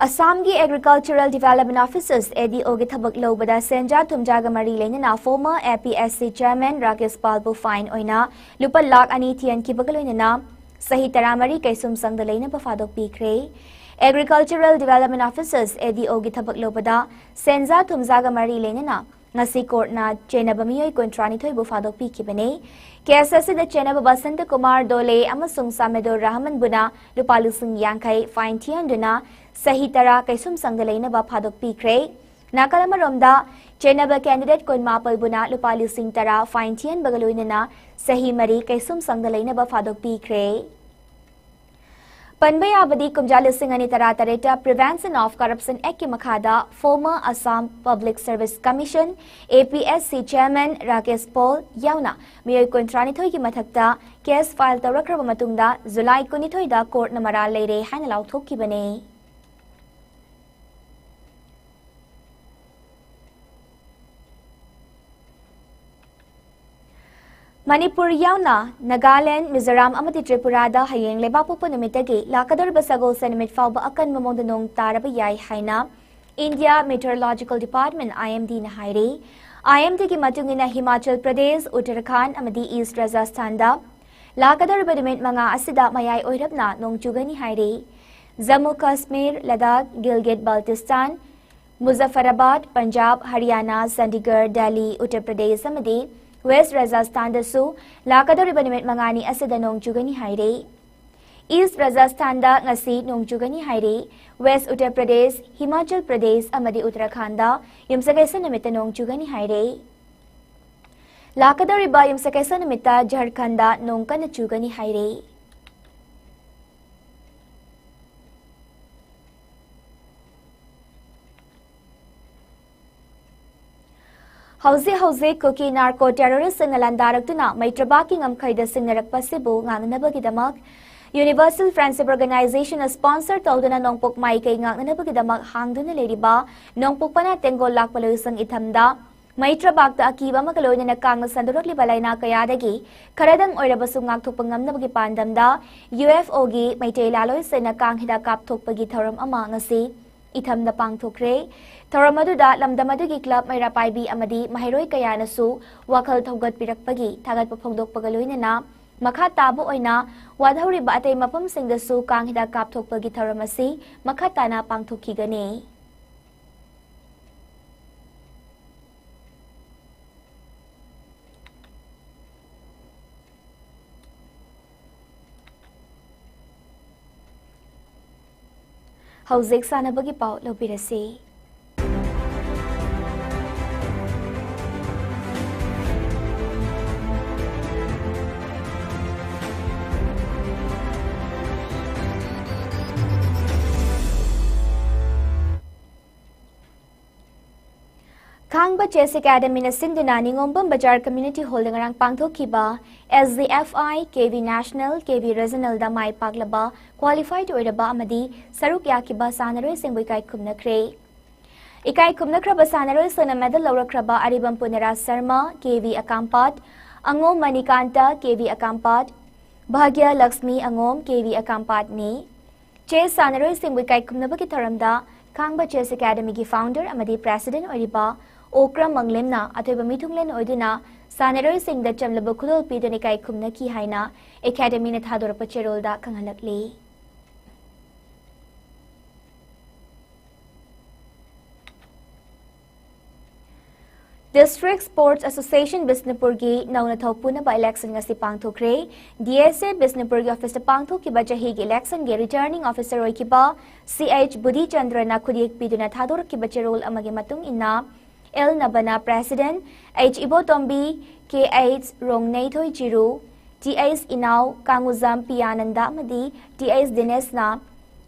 ꯑꯁꯥꯝꯒꯤ Agricultural Development Officers, A D O ꯒꯤ ꯊꯕꯛ ꯂꯧꯕꯗ ꯁꯦꯟꯖꯥ ꯊꯨꯝꯖꯥꯒ ꯃꯔꯤ ꯂꯩꯅꯅ former A P S C chairman Rakesh ꯄꯥꯜꯕꯨ fine ꯑꯣꯏꯅ ꯂꯨꯄꯥ ꯂꯥꯈ ꯑꯅꯤ ꯊꯤꯍꯟꯈꯤꯕꯒ ꯂꯣꯏꯅꯅ ꯆꯍꯤ ꯇꯔꯥꯃꯔꯤ ꯀꯩꯁꯨꯝꯁꯪꯗ ꯂꯩꯅꯕ ꯐꯥꯗꯣꯛꯄꯤꯈ꯭ꯔꯦ꯫ Agricultural Development Officers, ADO ꯒꯤ ꯊꯕꯛ ꯂꯧꯕꯗ ꯁꯦꯟꯖꯥ ꯊꯨꯝꯖꯥꯒ ꯃꯔꯤ ꯂꯩꯅꯅ ꯉꯁꯤ ꯀꯣꯔꯠꯅ ꯆꯦꯟꯅꯕ ꯃꯤꯑꯣꯏ ꯀꯨꯟꯊ꯭ꯔꯥꯅꯤꯊꯣꯏꯕꯨ ꯐꯥꯗꯣꯛꯄꯤꯈꯤꯕꯅꯤ꯫ ꯀꯦꯁ ꯑꯁꯤꯗ ꯆꯦꯟꯅꯕ ꯕꯁꯟꯇ ꯀꯨꯃꯥꯔ ꯗꯣꯂꯦ ꯑꯃꯁꯨꯡ ꯁꯥꯃꯦꯗꯣꯔ ꯔꯍꯃꯟꯕꯨꯅ ꯂꯨꯄꯥ ꯂꯤꯁꯤꯡ ꯌꯥꯡꯈꯩ ꯐꯥꯏꯟ ꯊꯤꯍꯟꯗꯨꯅ ꯆꯍꯤ ꯇꯔꯥ ꯀꯩꯁꯨꯝꯁꯪꯗ ꯂꯩꯅꯕ ꯐꯥꯗꯣꯛꯄꯤꯈ꯭ꯔꯦ꯫ ꯅꯥꯀꯜ ꯑꯃꯔꯣꯝꯗ, ꯆꯦꯟꯅꯕ ꯀꯦꯟꯗꯤꯗꯦꯠ ꯀꯨꯟꯃꯥꯄꯜꯕꯨꯅ ꯂꯨꯄꯥ ꯂꯤꯁꯤꯡ ꯇꯔꯥ ꯐꯥꯏꯟ ꯊꯤꯍꯟꯕꯒ ꯂꯣꯏꯅꯅ ꯆꯍꯤ ꯃꯔꯤ ꯀꯩꯁꯨꯝꯁꯪꯗ ꯂꯩꯅꯕ ꯐꯥꯗꯣꯛꯄꯤꯈ꯭ꯔꯦ꯫ ꯄꯟꯕ ꯌꯥꯕꯗꯤ, ꯀꯨꯝꯖꯥ ꯂꯤꯁꯤꯡ ꯑꯅꯤ ꯇꯔꯥ ꯇꯔꯦꯠꯇ Prevention of Corruption Act ꯀꯤ ꯃꯈꯥꯗ former Assam Public Service Commission, APSC, Chairman Rakesh Paul ꯌꯥꯎꯅ ꯃꯤꯑꯣꯏ ꯀꯨꯟꯊ꯭ꯔꯥꯅꯤꯊꯣꯏꯒꯤ ꯃꯊꯛꯇ ꯀꯦꯁ ꯐꯥꯏꯜ ꯇꯧꯔꯛꯈ꯭ꯔꯕ ꯃꯇꯨꯡꯗ ꯖꯨꯂꯥꯏ ꯀꯨꯟꯅꯤꯊꯣꯏꯗ ꯀꯣꯔꯠꯅ ꯃꯔꯥꯜ ꯂꯩꯔꯦ ꯍꯥꯏꯅ ꯂꯥꯎꯊꯣꯛꯈꯤꯕꯅꯤ꯫ ꯃꯅꯤꯄꯨꯔ ꯌꯥꯎꯅ ꯅꯥꯒꯥꯂꯦꯟꯗ, ꯃꯤꯖꯣꯔꯥꯝ ꯑꯃꯗꯤ ꯇ꯭ꯔꯤꯄꯨꯔꯥꯗ ꯍꯌꯦꯡ ꯂꯩꯕꯥꯛꯄꯣꯛꯄ ꯅꯨꯃꯤꯠꯇꯒꯤ ꯂꯥꯛꯀꯗꯧꯔꯤꯕ ꯁꯒꯣꯜꯁꯦꯟ ꯅꯨꯃꯤꯠ ꯐꯥꯎꯕ ꯑꯀꯟꯕ ꯃꯑꯣꯡꯗ ꯅꯣꯡ ꯇꯥꯔꯕ ꯌꯥꯏ ꯍꯥꯏꯅ India Meteorological Department, IMD ꯅ ꯍꯥꯏꯔꯤ꯫ IMD ꯒꯤ ꯃꯇꯨꯡ ꯏꯟꯅ ꯍꯤꯃꯥꯆꯜ ꯄ꯭ꯔꯗꯦꯁ, ꯎꯠꯇꯔꯈꯥꯟꯗ ꯑꯃꯗꯤ ꯏꯁ꯭ꯠ ꯔꯥꯖꯁꯊꯥꯟꯗ ꯂꯥꯛꯀꯗꯧꯔꯤꯕ ꯅꯨꯃꯤꯠ ꯃꯉꯥ ꯑꯁꯤꯗ ꯃꯌꯥꯏ ꯑꯣꯏꯔꯞꯅ ꯅꯣꯡ ꯆꯨꯒꯅꯤ ꯍꯥꯏꯔꯤ꯫ ꯖꯝꯃꯨ ꯀꯥꯁꯃꯤꯔ, ꯂꯗꯥꯈ, ꯒꯤꯜꯒꯤꯠ ꯕꯜꯇꯤꯁꯇꯥꯟ, ꯃꯨꯖꯐꯔꯥꯕꯥꯗ, ꯄꯟꯖꯥꯕ, ꯍꯔꯤꯌꯥꯅꯥ, ꯆꯟꯗꯤꯒꯔ, ꯗꯦꯜꯂꯤ, ꯎꯠꯇꯔ ꯄ꯭ꯔꯗꯦꯁ ꯑꯃꯗꯤ ꯋꯦꯁ꯭ꯠ ꯔꯥꯖꯁꯊꯥꯟꯗꯁꯨ ꯂꯥꯛꯀꯗꯧꯔꯤꯕ ꯅꯨꯃꯤꯠ ꯃꯉꯥꯅꯤ ꯑꯁꯤꯗ ꯅꯣꯡ ꯆꯨꯒꯅꯤ ꯍꯥꯏꯔꯤ꯫ ꯏꯁ꯭ꯠ ꯔꯥꯖꯁꯊꯥꯟꯗ ꯉꯁꯤ ꯅꯣꯡ ꯆꯨꯒꯅꯤ ꯍꯥꯏꯔꯤ꯫ ꯋꯦꯁ꯭ꯠ ꯎꯠꯇꯔ ꯄ꯭ꯔꯗꯦꯁ, ꯍꯤꯃꯥꯆꯜ ꯄ꯭ꯔꯗꯦꯁ ꯑꯃꯗꯤ ꯎꯠꯇꯔꯈꯥꯟꯗ ꯌꯨꯝꯁꯀꯩꯁ ꯅꯨꯃꯤꯠꯇ ꯅꯣꯡ ꯆꯨꯒꯅꯤ ꯍꯥꯏꯔꯤ꯫ ꯂꯥꯛꯀꯗꯧꯔꯤꯕ ꯌꯨꯝꯁꯀꯩꯁ ꯅꯨꯃꯤꯠꯇ ꯖꯔꯈꯟꯗ ꯅꯣꯡ ꯀꯟꯅ ꯆꯨꯒꯅꯤ ꯍꯥꯏꯔꯤ꯫ ꯍꯧꯖꯤꯛ ꯍꯧꯖꯤꯛ ꯀꯨꯀꯤ ꯅꯥꯔꯀꯣ ꯇꯦꯔꯣꯔꯤꯁ꯭ꯠꯁꯤꯡꯅ ꯂꯥꯟꯗꯥꯔꯛꯇꯨꯅ ꯃꯩꯇ꯭ꯔꯕꯥꯛꯀꯤ ꯉꯝꯈꯩꯗ ꯁꯤꯡꯅꯔꯛꯄ ꯑꯁꯤꯕꯨ ꯉꯥꯛꯅꯅꯕꯒꯤꯗꯃꯛ Universal Friendship Organization ꯅ sponsor ꯇꯧꯗꯨꯅ ꯅꯣꯡꯄꯣꯛ ꯃꯥꯏꯀꯩ ꯉꯥꯛꯅꯅꯕꯒꯤꯗꯃꯛ ꯍꯥꯡꯗꯨꯅ ꯂꯩꯔꯤꯕ ꯅꯣꯡꯄꯣꯛ ꯄꯅꯥ ꯇꯦꯡꯒꯣꯜ ꯂꯥꯛꯄ ꯂꯣꯏꯁꯪ ꯏꯊꯝꯗ ꯃꯩꯇ꯭ꯔꯕꯥꯛꯇ ꯑꯀꯤꯕ ꯑꯃꯒ ꯂꯣꯏꯅꯅ ꯀꯥꯡꯅ ꯁꯟꯗꯣꯔꯛꯂꯤꯕ ꯂꯥꯏꯅꯥ ꯀꯌꯥꯗꯒꯤ ꯈꯔꯗꯪ ꯑꯣꯏꯔꯕꯁꯨ ꯉꯥꯛꯊꯣꯛꯄ ꯉꯝꯅꯕꯒꯤ ꯄꯥꯟꯗꯝꯗ UFO ꯒꯤ ꯃꯩꯇꯩ ꯂꯥꯂꯣꯏꯁꯤꯡꯅ ꯀꯥꯡ ꯍꯤꯗꯥꯛ ꯀꯥꯞꯊꯣꯛꯄꯒꯤ ꯊꯧꯔꯝ ꯑꯃ ꯉꯁꯤ ꯏꯊꯝꯗ ꯄꯥꯡꯊꯣꯛꯈ꯭ꯔꯦ꯫ ꯊꯧꯔꯝ ꯑꯗꯨꯗ ꯂꯝꯗꯝ ꯑꯗꯨꯒꯤ ꯀ꯭ꯂꯕ ꯃꯩꯔꯥ ꯄꯥꯏꯕꯤ ꯑꯃꯗꯤ ꯃꯍꯩꯔꯣꯏ ꯀꯌꯥꯅꯁꯨ ꯋꯥꯈꯜ ꯊꯧꯒꯠꯄꯤꯔꯛꯄꯒꯤ ꯊꯥꯒꯠꯄ ꯐꯣꯡꯗꯣꯛꯄꯒ ꯂꯣꯏꯅꯅ ꯃꯈꯥ ꯇꯥꯕ ꯑꯣꯏꯅ ꯋꯥꯠꯍꯧꯔꯤꯕ ꯑꯇꯩ ꯃꯐꯝꯁꯤꯡꯗꯁꯨ ꯀꯥꯡ ꯍꯤꯗꯥꯛ ꯀꯥꯞꯊꯣꯛꯄꯒꯤ ꯊꯧꯔꯝ ꯑꯁꯤ ꯃꯈꯥ ꯇꯥꯅ ꯄꯥꯡꯊꯣꯛꯈꯤꯒꯅꯤ꯫ ꯍꯧꯖꯤꯛ ꯁꯥꯟꯅꯕꯒꯤ ꯄꯥꯎ ꯂꯧꯕꯤꯔꯁꯤ꯫ ꯈꯥꯡꯕ Chess Academyꯅ ꯁꯤꯟꯗꯨꯅ ꯅꯤꯉꯣꯝꯕꯝ ꯕꯖꯥꯔ Community Hallꯗ ꯉꯔꯥꯡ ꯄꯥꯡꯊꯣꯛꯈꯤꯕ S D F I, K V National, K V Regionalꯗ ꯃꯥꯏ ꯄꯥꯛꯂꯕ qualified ꯑꯣꯏꯔꯕ ꯑꯃꯗꯤ ꯁꯔꯨꯛ ꯌꯥꯈꯤꯕ ꯁꯥꯟꯅꯔꯣꯏꯁꯤꯡꯕꯨ ꯏꯀꯥꯏ ꯈꯨꯝꯅꯈ꯭ꯔꯦ꯫ ꯏꯀꯥꯏ ꯈꯨꯝꯅꯈ꯭ꯔꯕ ꯁꯥꯟꯅꯔꯣꯏꯁꯤꯡꯅ medal ꯂꯧꯔꯛꯈ꯭ꯔꯕ ꯑꯔꯤꯕꯝ ꯄꯨꯅꯦꯔꯥꯖ Sharma, K V ꯑꯀꯥꯝꯄꯥꯠ, ꯑꯉꯣꯝ Manikanta, K V ꯑꯀꯥꯝꯄꯥꯠ, ꯚꯥꯒ꯭ꯌ Lakshmi ꯑꯉꯣꯝ, K V ꯑꯀꯥꯝꯄꯥꯠꯅꯤ꯫ Chess ꯁꯥꯟꯅꯔꯣꯏꯁꯤꯡꯕꯨ ꯏꯀꯥꯏ ꯈꯨꯝꯅꯕꯒꯤ ꯊꯧꯔꯝꯗ ꯈꯥꯡꯕ Chess Academyꯒꯤ founder ꯑꯃꯗꯤ president ꯑꯣꯏꯔꯤꯕ ꯑꯣꯀ꯭ꯔꯝ ꯃꯪꯂꯦꯝꯅ ꯑꯊꯣꯏꯕ ꯃꯤꯊꯨꯡꯂꯦꯟ ꯑꯣꯏꯗꯨꯅ ꯁꯥꯟꯅꯔꯣꯏꯁꯤꯡꯗ ꯆꯝꯂꯕ ꯈꯨꯗꯣꯜ ꯄꯤꯗꯨꯅ ꯏꯀꯥꯏ ꯈꯨꯝꯅꯈꯤ ꯍꯥꯏꯅ Academyꯅ ꯊꯥꯗꯣꯔꯛꯄ ꯆꯦꯔꯣꯜꯗ ꯈꯪꯍꯜꯂꯛꯂꯤ꯫ District Sports Association ꯕꯤꯁꯅꯨꯄꯨꯔꯒꯤ ꯅꯧꯅ ꯊꯧꯄꯨꯅꯕ election ꯉꯁꯤ ꯄꯥꯡꯊꯣꯛꯈ꯭ꯔꯦ꯫ D S A ꯕꯤꯁꯅꯨꯄꯨꯔꯒꯤ officeꯇ ꯄꯥꯡꯊꯣꯛꯈꯤꯕ ꯆꯍꯤꯒꯤ electionꯒꯤ returning officer ꯑꯣꯏꯈꯤꯕ C H ꯕꯨꯙꯤꯆꯟꯗ꯭ꯔꯅ ꯈꯨꯠꯌꯦꯛ ꯄꯤꯗꯨꯅ ꯊꯥꯗꯣꯔꯛꯈꯤꯕ ꯆꯦꯔꯣꯜ ꯑꯃꯒꯤ ꯃꯇꯨꯡ ꯏꯟꯅ, L ꯅꯕꯅ president, H ꯏꯕꯣꯇꯣꯝꯕꯤ, K H ꯔꯣꯡꯅꯩꯊꯣꯏ ꯆꯤꯔꯨ, T H ꯏꯅꯥꯎ ꯀꯥꯡꯉꯨꯖꯝ ꯄꯤꯌꯥꯅꯟꯗ ꯑꯃꯗꯤ T H ꯗꯤꯅꯦꯁꯅ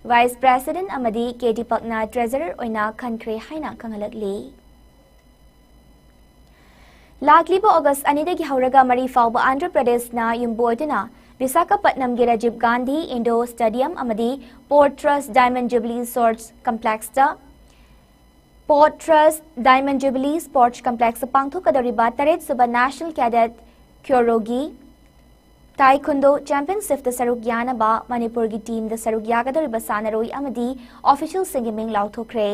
vice president ꯑꯃꯗꯤ K ꯗꯤꯄꯛꯅ treasurer ꯑꯣꯏꯅ ꯈꯟꯈ꯭ꯔꯦ ꯍꯥꯏꯅ ꯈꯪꯍꯜꯂꯛꯂꯤ꯫ ꯂꯥꯛꯂꯤꯕ August ꯑꯅꯤꯗꯒꯤ ꯍꯧꯔꯒ ꯃꯔꯤ ꯐꯥꯎꯕ ꯑꯟꯙ꯭ꯔ ꯄ꯭ꯔꯗꯦꯁꯅ ꯌꯨꯝꯕꯨ ꯑꯣꯏꯗꯨꯅ ꯕꯤꯁꯥꯈꯥꯄꯠꯅꯝꯒꯤ ꯔꯥꯖꯤꯕ ꯒꯥꯟꯙꯤ Indoor Stadium ꯑꯃꯗꯤ Port Trust Diamond Jubilee Sports Complexꯇ Port Trust Diamond Jubilee Sports Complexꯇ ꯄꯥꯡꯊꯣꯛꯀꯗꯧꯔꯤꯕ ꯇꯔꯦꯠ ꯁꯨꯕ National Cadet Kyodogi Taekwondo Championshipꯇ ꯁꯔꯨꯛ ꯌꯥꯅꯕ ꯃꯅꯤꯄꯨꯔꯒꯤ teamꯗ ꯁꯔꯨꯛ ꯌꯥꯒꯗꯧꯔꯤꯕ ꯁꯥꯟꯅꯔꯣꯏ ꯑꯃꯗꯤ officialꯁꯤꯡꯒꯤ ꯃꯤꯡ ꯂꯥꯎꯊꯣꯛꯈ꯭ꯔꯦ꯫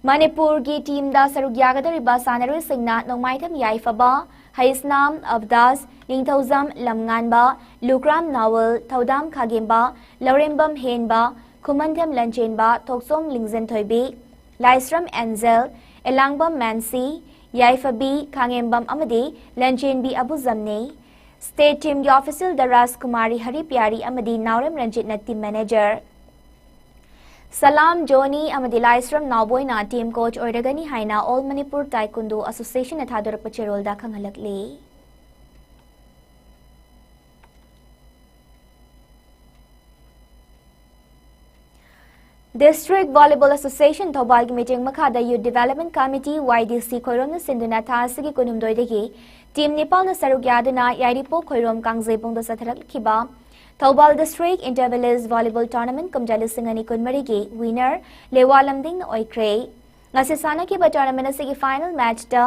ꯃꯅꯤꯄꯨꯔꯒꯤ ꯇꯤꯝꯗ ꯁꯔꯨꯛ ꯌꯥꯒꯗꯧꯔꯤꯕ ꯁꯥꯟꯅꯔꯣꯏꯁꯤꯡꯅ ꯅꯣꯡꯃꯥꯏꯊꯦꯝ ꯌꯥꯏꯐꯕ, ꯍꯩꯁꯅꯥꯝ ꯑꯕꯗꯥꯁ, ꯅꯤꯡꯊꯧꯖꯝ ꯂꯝꯉꯥꯟꯕ, ꯂꯨꯀ꯭ꯔꯥꯝ ꯅꯥꯋꯜ, ꯊꯧꯗꯥꯝ ꯈꯥꯒꯦꯝꯕ, ꯂꯧꯔꯦꯝꯕꯝ ꯍꯦꯟꯕ, ꯈꯨꯃꯟꯊꯦꯝ ꯂꯟꯆꯦꯟꯕ, ꯊꯣꯛꯆꯣꯝ ꯂꯤꯡꯖꯦꯟꯊꯣꯏꯕꯤ, ꯂꯥꯏꯁ꯭ꯔꯝ ꯑꯦꯟꯖꯦꯜ, ꯑꯦꯂꯥꯡꯕꯝ ꯃꯦꯟꯁꯤ, ꯌꯥꯏꯐꯕꯤ ꯈꯥꯉꯦꯝꯕꯝ ꯑꯃꯗꯤ ꯂꯟꯆꯦꯟꯕꯤ ꯑꯕꯨꯖꯝꯅꯤ꯫ ꯁ꯭ꯇꯦꯠ ꯇꯤꯝꯒꯤ ꯑꯣꯐꯤꯁꯤꯌꯦꯜꯗ ꯔꯥꯖꯀꯨꯃꯥꯔꯤ ꯍꯔꯤꯄꯤꯌꯥꯔꯤ ꯑꯃꯗꯤ ꯅꯥꯎꯔꯦꯝ ꯔꯟꯖꯤꯠꯅ ꯇꯤꯝ ꯃꯦꯅꯦꯖꯔ꯫ ꯁꯂꯥꯝ ꯖꯣꯅꯤ ꯑꯃꯗꯤ ꯂꯥꯏꯁ꯭ꯔꯝ ꯅꯥꯎꯕꯣꯏꯅ ꯇꯤꯝ ꯀꯣꯆ ꯑꯣꯏꯔꯒꯅꯤ ꯍꯥꯏꯅ ꯑꯣꯜ ꯃꯅꯤꯄꯨꯔ ꯇꯥꯏꯀꯨꯟꯗꯣ ꯑꯦꯁꯣꯁꯤꯌꯦꯁꯟꯅ ꯊꯥꯗꯣꯔꯛꯄ ꯆꯦꯔꯣꯜꯗ ꯈꯪꯍꯜꯂꯛꯂꯤ꯫ ꯗꯤꯁꯇ꯭ꯔꯤꯛ ꯚꯣꯂꯤꯕꯣꯜ ꯑꯦꯁꯣꯁꯤꯌꯦꯁꯟ ꯊꯧꯕꯥꯜꯒꯤ ꯃꯤꯠꯌꯦꯡ ꯃꯈꯥꯗ ꯌꯨꯠ ꯗꯤꯚꯦꯂꯞꯃꯦꯟ ꯀꯃꯤꯇꯤ, ꯋꯥꯏ ꯗꯤ ꯁꯤ, ꯈꯣꯏꯔꯣꯝꯅ ꯁꯤꯟꯗꯨꯅ ꯊꯥ ꯑꯁꯤꯒꯤ ꯀꯨꯟꯍꯨꯝꯗꯣꯏꯗꯒꯤ ꯇꯤꯝ ꯅꯤꯄꯥꯜꯅ ꯁꯔꯨꯛ ꯌꯥꯗꯨꯅ ꯌꯥꯏꯔꯤꯄꯣꯛ ꯈꯣꯏꯔꯣꯝ ꯀꯥꯡꯖꯩꯕꯨꯡꯗ ꯆꯠꯊꯔꯛꯈꯤꯕ Thoubal district inter village volleyball tournament ꯀꯨꯝꯖꯥ ꯂꯤꯁꯤꯡ ꯑꯅꯤ ꯀꯨꯟꯃꯔꯤꯒꯤ ꯋꯤꯅꯔ ꯂꯦꯋꯥ ꯂꯝꯗꯤꯡꯅ ꯑꯣꯏꯈ꯭ꯔꯦ꯫ ꯉꯁꯤ ꯁꯥꯟꯅꯈꯤꯕ ꯇꯣꯔꯅꯥꯃꯦꯟ ꯑꯁꯤꯒꯤ ꯐꯥꯏꯅꯦꯜ ꯃꯦꯆꯇ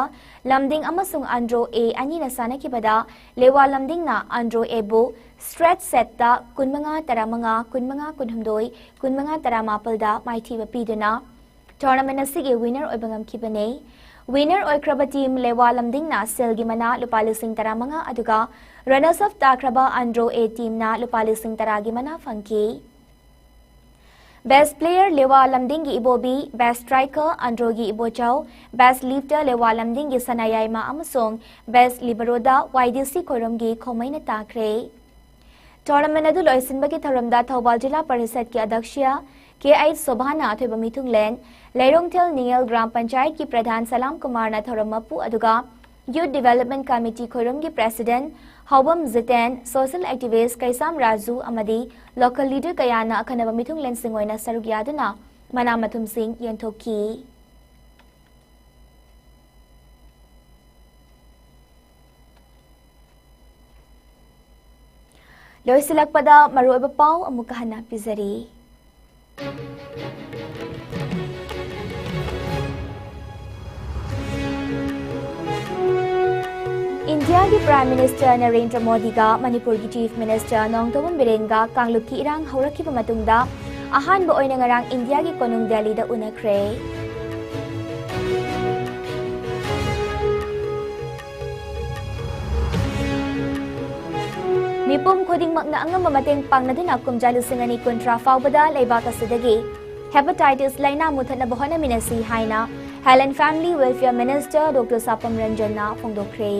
ꯂꯝꯗꯤꯡ ꯑꯃꯁꯨꯡ ꯑꯟꯗ꯭ꯔꯣ ꯑꯦ ꯑꯅꯤꯅ ꯁꯥꯟꯅꯈꯤꯕꯗ ꯂꯦꯋꯥ ꯂꯝꯗꯤꯡꯅ ꯑꯟꯗ꯭ꯔꯣ ꯑꯦꯕꯨ ꯁ꯭ꯇ꯭ꯔꯦꯠ ꯁꯦꯠꯇ ꯀꯨꯟꯃꯉꯥ ꯇꯔꯥꯃꯉꯥ, ꯀꯨꯟꯃꯉꯥ ꯀꯨꯟꯍꯨꯝꯗꯣꯏ, ꯀꯨꯟꯃꯉꯥ ꯇꯔꯥꯃꯥꯄꯜꯗ ꯃꯥꯏꯊꯤꯕ ꯄꯤꯗꯨꯅ ꯇꯣꯔꯅꯥꯃꯦꯟ ꯑꯁꯤꯒꯤ ꯋꯤꯅꯔ ꯑꯣꯏꯕ ꯉꯝꯈꯤꯕꯅꯤ꯫ ꯋꯤꯅꯔ ꯑꯣꯏꯈ꯭ꯔꯕ ꯇꯤꯝ ꯂꯦꯋꯥ ꯂꯝꯗꯤꯡꯅ ꯁꯦꯜꯒꯤ ꯃꯅꯥ ꯂꯨꯄꯥ ꯂꯤꯁꯤꯡ ꯇꯔꯥꯃꯉꯥ ꯑꯗꯨꯒ ꯔꯅꯔꯁ ꯑꯞ ꯇꯥꯈ꯭ꯔꯕ ꯑꯟꯗ꯭ꯔꯣ ꯑꯦ ꯇꯤꯝꯅ ꯂꯨꯄꯥ ꯂꯤꯁꯤꯡ ꯇꯔꯥꯒꯤ ꯃꯅꯥ ꯐꯪꯈꯤ꯫ ꯕꯦꯁ ꯄ꯭ꯂꯦꯌꯔ ꯂꯦꯋꯥ ꯂꯝꯗꯤꯡꯒꯤ ꯏꯕꯣꯕꯤ, ꯕꯦꯁ ꯁ꯭ꯇ꯭ꯔꯥꯏꯀꯔ ꯑꯟꯗ꯭ꯔꯣꯒꯤ ꯏꯕꯣꯆꯥꯎ, ꯕꯦꯁ ꯂꯤꯐꯇꯔ ꯂꯦꯋꯥ ꯂꯝꯗꯤꯡꯒꯤ ꯁꯅꯥꯌꯥꯏꯃ ꯑꯃꯁꯨꯡ ꯕꯦꯁ ꯂꯤꯕꯔꯣꯗ ꯋꯥꯏ ꯗꯤ ꯁꯤ ꯈꯣꯏꯔꯣꯝꯒꯤ ꯈꯣꯃꯩꯅ ꯇꯥꯈ꯭ꯔꯦ꯫ ꯇꯣꯔꯅꯥꯃꯦꯟ ꯑꯗꯨ ꯂꯣꯏꯁꯤꯟꯕꯒꯤ ꯊꯧꯔꯝꯗ ꯊꯧꯕꯥꯜ ꯖꯤꯂꯥ ꯄꯔꯤꯁꯠꯀꯤ ꯑꯗꯛꯁ꯭ꯌ ꯀꯦ ꯑꯩꯆ ꯁꯣꯚꯥꯅ ꯑꯊꯣꯏꯕ ꯃꯤꯊꯨꯡꯂꯦꯟ, ꯂꯩꯔꯣꯡꯊꯦꯜ ꯅꯤꯉꯦꯜ ꯒ꯭ꯔꯥꯝ ꯄꯟꯆꯥꯌꯠꯀꯤ ꯄ꯭ꯔꯙꯥꯟ ꯁꯂꯥꯝ ꯀꯨꯃꯥꯔꯅ ꯊꯧꯔꯝ ꯃꯄꯨ ꯑꯗꯨꯒ ꯌꯨꯠ ꯗꯤꯚꯦꯂꯞꯃꯦꯟ ꯀꯃꯤꯇꯤ ꯈꯣꯏꯔꯣꯝꯒꯤ president Haobam Jiten, social activist Keisham Raju ꯑꯃꯗꯤ ꯂꯣꯀꯦꯜ ꯂꯤꯗꯔ ꯀꯌꯥꯅ ꯑꯈꯟꯅꯕ ꯃꯤꯊꯨꯡꯂꯦꯟꯁꯤꯡ ꯑꯣꯏꯅ ꯁꯔꯨꯛ ꯌꯥꯗꯨꯅ ꯃꯅꯥ ꯃꯊꯨꯝꯁꯤꯡ ꯌꯦꯟꯊꯣꯛꯈꯤ꯫ ꯂꯣꯏꯁꯤꯜꯂꯛꯄꯗ ꯃꯔꯨꯑꯣꯏꯕ ꯄꯥꯎ ꯑꯃꯨꯛꯀ ꯍꯟꯅ ꯄꯤꯖꯔꯤ꯫ ꯏꯟꯗꯤꯌꯥꯒꯤ ꯄ꯭ꯔꯥꯏꯝ ꯃꯤꯅꯤꯁꯇꯔ ꯅꯔꯦꯟꯗ꯭ꯔ ꯃꯣꯗꯤꯒ ꯃꯅꯤꯄꯨꯔꯒꯤ ꯆꯤꯐ ꯃꯤꯅꯤꯁꯇꯔ ꯅꯣꯡꯊꯣꯝꯕꯝ ꯕꯤꯔꯦꯟꯒ ꯀꯥꯡꯂꯨꯞꯀꯤ ꯏꯔꯥꯡ ꯍꯧꯔꯛꯈꯤꯕ ꯃꯇꯨꯡꯗ ꯑꯍꯥꯟꯕ ꯑꯣꯏꯅ ꯉꯔꯥꯡ ꯏꯟꯗꯤꯌꯥꯒꯤ ꯀꯣꯅꯨꯡ ꯗꯦꯜꯂꯤꯗ ꯎꯅꯈ꯭ꯔꯦ꯫ ꯃꯤꯄꯨꯝ ꯈꯨꯗꯤꯡꯃꯛꯅ ꯑꯉꯝꯕ ꯃꯇꯦꯡ ꯄꯥꯡꯅꯗꯨꯅ ꯀꯨꯝꯖꯥ ꯂꯤꯁꯤꯡ ꯑꯅꯤ ꯀꯨꯟꯊ꯭ꯔꯥ ꯐꯥꯎꯕꯗ ꯂꯩꯕꯥꯛ ꯑꯁꯤꯗꯒꯤ hepatitis ꯂꯥꯏꯅꯥ ꯃꯨꯊꯠꯅꯕ ꯍꯣꯠꯅꯃꯤꯟꯅꯁꯤ ꯍꯥꯏꯅ Health and Family Welfare Minister Doctor ꯁꯥꯄꯝ ꯔꯟꯖꯟꯅ ꯐꯣꯡꯗꯣꯛꯈ꯭ꯔꯦ꯫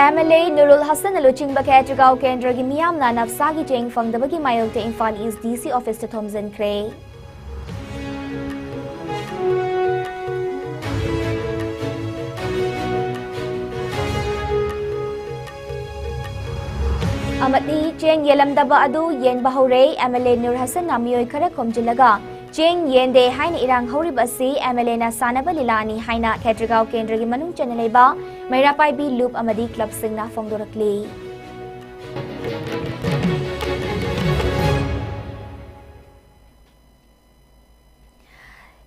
MLA ꯅꯨꯔꯨꯜ ꯍꯁꯟꯅ ꯂꯨꯆꯤꯡꯕ ꯈꯦꯇ꯭ꯔꯤꯒꯥꯎ ꯀꯦꯟꯗ꯭ꯔꯒꯤ ꯃꯤꯌꯥꯝꯅ ꯅꯞꯁꯥꯒꯤ ꯆꯦꯡ ꯐꯪꯗꯕꯒꯤ ꯃꯥꯌꯣꯛꯇ ꯏꯝꯐꯥꯜ East DC officeꯇ ꯊꯣꯝꯖꯤꯟꯈ꯭ꯔꯦ꯫ ꯑꯃꯗꯤ ꯆꯦꯡ ꯌꯦꯜꯂꯝꯗꯕ ꯑꯗꯨ ꯌꯦꯟꯕ ꯍꯧꯔꯦ꯫ MLA ꯅꯨꯔ ꯍꯁꯟꯅ ꯃꯤꯑꯣꯏ ꯈꯔ ꯈꯣꯝꯖꯤꯜꯂꯒ ꯆꯦꯡ ꯌꯦꯟꯗꯦ ꯍꯥꯏꯅ ꯏꯔꯥꯡ ꯍꯧꯔꯤꯕ ꯑꯁꯤ MLAꯅ ꯁꯥꯟꯅꯕ ꯂꯤꯂꯥꯅꯤ ꯍꯥꯏꯅ ꯈꯦꯇ꯭ꯔꯤꯒꯥꯎ ꯀꯦꯟꯗ꯭ꯔꯒꯤ ꯃꯅꯨꯡ ꯆꯟꯅ ꯂꯩꯕ ꯃꯩꯔꯥ ꯄꯥꯏꯕꯤ ꯂꯨꯞ ꯑꯃꯗꯤ ꯀ꯭ꯂꯕꯁꯤꯡꯅ ꯐꯣꯡꯗꯣꯔꯛꯂꯤ꯫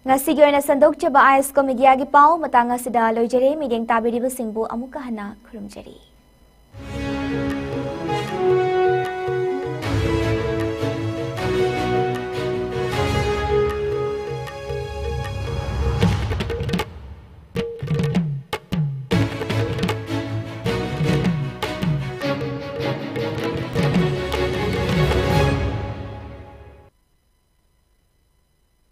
ꯉꯁꯤꯒꯤ ꯑꯣꯏꯅ ꯁꯟꯗꯣꯛꯆꯕ ꯑꯥꯏ ꯑꯦꯁ ꯀꯣ ꯃꯤꯗꯤꯌꯥꯒꯤ ꯄꯥꯎ ꯃꯇꯥꯡ ꯑꯁꯤꯗ ꯂꯣꯏꯖꯔꯦ꯫ ꯃꯤꯠꯌꯦꯡ ꯇꯥꯕꯤꯔꯤꯕꯁꯤꯡꯕꯨ ꯑꯃꯨꯛꯀ ꯍꯟꯅ ꯈꯨꯔꯨꯝꯖꯔꯤ꯫